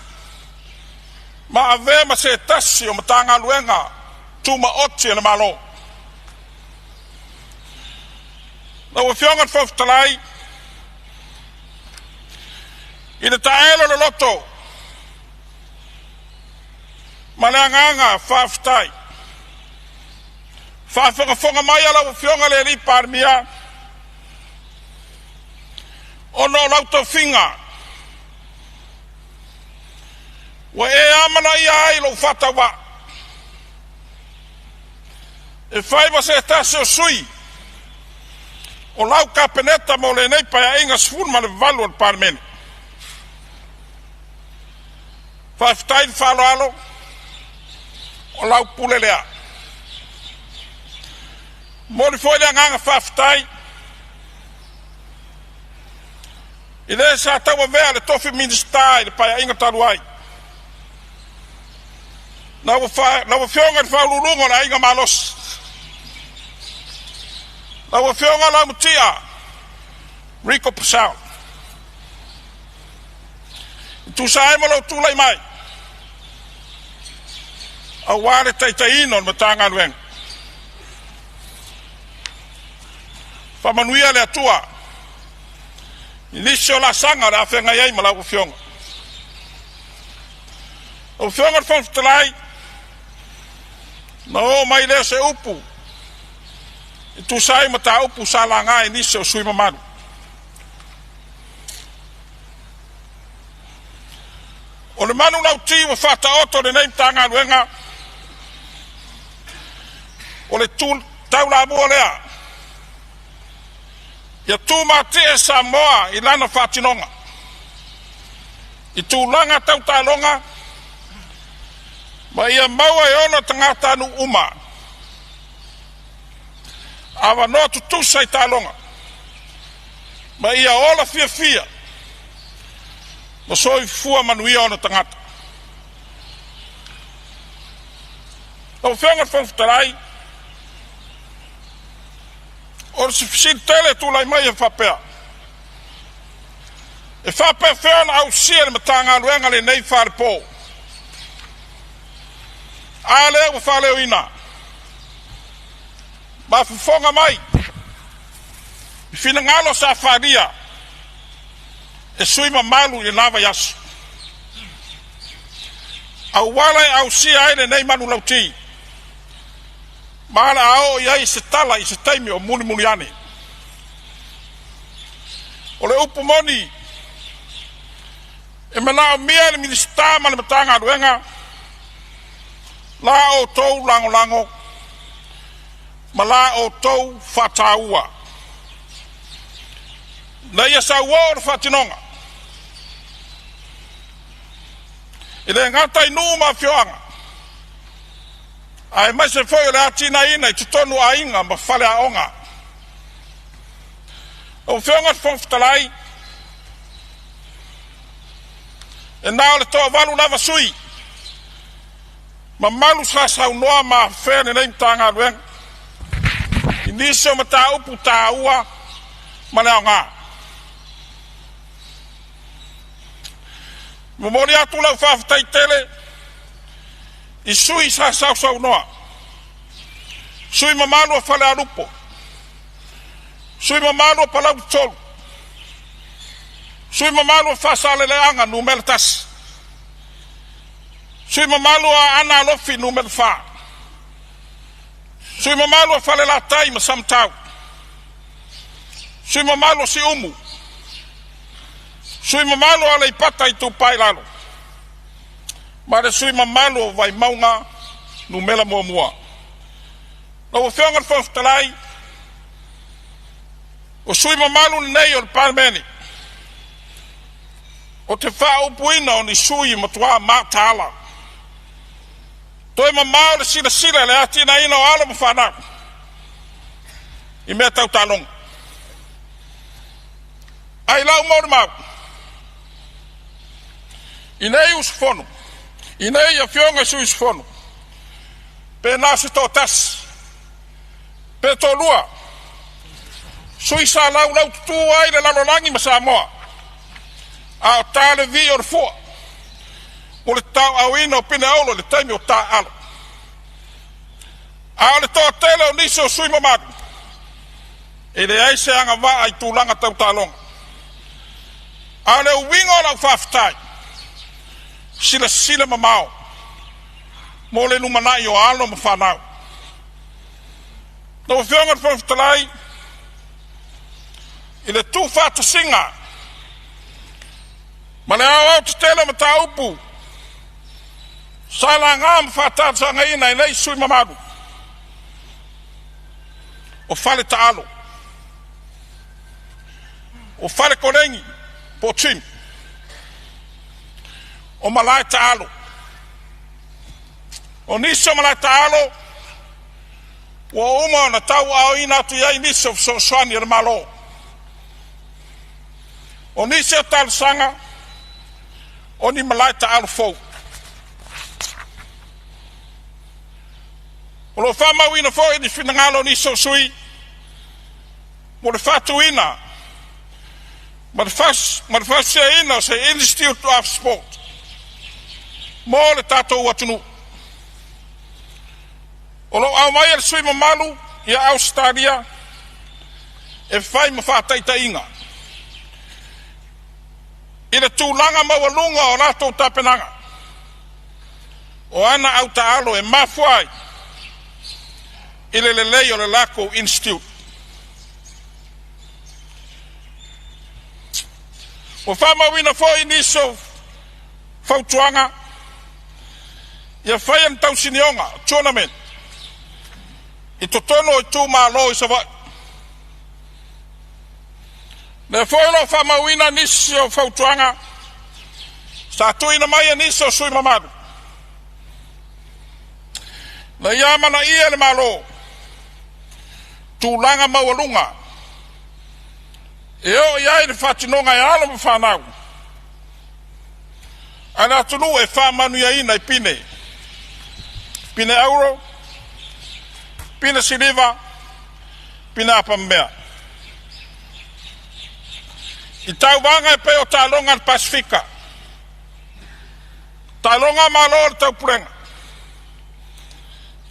ma avea ma se tasi o Matagaluega Tumaoti a le Malo. Lau Afioga i le Fofoga Fetalai, i le taelo o le loto ma le agaga faafetai, faafogafoga mai a lau Afioga i le Palemia, ona o lau tofiga ua e amanaia ai lou faatauvaa e fai ma se tasi o sui o lau Kapeneta mo lenei Paeaiga 18 o le Palemene. Faafetai le faaaloalo, o lau pule lea. Momoli foi le agaga faafetai i le sa tauavea le tofi Minisita i le Paeaiga talu ai, lau Afioga i le Faauluuluga o le Aiga Malosi, lau Afioga Laumatia Rico Purcell, e tusa ai ma lou tulai mai aua le taitaiina o le Matagaluega. Faamanuia le Atua i nisi o laasaga o le a feagai ai ma lau Afioga. Lau Afioga i le Fofoga Fetalai, na oo mai lea o se upu e tusa ai mataupu sa laga e nisi o sui usufono mamalu. O le manulauti ua faataoto lenei Matagaluega, o le taulamua lea ia tumatie Samoa i lana faatinoga i tulaga tau taaloga ma ia maua e ona tagatanuu uma avanoa tutusa i taaloga ma ia ola fiafia ma soifua manuia ona tagata. Lau Afioga i le Fofoga Fetalai, o le fesili tele e tulai mai e faapea, e faapefea ona ausia e le Matagaluega lenei falepo? A lea ua faaleoina ma fofoga mai i finagalo sa faaalia e sui mamalu i lena vaiaso, auala e ausia ai lenei manulauti, ma o le a oo i ai se tala i se taimi o mulimuli ane. O le upu moni, e manaomia e le Minisita ma le Matagaluega la outou lagolago ma la outou faataua, na ia sauoo le faatinoga e le gata i nuu ma afioaga, aemaise foi o le atinaeina i totonu o aiga ma faleaoga. Lau Afioga i le Fofoga Fetalai, e na o le toavalu lava sui mamalu sa saunoa ma afea lenei Matagaluega i nisi o mataupu taua ma le aoga. Momoli atu lau faafetai tele i sui sa sausaunoa, sui mamalu o Falealupo, sui mamalu o Palauli 3, sui mamalu o Faasaleleaga Nu.1, sui mamalu o Aana Alofi Nu.4, sui mamalu o Falelatai ma Samatau, sui mamalu o Siumu, sui mamalu o Aleipata Itupa i Lalo, ma le sui mamalu o Vaimauga 1. Lau Afioga i le Fofoga Fetalai, o sui mamalu lenei o le Palemene, o te faaupuina o ni sui matua mataala, toe mamao le silasila i le atinaeina o alo ma fanau i mea tau taaloga. Ai lau molimau i nei usufono, i nei afioga i sui usufono, pe na o se toatasi, pe toalua, sui sa laulaututu ai le lalolagi ma Samoa, a o ta le vi o le fua, mo le tauauina o pine auro i le taimi o taaalo. A o le toatele o nisi o sui mamalu, e leai se agavaa i tulaga tau taaloga. A o le uiga o lau faafetai, silasila mamao mo le lumanai o alo ma fanau. Lau Afioga i le Fofoga Fetalai, i le tuufaatasiga ma le aoaotetele o mataupu sa laga ma faatalosagaina e nei sui mamalu, o fale taalo, o fale koleni po o gym, o malae taalo. O nisi o malae taalo ua uma ona tauaaoina atu i ai nisi o fesoasoani a le Malo. O nisi o talosaga o ni malae taalo fou. O lo o faamauina foi ni finagalo o nisi o sui mo le faatuina ma le fausiaina o se Institute of Sport mo le tatou atunuu. O lo o aumaia le sui mamalu ia Ausetalia e fai ma faataitaiga i le tulaga maualuga o latou tapenaga o ana autaalo e mafua ai i le lelei o le latou Institute. Ua faamauina foi nisi o fautuaga ia faia ni tausinioga tournament i totonu o itumalo i Savaii. Lea foi o lo o faamauina nisi o fautuaga sa tuuina mai e nisi o sui mamalu na ia amanaia le Malo tulaga maualuga e oo i ai le faatinoga e alo ma fanau a le atunuu e faamanuiaina i pine, pine auro, pine siliva, pine apamemea. I tauvaga e pei o taaloga a le Pasefika, taaloga a Malo o le Taupulega,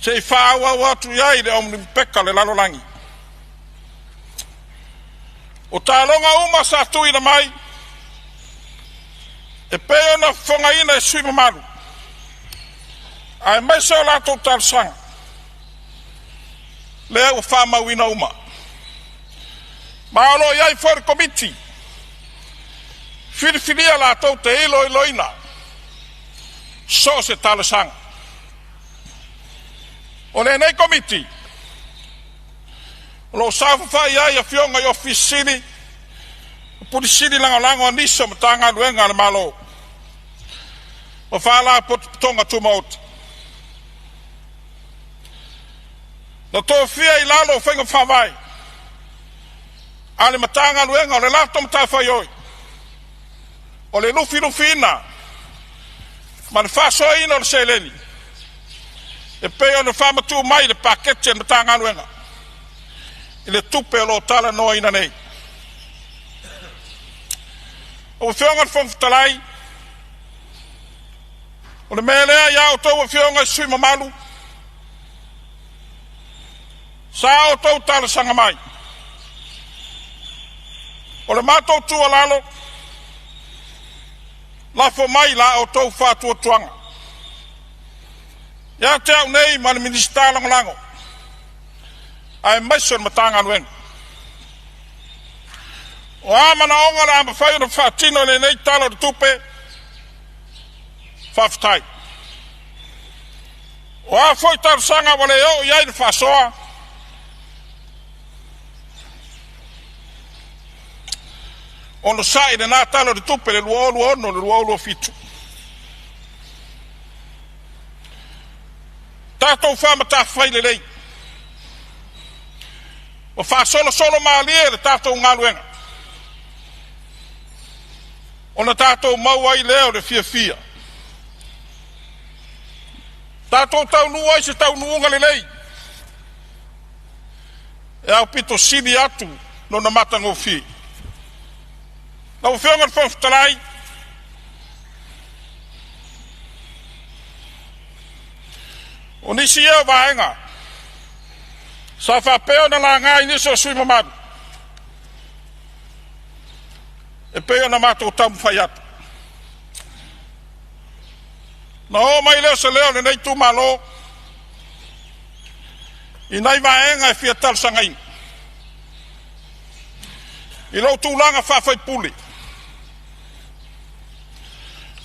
se i faaauau atu i ai le Olimipeka o le lalolagi. O taaloga uma sa tuuina mai e pei ona fofogaina e sui mamalu, aemaise o latou talosaga, lea ua faamauina uma. Ma o lo o i ai foi le komiti filifilia latou te iloiloina so o se talosaga. O lenei komiti o lo o saofafai ai afioga i Ofisa Sili o Pule Sili Lagolago a nisi o Matagaluega a le Malo ma Faalapotopotoga Tumaoti. Na tofia i lalo o faiga faavae a le Matagaluega o le latou matafaioi o le lufilufiina ma le faasoaina o le seleni e pei ona faamatuu mai le paketi a le Matagaluega i le tupe o lo o talanoaina nei. Lau Afioga i le Fofoga Fetalai, o le mea lea ia outou afioga i sui mamalu, sa outou talosaga mai. O le matou tuualalo, lafo mai la outou faatuatuaga ia te au nei ma le Minisita Lagolago, aemaise o le Matagaluega. O a manaoga o le a mafai ona faatino i lenei Tala o le Tupe, faafetai. O a foi talosaga ua le oo i ai le faasoa, onosai lena Tala o le Tupe le 2026 le 2027. Tatou faamatafai lelei ma faasolosolo malie le tatou galuega, ona tatou maua ai lea o le fiafia. Tatou taunuu ai se taunuuga lelei e aupito sili atu lona matagofie. Lau Afioga i le Fofoga Fetalai, o nisi ia o vaega Sa faapea ona laga i nisi o sui mamalu e pei ona matou taumafai atu. Na oo mai lea o se leo o lenei itumalo i nai vaega e fia talosagaina. I lou tulaga faa-faipule,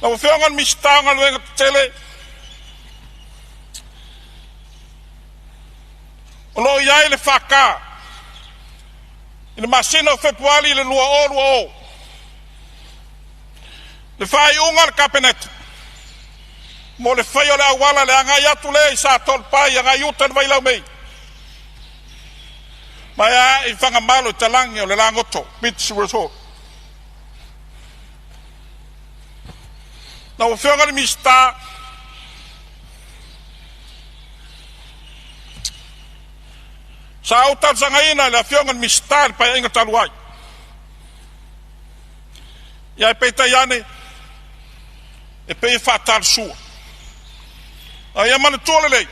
lau Afioga i le Minisita o Galuega Tetele, o lo o i ai le FK i le masina o Fepuari i le 2020, le faaiuga a le Kapeneta mo le faia o le auala le agai atu lea i Satoalepai agai uta i le Vailaumei ma e ae i Fagamalo i talaane o le Lagoto Beach Resort. Lau Afioga i le Minisita, sa ou talosagaina i le Afioga i le Minisita i le Paeaiga talu ai, ia ae peitai ane e pei e faatalasua. A ia manatua lelei,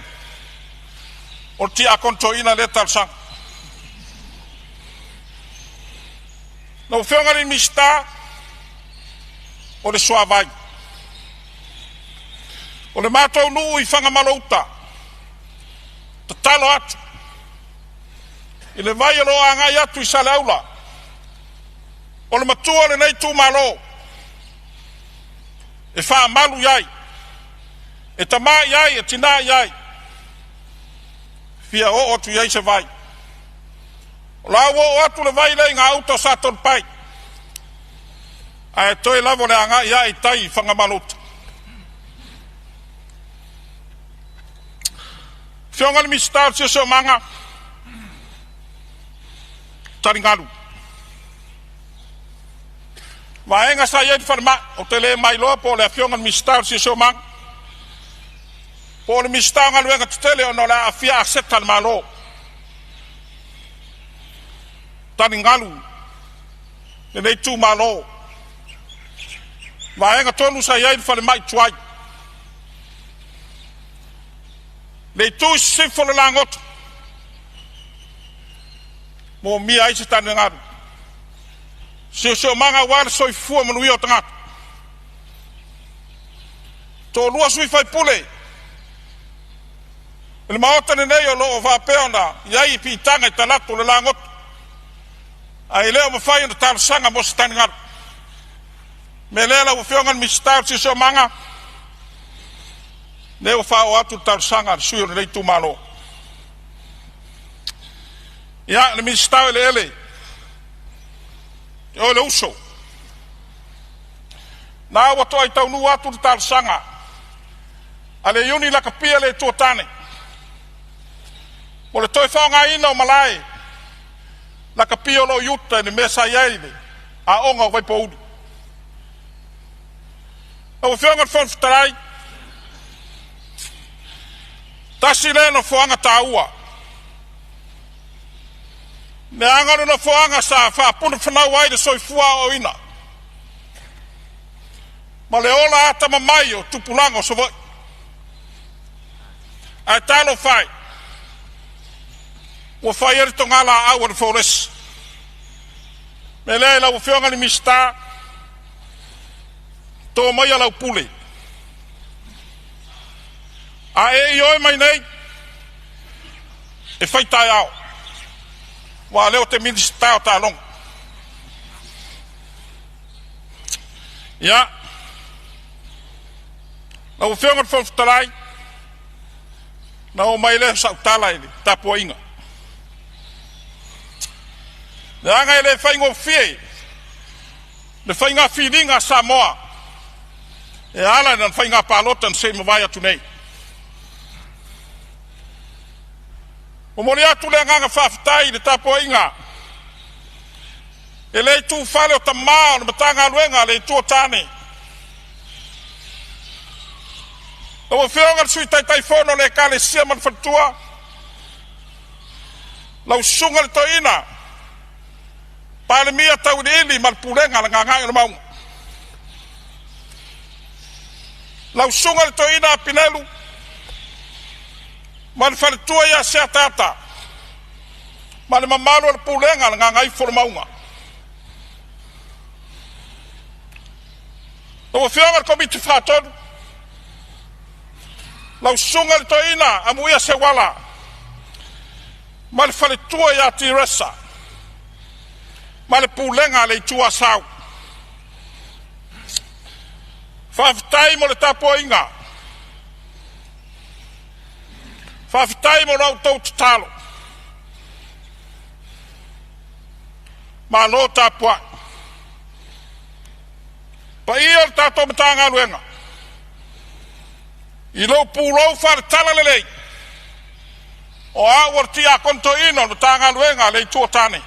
o le tiakono toeaina lea talosaga. Lau Afioga i le Minisita o le Suavai, o le matou nuu i Fagamalouta, tatalo atu i le vai o lo o agai atu i Saleaula, o le matua o lenei itumalo e faamalu i ai, e tamā i ai, e tinā i ai, fia oo atu i ai se vai. O la ua oo atu le vai lea i gauta o Satoalepai, ae toe lava o le agai ae i tai i Fagamalouta. Afioga i le Minisita o le Siosiomaga, taligalu. Vaega sa i ai le falemai, ou te le mailoa po o le Afioga i le Minisita o le Siosiomaga, po o le Minisita o Galuega Tetele ona o le aafia aseta a le Malo. Taligalu lenei itumalo. Vaega tonu sa i ai le falemai tuai. Le itu i sisifo o le Lagoto, moomia ai se taligalu. Siosiomaga aua le soifua manuia o tagata. Toalua sui faipule i le maota lenei o lo o faapea ona i ai piitaga i talaatu o le Lagoto, ae le o mafai ona talosaga mo se taligalu. Mea lea lau Afioga i le Minisita o le Siosiomaga, lea ua faaoo atu le talosaga a le sui o lenei itumalo. Ia, le Minisita o Eleele, e oe le uso. Na ua toai taunuu atu le talosaga a le Iuni Lakapia le Itu o Tane mo le toe faaaogaina o malae lakapia o lo o i uta i le mea sa i ai le aoga o Vaipouli. Lau Afioga i le Fofoga Fetalai, tasi lea nofoaga taua, leaga o le nofoaga sa faapunafanau ai le soifua aoaoina ma le ola atamamai o tupulaga o Savaii. Ae talofa e, ua fai ai le togalaau a le Foresi. Mea lea i lau Afioga i le Minisita, to maia lau pule. A e ioe mai nei, e fai taeao, aua o lea ou te Minisita o taaloga. Ia, lau Afioga i le Fofoga Fetalai, na oo mai lea o sau tala i le tapuaiga. Leaga e le faigofie le faiga filiga a Samoa e ala i lana faiga palota na se i mavae atu nei. Momoli atu le agaga faafetai i le tapuaiga e le itufale o tamā o le Matagaluega a le Itu o Tane. Lau Afioga i le Sui Taitaifono o le Ekalesia ma le Faletua, lau Susuga i le Toeaina Palemia Tauiliili ma le Pulega a le Gagaemauga, lau Susuga i le Toeaina Apinelu ma le Faletua ia Seataata. Ma le mamalu o le pulega a le Gagaifolemauga. Lau Afioga i le Komiti Faatonu, lau Susuga i le Toeaina Amuia Seuala ma le faletua ia Tiresa ma le pulega a le Itu Asau. Faafetai mo le tapuaiga, faafetai mo la outou tatalo. Malo tapuai. Paia o le tatou Matagaluega, i lou pulou faale-Talalelei, o au o le Tiakono Toeaina o le Matagaluega a le Itu o Tane.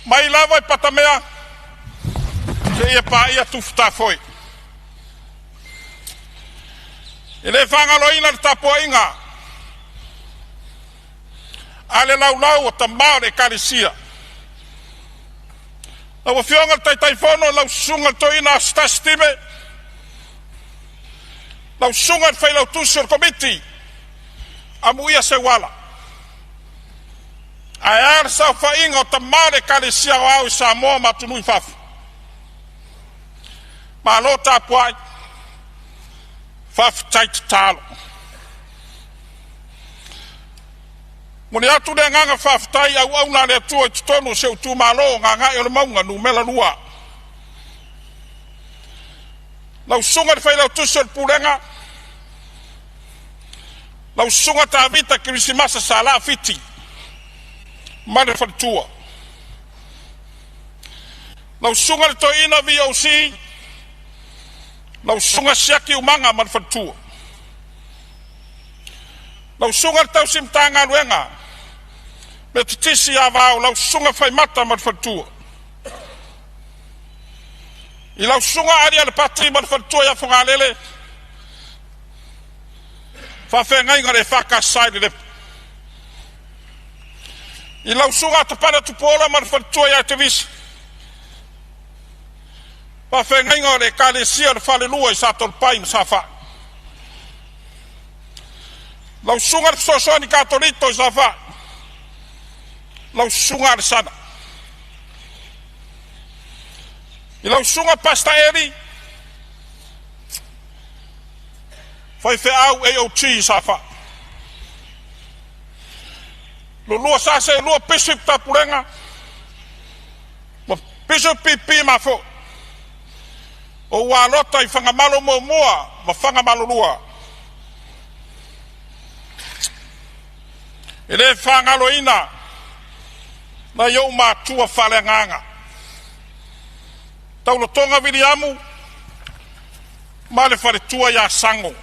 Mai lava i Patamea seia paia Tufutafoe. E le faagaloina le tapuaiga a le laulau o tama o le Ekalesia. Lau Afioga i le Taitaifono, lau Susuga i le Toeaina Asitasi Time, lau Susuga i le Failautusi o le Komiti, Amuia Seuala, ae a le saofaiga o tama o le Ekalesia Aoao i Samoa ma atunuu i fafo. Malo tapuai, faafetai tatalo. Momoli atu le agaga faafetai i auauna a le Atua i totonu o si ou itumalo o Gagaemauga Nu.2. Lau Susuga i le Failautusi o le Pulega, lau Susuga Tavita Kerisimasa Salaa Fiti ma le faletua. Lau Susuga i le Toeaina VOC, lau Susuga Siaki Umaga ma le faletua. Lau Susuga i le Tausi Matagaluega Metotisi Avao, lau Susuga Faimata ma le faletua. I lau Susuga Ali Alepati ma le faletua ia Fogalele, faafeagaiga le EFKS i Lelepa. I lau Susuga Tapana Tupuola ma le faletua ia Tevisa, faafeagaiga o le Ekalesia o le Falelua i Satoalepai ma Safai. Lau Susuga le Fesoasoani Katoliko i Safai, lau Susuga Alesana. I lau Susuga Pastor Eli, faifeau AOG i Safai. Lulua sa seelua Bishop Tapulega ma Bishop PP Mafo. O ua alota i Fagamalo muamua ma Fagamalo lua. E le faagaloina nai ou matua faaleagaga. Taulotoga Viliamu ma le faletua ia Sago.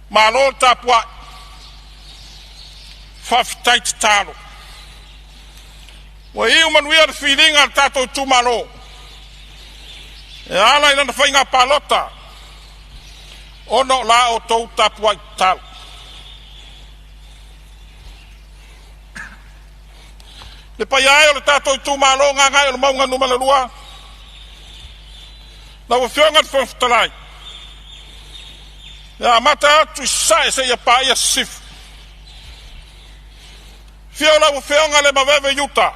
Malo le tapuai. Faafetai tatalo. Ua iu manuia le filiga a le tatou itumalo e ala i lana faiga palota ona o la outou tapuai tatalo. Le paia e o le tatou itumalo Gagaemauga Nu.2, lau Afioga i le Fofoga Fetalai, e amata atu i Sasae seia paia Sisifo. Afio lau Afioga Lemaveave Iuta.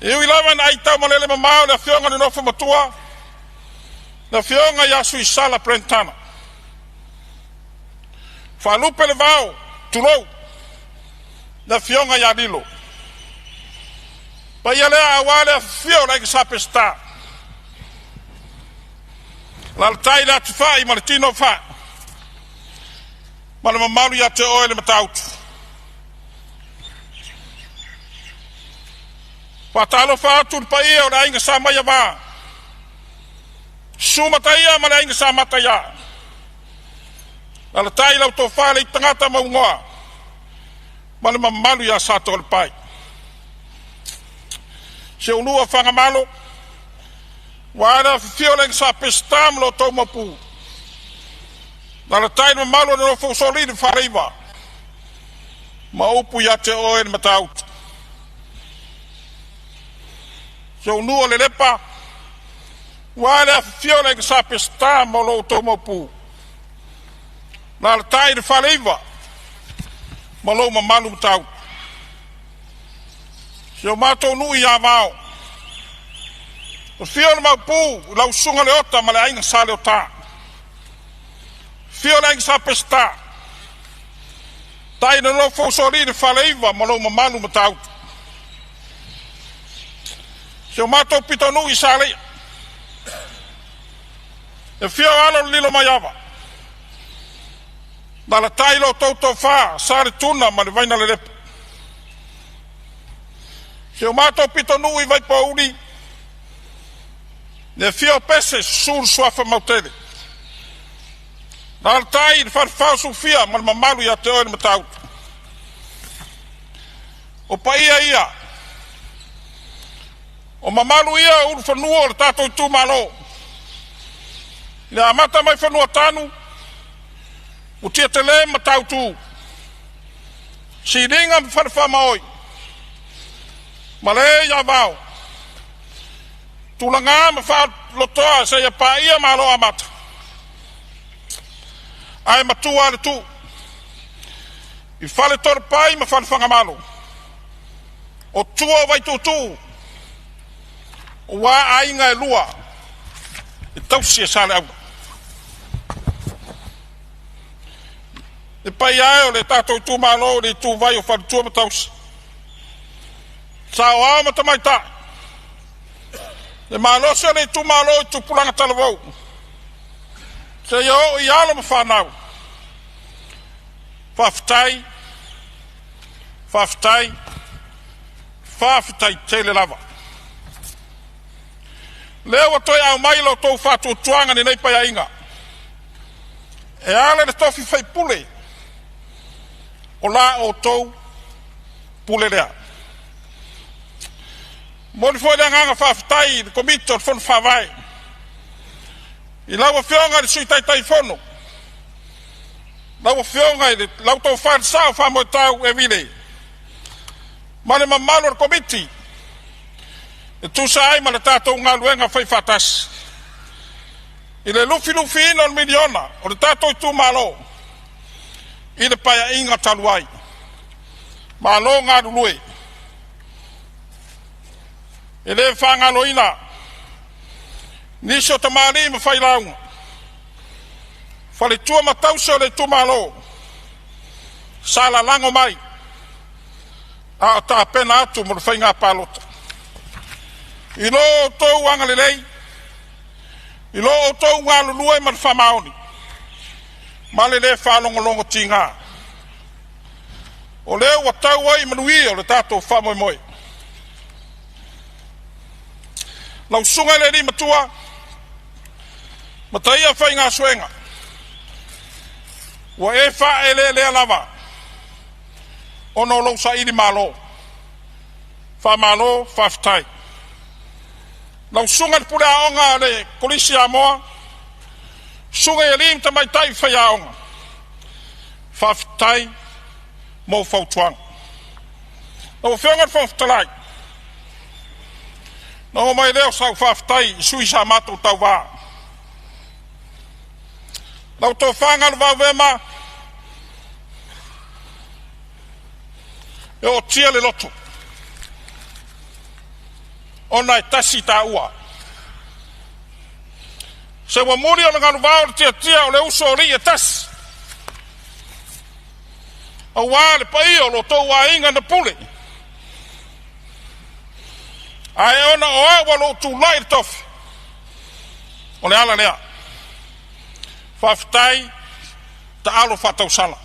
E ui lava ina aitaumalele mamao le Afioga i le Nofo Matua, le Afioga ia Suisala Brentana. Faalupe le vao, tulou, le Afioga ia Lilo. Paia lea aua le afifio o le Aiga Sa Peseta. Alaalatai le atifa'i ma le tino fa'i ma le mamalu ia te oe le Matautu. Faatalofa atu le paia o le Aiga Sa Maiava, Susu Mataia ma le Aiga Sa Mataia. Alaalatai lau tofa le Aitagata Mauigoa ma le mamalu ia Satoalepai. Si ou nuu o Fagamalo, ua le afifio le Aiga Sa Peseta ma lo outou maopu. Alaalatai le mamalu o le nofo usoalii le Faleiva ma upu ia te oe le Matautu. Si ou nuu o Lelepa, ua le afifio le Aiga Sa Peseta ma lo outou maopu. Alaalatai le Faleiva ma lou mamalu matautu. Si o matou nuu i Avao, afio le Maopu i lau susuga Leota ma le aiga Sa Leota, afio le aiga Sa Peseta, tai le nofo usoalii le Faleiva ma lou mamalu Matautu. Si o matou pitonuu i Saleia, afio alo o le Lilomaiava, alaalatai lo outou toafa Sa Letuna ma le Vainalelepa. Si o matou pitonuu i Vaipouli, le afio o Pese, susu le suafa Mautele, alaalatai le falefa o Sufia ma le mamalu ia te oe le Matautu. O paia ia, o mamalu ia o ulufanua o le tatou itumalo, i le amata mai Fanuatanu, Mutiatele ma Matautu, Siliga ma Falefaamaoi, ma le i Avao, Tulaga ma Faalotoa seia paia Malo amata, ae matua le tuu i Faletoalepai ma Falefagamalo, o tua o Vaituutuu, ua aiga e lua e tausi e Saleaula. Le paia e o le tatou itumalo i le ituvai o faletua ma tausi, saoao ma tamaitai, le malosi o le itumalo i tupulaga talavou, seia oo i alo ma fanau. Faafetai, faafetai, faafetai tele lava. Lea ua toe aumai lo outou faatuatuaga i lenei Paeaiga e ala i le tofi faipule o la outou pule lea. Momoli foi le agaga faafetai i le Komiti o le Fono Faavae, i lau Afioga i le Sui Taitaifono, lau Afioga i le lau Tofa i le Sao Famoetau Evile, ma le mamalu o le Komiti e tusa ai ma le tatou galuega faifaatasi i le lufilufiina o le miliona o le tatou itumalo i le Paeaiga talu ai. Malo galulue. E le faagaloina nisi o tamalii ma failauga, faletua ma tausi o le itumalo sa lalago mai a o tapena atu mo le faiga palota. I lo outou agalelei, i lo outou galulue ma le faamaoni, ma le le faalogologo tiga, o lea ua tau ai manuia o le tatou faamoemoe. Lau susuga i le alii matua, Mataia Faigasuega, ua e faaeleelea lava ona o lou saili malo. Faamalo, faafetai. Lau susuga i le pule aoga a le Kolisi Amoa, susuga i alii ma tamaitai faiaoga, faafetai mo fautuaga. Lau Afioga i le Fofoga Fetalai, na oo mai lea o sau faafetai i sui sa matou tauva. Lau tofa Galuvao Vema, e ootia le loto, ona e tasi taua. Se ua muli o le galuvao o le tiatia o le uso o alii e tasi, aua le paia o lo outou aiga na pule. Ae ona o au ua lou tulai i le tofi, o le ala lea. Faafetai taalo faatausala.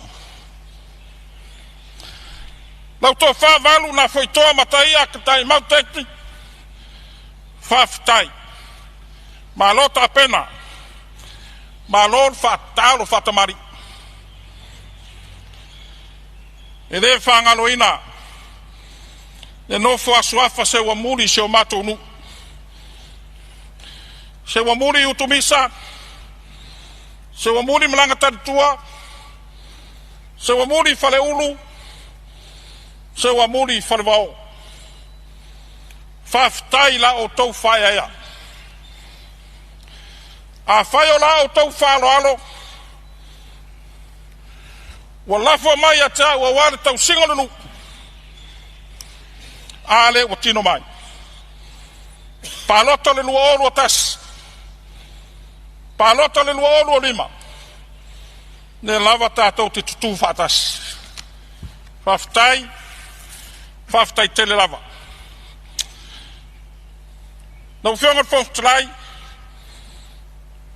Lau tofa Valu na foitoa Mataia Taimau Teki, faafetai. Malo tapena, malo le faataalo faatamali. E le faagaloina le nofo asuafa se ua muli i si o matou nuu. Se ua muli i Utumisa, se ua muli Malaga Talitua, se ua muli i Faleulu, se ua muli i Falevao. Faafetai i la outou faaeaea. Afai o la outou faaaloalo, Ua lafo mai ia te au auā le tausiga o le nuu, a lea ua tino mai. Palota le 2021, palota le 2025, lea lava tatou te tutū faatasi. Faafetai, faafetai tele lava. Lau Afioga i le Fofoga Fetalai,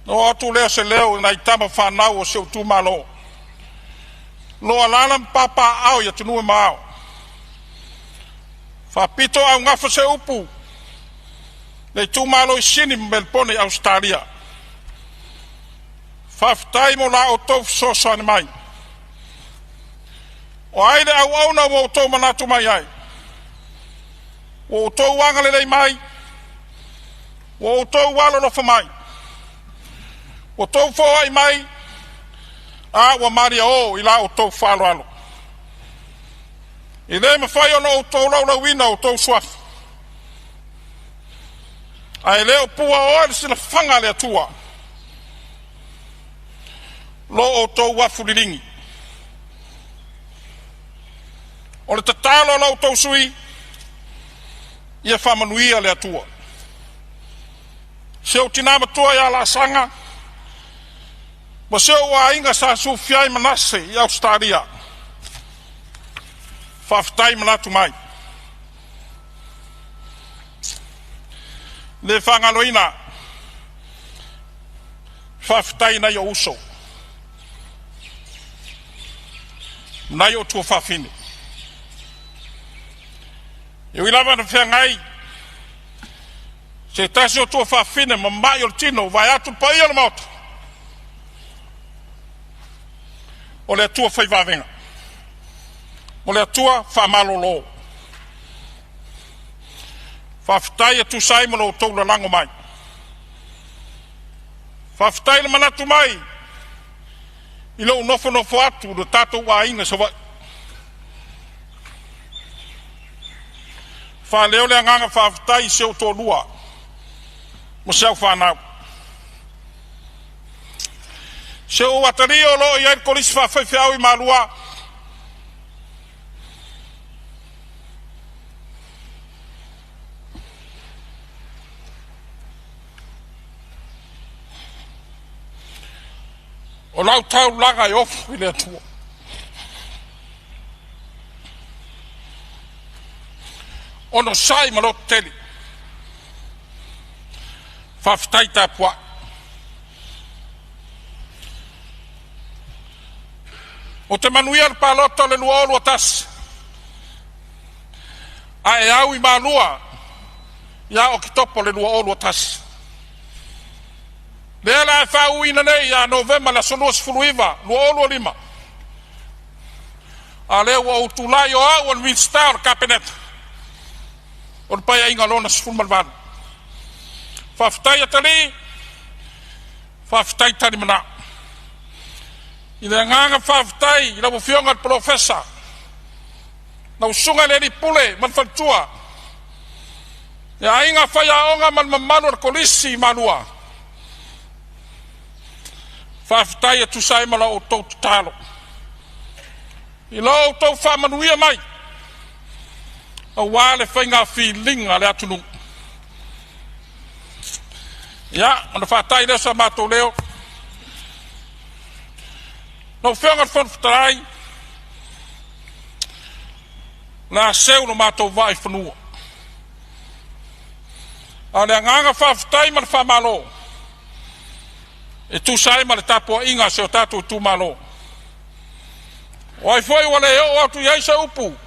na oo atu lea o se leo i nai tama fanau o si ou itumalo, o lo o alaala ma papaaao i atunuu e mamao. Faapitoaugafa se upu le itumalo i Sini ma Melepone i Ausetalia. Faafetai mo la outou fesoasoani mai. O ai le auauna ua outou manatu mai ai? Ua outou agalelei mai, ua outou alolofa mai, ua outou foai mai, a ua maliao i la outou faaaloalo. E le mafai ona ou tolaulauina outou suafa, ae le o puaoa le silafaga a le Atua lo outou afu liligi. O le tatalo a la outou sui, ia faamanuia le Atua. Si ou tinā matua ia Laasaga, ma si ou aiga sa sufia ai Manase i Ausetalia. Faafetai manatu mai. Le faagaloina, faafetai nai ou uso, nai ou tuafafine. E ui lava na feagai se tasi o tuafafine ma mai o le tino, vae atu le paia o le Maota, o le Atua fai vavega, o le Atua faamalolo. Faafetai e tusa ai ma lo outou lalago mai. Faafetai le manatu mai i lou nofonofo atu le tatou aiga i Savaii. Faaleo le agaga faafetai i si ou toalua ma si au fanau. Si ou atalii o lo o i ai le kolisi faafaifeau i Malua, o lau taulaga e ofo i le Atua. Onosai ma lototele. Faafetai tapuai. O te manuia le palota o le 2021 a e au i Malua ia Oketopa le 2021. Lea la e faauuina nei ia Novema le aso 29, 2025. A lea ua ou tulai o au o le Minisita o le Kapeneta o le Paeaiga lona 18. Faafetai atalii, faafetai talimana. I le agaga faafetai i lau Afioga i le Polofesa, lau Susuga i le Alii Pule ma le Faletua, le aiga faiaoga ma le mamalu o le Kolisi i Malua. Faafetai e tusa ai ma la outou tatalo. I lo outou faamanuia mai, aua le faiga filiga a le atunuu. Ia, ona faatai lea o sa matou leo. Lau Afioga i le Fofoga Fetalai, o le a seu lo matou vaa i fanua. A o le agaga faafetai ma le faamalo e tusa ai ma le tapuaiga a si o tatou itumalo. O ai foi ua le oo atu i ai se upu,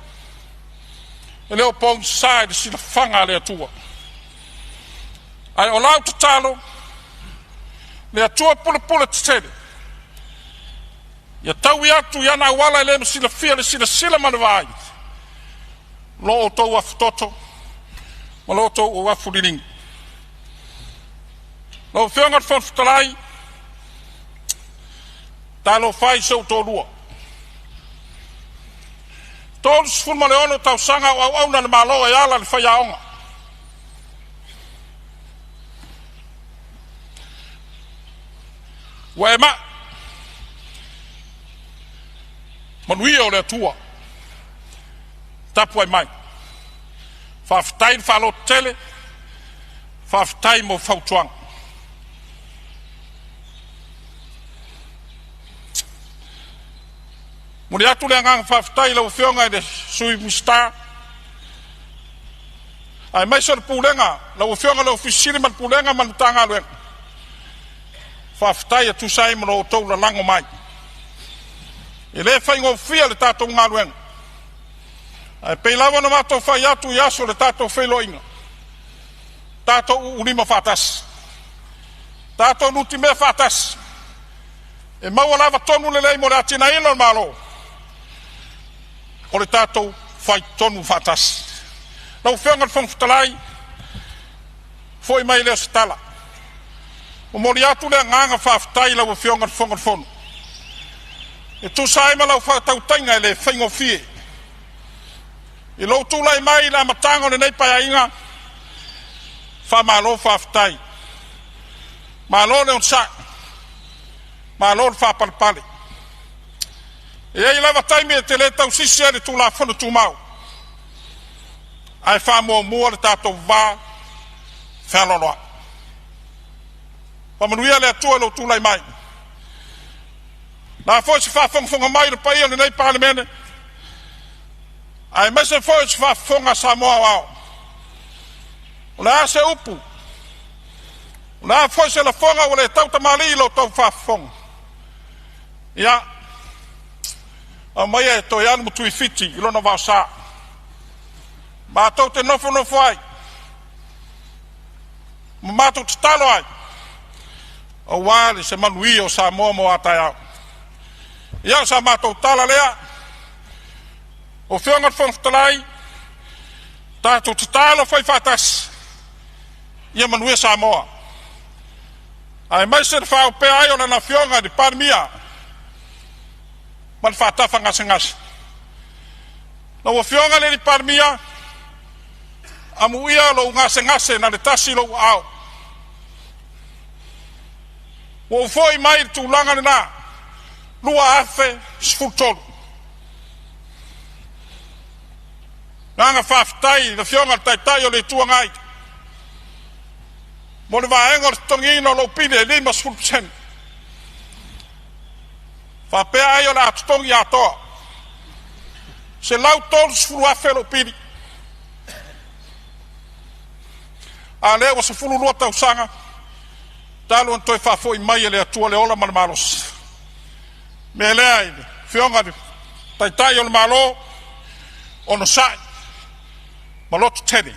e le o pogisa i le silafaga a le Atua. Ae o lau tatalo, le Atua pulepule tetele, ia taui atu i ana auala e le masilafia le silasila ma le vaai, lo outou afutoto ma lo outou afu liligi. Lau Afioga i le Fofoga Fetalai, talofa i si ou toalua. 36 tausaga o auauna le Malo e ala i le faiaoga. Ua e mai. Manuia o le Atua, tapuai mai. Faafetai le faalototele, faafetai mo fautuaga. Momoli atu le agaga faafetai i lau Afioga i le Sui Minisita aemaise o le Pulega, lau Afioga i le Ofisa Sili ma le Pulega ma le Matagaluega. Faafetai e tusa ai ma lo outou lalago mai. E le faigofie le tatou galuega, ae pei lava ona matou fai atu i aso o le tatou feiloaiga, tatou uulima faatasi, tatou nutimea faatasi, e maua lava tonu lelei mo le atinaeina o le Malo, o le tatou faitonu faatasi. Lau Afioga i le Fofoga Fetalai, foi mai lea o se tala. Momoli atu le agaga faafetai i lau Afioga i le Fofoga o le Fono, e tusa ai ma lau faatautaiga e le faigofie. I lou tulai mai i le amataga o lenei Paeaiga, faamalo faafetai, malo le onosai, malo le faapalepale. E i ai lava taimi e te le tausisi ai i le Tulafono Tumau, ae faamuamua le tatou va fealoaloai. Faamanuia le Atua i lou tulai mai. O le a foi se faafogafoga mai i le paia o lenei Palemene, aemaise foi o se faafofoga a Samoa aoao. O le a se upu, o le a foi se lafoga ua le tautamalii i lo outou faafofoga, ia, aumaia e toe alu ma Tuifiti i lona vaosa. Matou te nofonofo ai ma matou tatalo ai aua le se manuia o Samoa mo a taeao. Ia, o sa matou tala lea. Lau Afioga i le Fofoga Fetalai, tatou tatalo fai faatasi ia manuia Samoa, aemaise le faaopea ai o lana Afioga i le Palemia ma le faatafa gasegase. Lau Afioga i le Palemia, amuia lou gasegase na le tasi lou aao. Ua ou foi mai i le tulaga lena 2013. Agaga faafetai i le Afioga i le Taitai o le Itu Agai mo le vaega o le totogiina o lou pili e 50%. Faapea ai o le a totogi atoa $130,000 lou pili. A lea ua 12 tausaga talu ona toe faafoi mai e le Atua le ola ma le malosi. Mea lea i le Afioga i le Taitai o le Malo, onosai ma loto tele,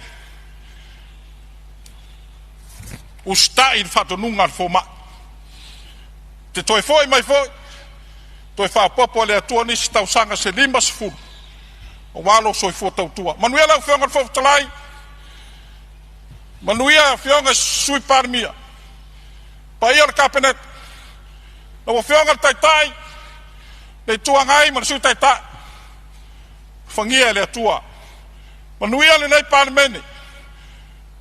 usitai i le faatonuga a le fomai. Te toe foi mai foi, toe faaopoopo e le Atua nisi tausaga se 50 aua lou soifua tautua. Manuia lau Afioga i le Fofoga Fetalai, manuia Afioga i Sui Palemia, paia o le Kapeneta, lau Afioga i le Taitai, le Itu Agai ma le Sui Taitai, fagia e le Atua. Manuia lenei Palemene,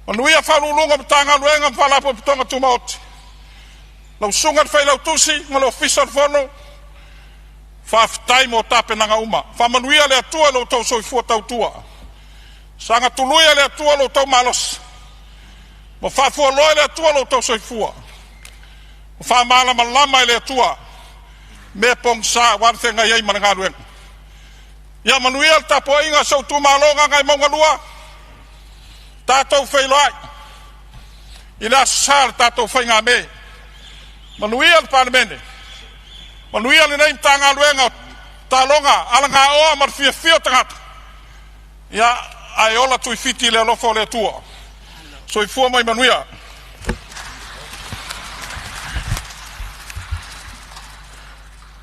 manuia Ofisa Sili o Pulega o Matagaluega ma Faalapotopotoga Tumaoti, lau Susuga i le Failautusi ma le Ofisa o le Fono, faafetai mo tapenaga uma. Faamanuia le Atua i lo outou soifua tautua. Saga tului e le Atua lo outou malosi, ma faafualoa e le Atua lo outou soifua, ma faamalamalama e le Atua mea pogisa aua le feagai ai ma le galuega. Ia manuia le tapuaiga a si ou itumalo Gagaemauga 2, tatou feiloai i le Aso Sa le tatou faigame. Manuia le Palemene, manuia lenei Matagaluega o Taaloga, Alagaoa ma le Fiafia o Tagata. Ia, ae ola Tuifiti i le alofa o le Atua. Soifua ma ia manuia.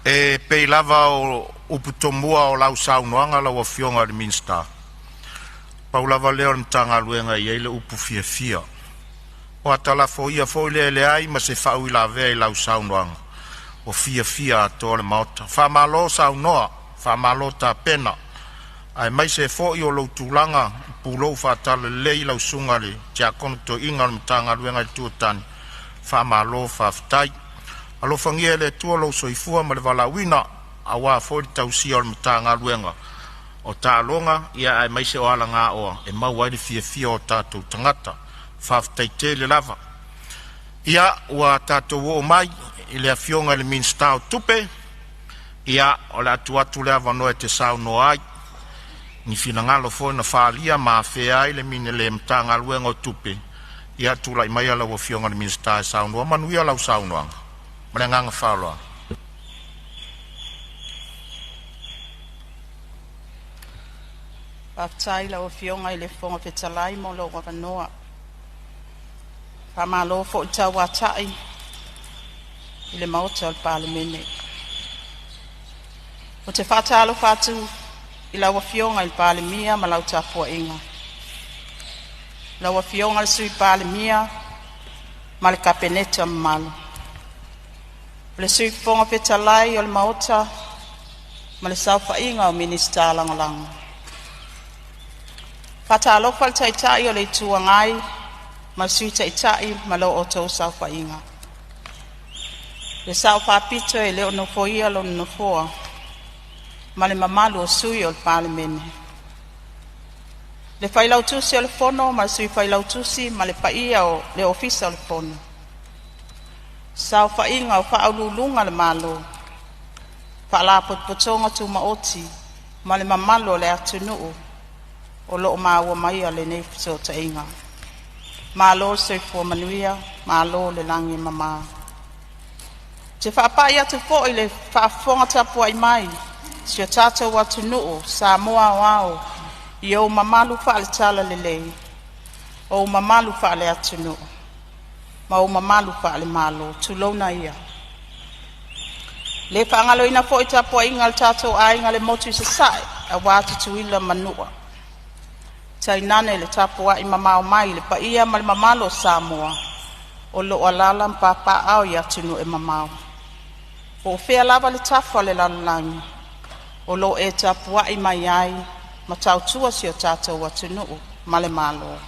E pei lava o upu tomua o lau saunoaga lau Afioga i le Minisita, pau lava lea o le Matagaluega e i ai le upu fiafia. O atalafo foi lea e leai ma se faauilavea i lau saunoaga, ua fiafia atoa le Maota. Faamalo saunoa, faamalo tapena, aemaise foi o lou tulaga i pulou faatalalelei lau susuga i le Tiakono Toeaina o le Matagaluega i le Itu o Tane, faamalo faafetai. Alofagia e le Atua lou soifua ma le valaauina. Aua foi le tausia o le Matagaluega o Taaloga aemaise o Alagaoa e maua ai le fiafia o tatou tagata. Faafetai tele lava. Ia ua tatou oo mai i le Afioga i le Minisita o Tupe, ia o le a tuu atu le avanoa e te saunoa ai i ni finagalo foi na faaalia ma afea ai le Matagaluega o Tupe. Ia tulai maia lau Afioga i le Minisita e saunoa manuia lau saunoaga. Ma le agaga faaaloalo. Faafetai i lau Afioga i le Fofoga Fetalai mo lou avanoa. Faamalo foi le tauatai i le Maota o le Palemene. Ou te faatalofa atu i lau Afioga i le Palemia ma lau tapuaiga, lau Afioga i le Sui Palemia ma le Kapeneta mamalu, le Sui Fofoga Fetalai o le Maota ma le saofaiga o Minisita Lagolago. Faatalofa i le Taitai o le Itu Agai ma le Sui Taitai ma lo outou saofaiga. Le Sao Faapito e le o nofoia lona nofoa ma le mamalu o sui o le Palemene. Le Failautusi o le Fono ma le Sui Failautusi ma le paia o le Ofisa o le Fono. Saofaiga o Faauluuluga a le Malo, Faalapotopotoga Tumaoti ma le mamalu o le atunuu o lo o maua maia lenei fesootaiga. Malo le soifua manuia, malo le lagi e mama. Ou te faapai atu foi i le faafofoga tapuai mai si o tatou atunuu Samoa aoao i ou mamalu faale-Talalelei, ou mamalu faale-atunuu ma ou mamalu faale-Malo. Tulouna ia. Le faagaloina foi tapuaiga a le tatou aiga i le motu i Sasae aua Tutuila ma Manua, tainane le tapuai mamao mai i le paia ma le mamalu o Samoa o lo o alaala ma papaaao i atunuu e mamao. Po o fea lava le tafa o le lalolagi o lo o e tapuai mai ai ma tautua si o tatou atunuu ma le Malo.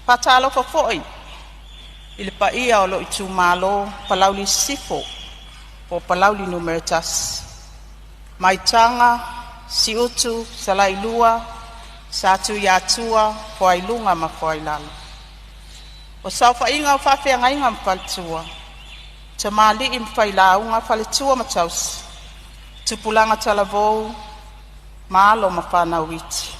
Faatalofa foi i le paia o lou itumalo Palauli Sisifo po o Palauli Nu.1, Maitaga, Siutu, Salailua, Satuiatua, Fuailuga ma Fuailalo. O saofaiga o faafeagaiga ma faletua, tamalii ma failauga, faletua ma tausi, tupulaga talavou ma alo ma fanau iti.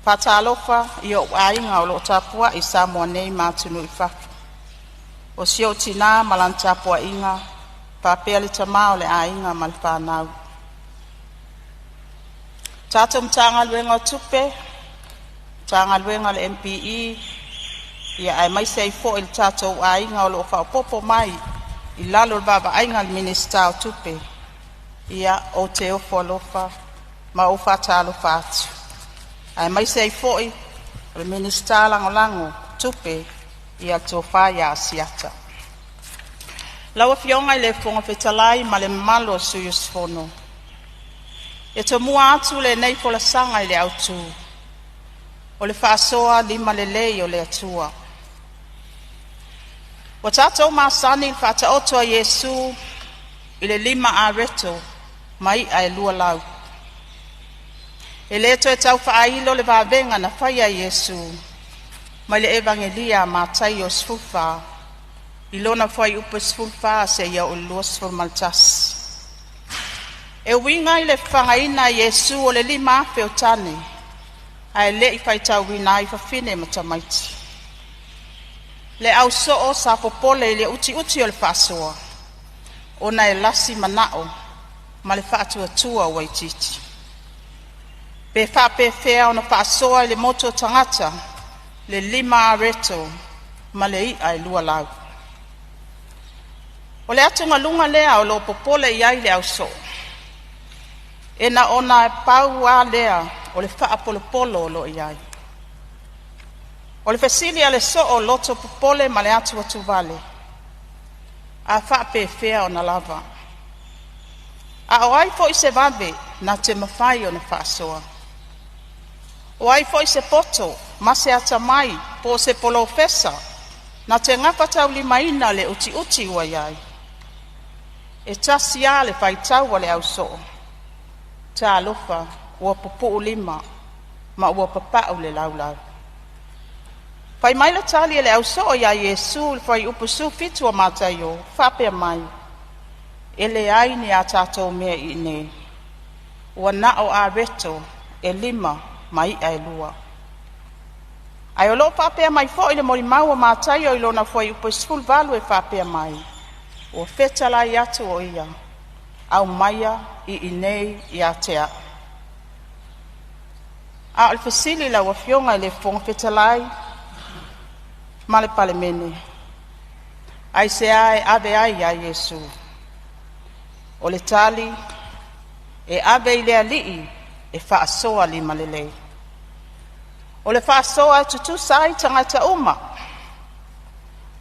Faatalofa i ou aiga o lo o tapuai i Samoa nei ma atunuu i fafo. O si ou tinā ma lana tapuaiga, faapea le tama o le aiga ma le fanau. Tatou Matagaluega o Tupe, Matagaluega o le MPE, ia aemaise ai foi le tatou aiga o lo o faaopoopo mai i lalo o le vaavaaiga a le Minisita o Tupe, ia ou te ofo alofa ma ou faatalofa atu. Aemaise ai foi o le Minisita Lagolago o Tupe, ia le Tofa ia Asiata. Lau Afioga i le Fofoga Fetalai ma le mamalu o sui usufono, e tomua atu lenei folasaga i le autu o le faasoa limalelei o le Atua. Ua tatou masani i le faataoto a Iesu i le 5 areto ma i'a e 2 lau. E le toe tau faailo le vavega na faia e Iesu mai le Evagelia a Mataio 14 i lona fuaiupu 14 seia oo i le 21. E uiga i le fafagaina e Iesu o le 5,000 o tane, ae le i faitauina ai fafine ma tamaiti. Le au soo sa popole i le utiuti o le faasoa, ona e lasi manao ma le faatuatua ua itiiti. Pe faapefea ona faasoa i le motu o tagata le 5 areto ma le i'a e 2 lau. O le atugaluga lea o lo o popole i ai le au soo, e na ona pau lava lea o le faapolopolo o lo o i ai. O le fesili a le soo loto popole ma le atuatuvale, a faapefea ona lava? A o ai foi se vave na te mafai ona faasoa? O ai foi se poto ma se atamai po o se polofesa na te gafataulimaina le utiuti ua i ai? E tasi lava le faitau a le ausoo. Talofa ua pupuu lima ma ua papau le laulau. Fai mai le tali a le ausoo iā Iesu i le fuaiupu 17 o Mataio, faapea mai, E leai ni a tatou mea i inei, ua na o areto e lima ma i'a e lua. Ae o lo o faapea mai foi le molimau a Mataio i lona fuaiupu 18 e faapea mai, Ua fetalai atu o ia, aumaia i inei ia te a'u. A o le fesili i lau Afioga i le Fofoga Fetalai ma le Palemene, aisea e ave ai iā Iesu? O le tali, e ave i le Alii e faasoa limalelei. O le faasoa e tutusa ai tagata uma.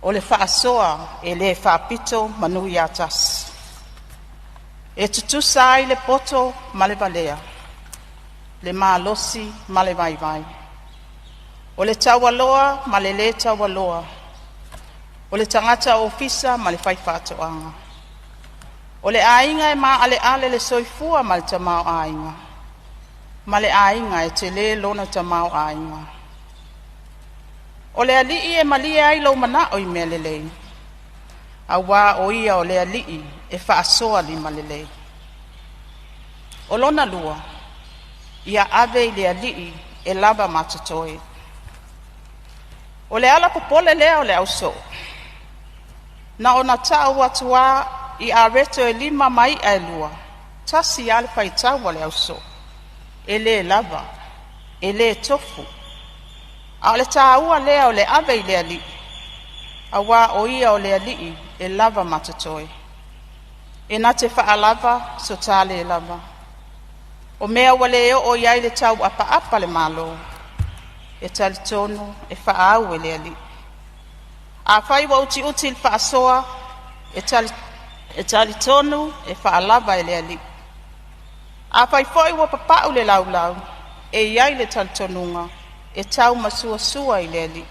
O le faasoa e le faapito manu ia tasi. E tutusa ai le poto ma le valea, le malosi ma le vaivai. O le taualoa ma le lē taualoa. O le tagata ofisa ma le faifaatoaga. O le aiga e maaleale le soifua ma le tamaoaiga, ma le aiga e telē lona tamaoaiga. O le Alii e malie ai lou manao i mea lelei, auā o ia o le Alii e faasoa limalelei. O lona lua, ia ave i le Alii e lava ma totoe. O le ala popole lea o le ausoo, na ona ta'u atu lava i areto e lima ma i'a e lua, tasi lava le faitau a le ausoo, e lē lava, e lē tofu. A o le tāua lea o le ave i le Alii, auā o ia o le Alii e lava ma totoe. E na te faalava so tā lē lava. O mea ua le oo i ai le tau'apa'apa a le Malo, e talitonu e faaau e le Alii. Afai ua utiuti le faasoa, e talitonu e faalava e le Alii. Afai foi ua papa'u le laulau, e i ai le talitonuga e taumasuasua i le Alii,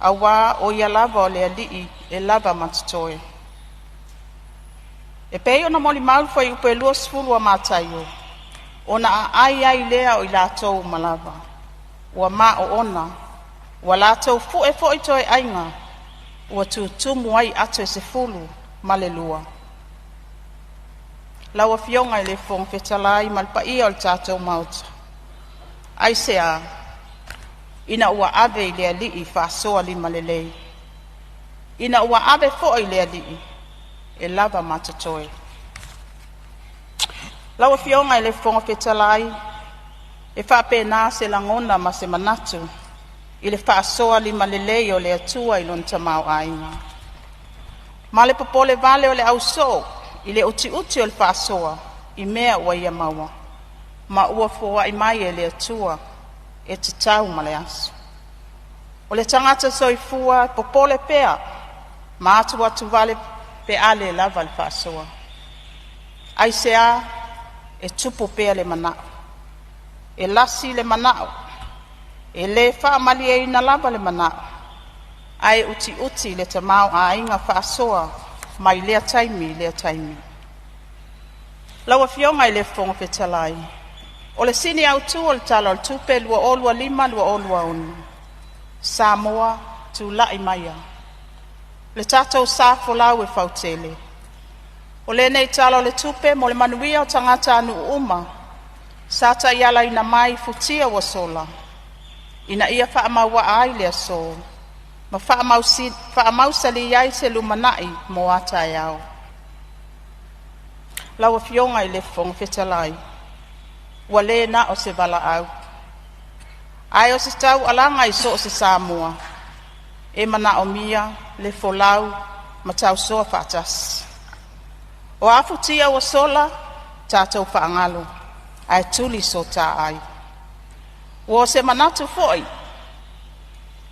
auā o ia lava o le Alii e lava ma totoe. E pei ona molimau le fuaiupu e 20 a Mataio, ona aai ai lea o i latou uma lava, ua maoona, ua latou fu'e foi toeaiga, ua tutumu ai ato e 12. Lau Afioga i le Fofoga Fetalai ma le paia o le tatou Maota, aisea ina ua ave i le Alii faasoa limalelei, ina ua ave foi i le Alii e lava ma totoe. Lau Afioga i le Fofoga Fetalai, e faapena se lagona ma se manatu i le faasoa limalelei o le Atua i lona tamaoaiga. Ma le popole vale o le ausoo i le utiuti o le faasoa i mea ua ia maua, ma ua foai mai e le Atua e tatau ma le aso. O le tagata soifua e popole pea ma atuatu vale pe a lē lava le faasoa. Aisea e tupu pea le manao, e lasi le manao, e lē faamalieina lava le manao, ae utiuti le tamaoaiga faasoa mai lea taimi i lea taimi. Lau Afioga i le Fofoga Fetalai, o le sini autū o le Tala o le Tupe 2025/2026, Samoa tula'i maia, le tatou sa folau e fautele. O lenei Tala o le Tupe mo le manuia o tagatanuu uma sa taialaina mai futia ua sola, ina ia faamauaa ai le asō ma faamausalī ai se lumanai mo a taeao. Lau Afioga i le Fofoga Fetalai, ua le na o se valaau, ae o se taualaga i so o se Samoa e manaomia le folau ma tausoa faatasi. O a futia ua sola, tatou faagalo, ae tuli so tā'ai. Ua o se manatu foi,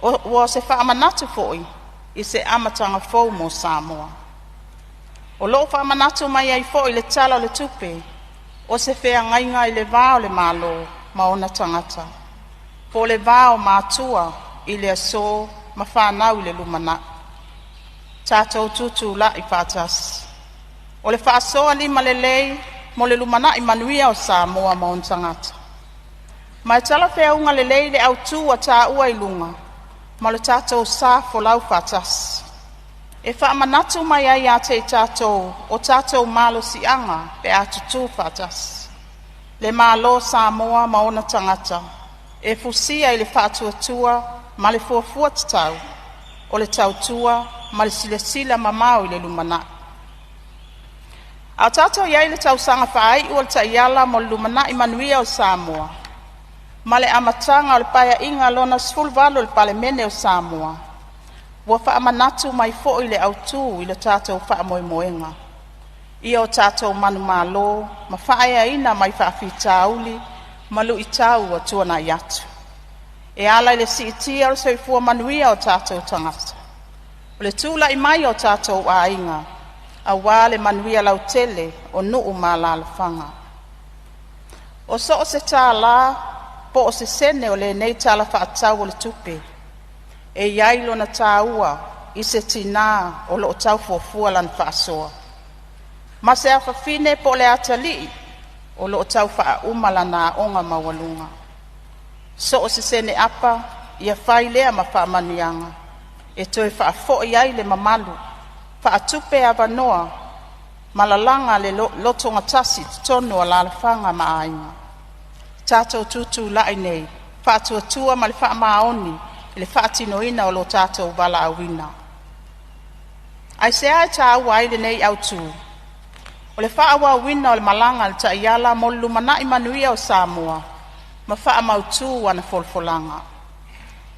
ua o se faamanatu foi i se amataga fou mo Samoa. O lo o faamanatu mai ai foi le Tala o le Tupe, o se feagaiga i le va o le Malo ma ona tagata, po o le va o matua i le asō ma fanau i le lumanai. Tatou tutula'i faatasi. O le faasoa limalelei mo le lumanai manuia o Samoa ma ona tagata. Ma e talafeauga lelei le autu ua taua i luga ma lo tatou sa folau faatasi. E faamanatu mai ai ia te i tatou o tatou malosiaga pe a tutū faatasi. Le Malo o Samoa ma ona tagata e fusia i le faatuatua ma le fuafua tatau, o le tautua ma le silasila mamao i le lumanai. A o tatou i ai i le tausaga faaiu o le Taiala mo le Lumanai Manuia o Samoa, ma le amataga o le Paeaiga Lona 18 o le Palemene o Samoa, ua faamanatu mai foi le autu i le tatou faamoemoega, ia o tatou manumalo ma faaeaina mai faafitauli ma luitau ua tuanai atu. E ala i le siitia o le soifua manuia o tatou tagata, o le tulai mai o tatou aiga, aua le manuia lautele o nuu ma alaalafaga. O so o se tālā po o se sene o lenei Tala Faatatau o le Tupe, e i ai lona taua i se tinā o lo o tau fuafua lana faasoa, ma se afafine po o le atalii o lo o tau faauma lana aoga maualuga. So o se sene apa ia fai lea ma faamanuiaga e toe faafoi ai le mamalu, faatupe avanoa ma lalaga le lotogatasi i totonu o alaalafaga ma aiga. Tatou tutulai nei, faatuatua ma le faamaoni i le faatinoina o lo tatou valaauina. Aisea e taua ai lenei autu? O le faaauauina o le malaga a le Taiala mo le lumanai manuia o Samoa ma faamautu ana folafolaga.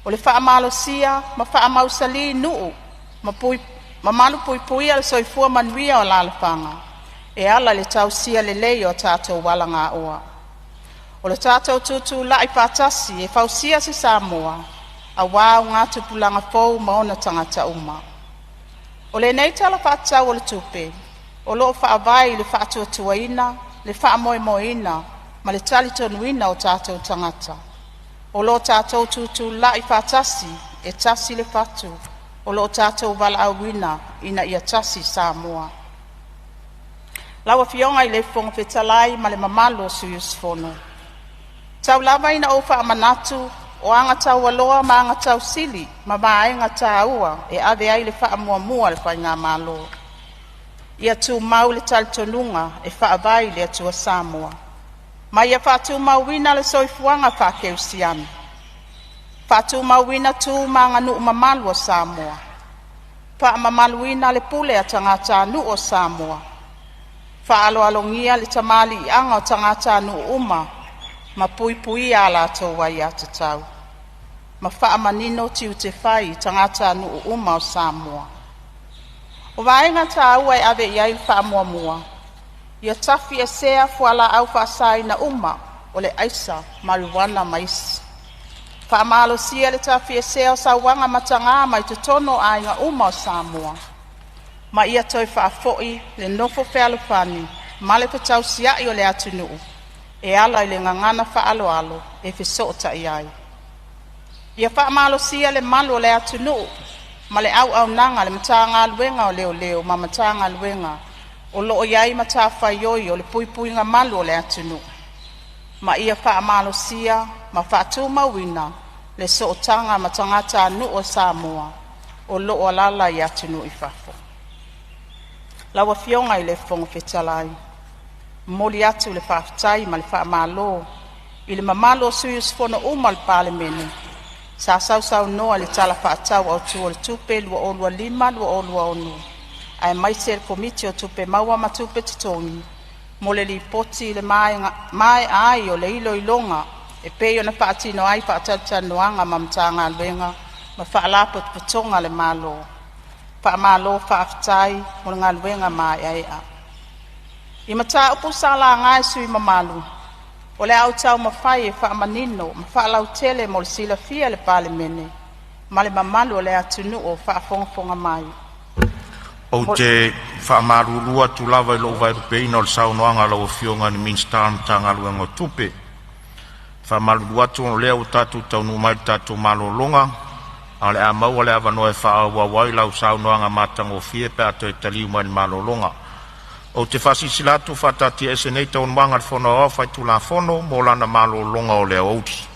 O le faamalosia ma faamausalī nuu ma, pui, ma malupuipuia le soifua manuia o alaalafaga e ala i le tausia lelei o tatou alagaoa. O le tatou tutulai faatasi e fausia se Samoa aua augatupulaga fou ma ona tagata uma. O lenei Tala Faatatau o le Tupe, o lo o faavae i le faatuatuaina, le faamoemoeina ma le talitonuina o tatou tagata. O lo tatou tutulai faatasi e tasi le fatu, o lo o tatou valaauina ina ia tasi Samoa. Lau Afioga i le Fofoga Fetalai ma le mamalu o sui usufono, tau lava ina ou faamanatu o agataualoa ma agatausili ma vaega taua e ave ai le faamuamua a le Faigamalo. Ia tumau le talitonuga e faavae i le Atua Samoa, ma ia faatumauina le soifuaga faakerisiano. Faatumauina tu ma aganuu mamalu a Samoa. Faamamaluina le pule a tagatanuu o Samoa. Faaaloalogia le tamaliiaga o tagatanuu uma ma puipuia a latou aiatatau. Ma faamanino tiute fai i tagatanuu uma o Samoa. O vaega taua e ave i ai le faamuamua, ia tafiesea fualaau faasaina uma o le aisa, marijuana ma isi. Faamalosia le tafiesea o sauaga mataga mai totonu o aiga uma o Samoa, ma ia toe faafoi le nofo fealofani ma le fetausiai o le atunuu e ala i le gagana faaaloalo e fesootai ai. Ia faamalosia le malu o le atunuu ma le auaunaga a le Matagaluega o Leoleo ma Matagaluega o lo o i ai matafaioi o le puipuiga malu o le atunuu, ma ia faamalosia ma faatumauina le sootaga ma tagatanuu o Samoa o lo o alaala i atunuu i fafo. Lau Afioga i le Fofoga Fetalai, e momoli atu le faafetai ma le faamalo i le mamalu o sui usufono uma o le Palemene sa sausaunoa i le Tala Faatatau Autu o le Tupe 2025/2026, aemaise le Komiti o Tupe Maua ma Tupe Totogi mo le Lipoti i le maea ai o le iloiloga e pei ona faatino ai faatalatalanoaga ma Matagaluega ma Faalapotopotoga a le Malo. Faamalo faafetai mo le galuega maeaea. I mataupu sa laga e sui usufono mamalu, o le a ou taumafai e faamanino ma faalautele mo le silafia e le Palemene ma le mamalu o le atunuu o faafogafoga mai. Ou te faamalulu atu lava i lou vaelupeina o le saunoaga a lau Afioga i le Minisita o le Matagaluega o Tupe. E faamalulu atu o lea ua tatou taunuu mai i le tatou malologa, a o le a maua le avanoa e faaauau ai lau saunoaga matagofie pe a toe taliu mai le malologa. Ou te faasilasila atu ua faataatiaese nei Taualumaga a le Fono Aoao Faitulafono mo lana malologa o le aoauli.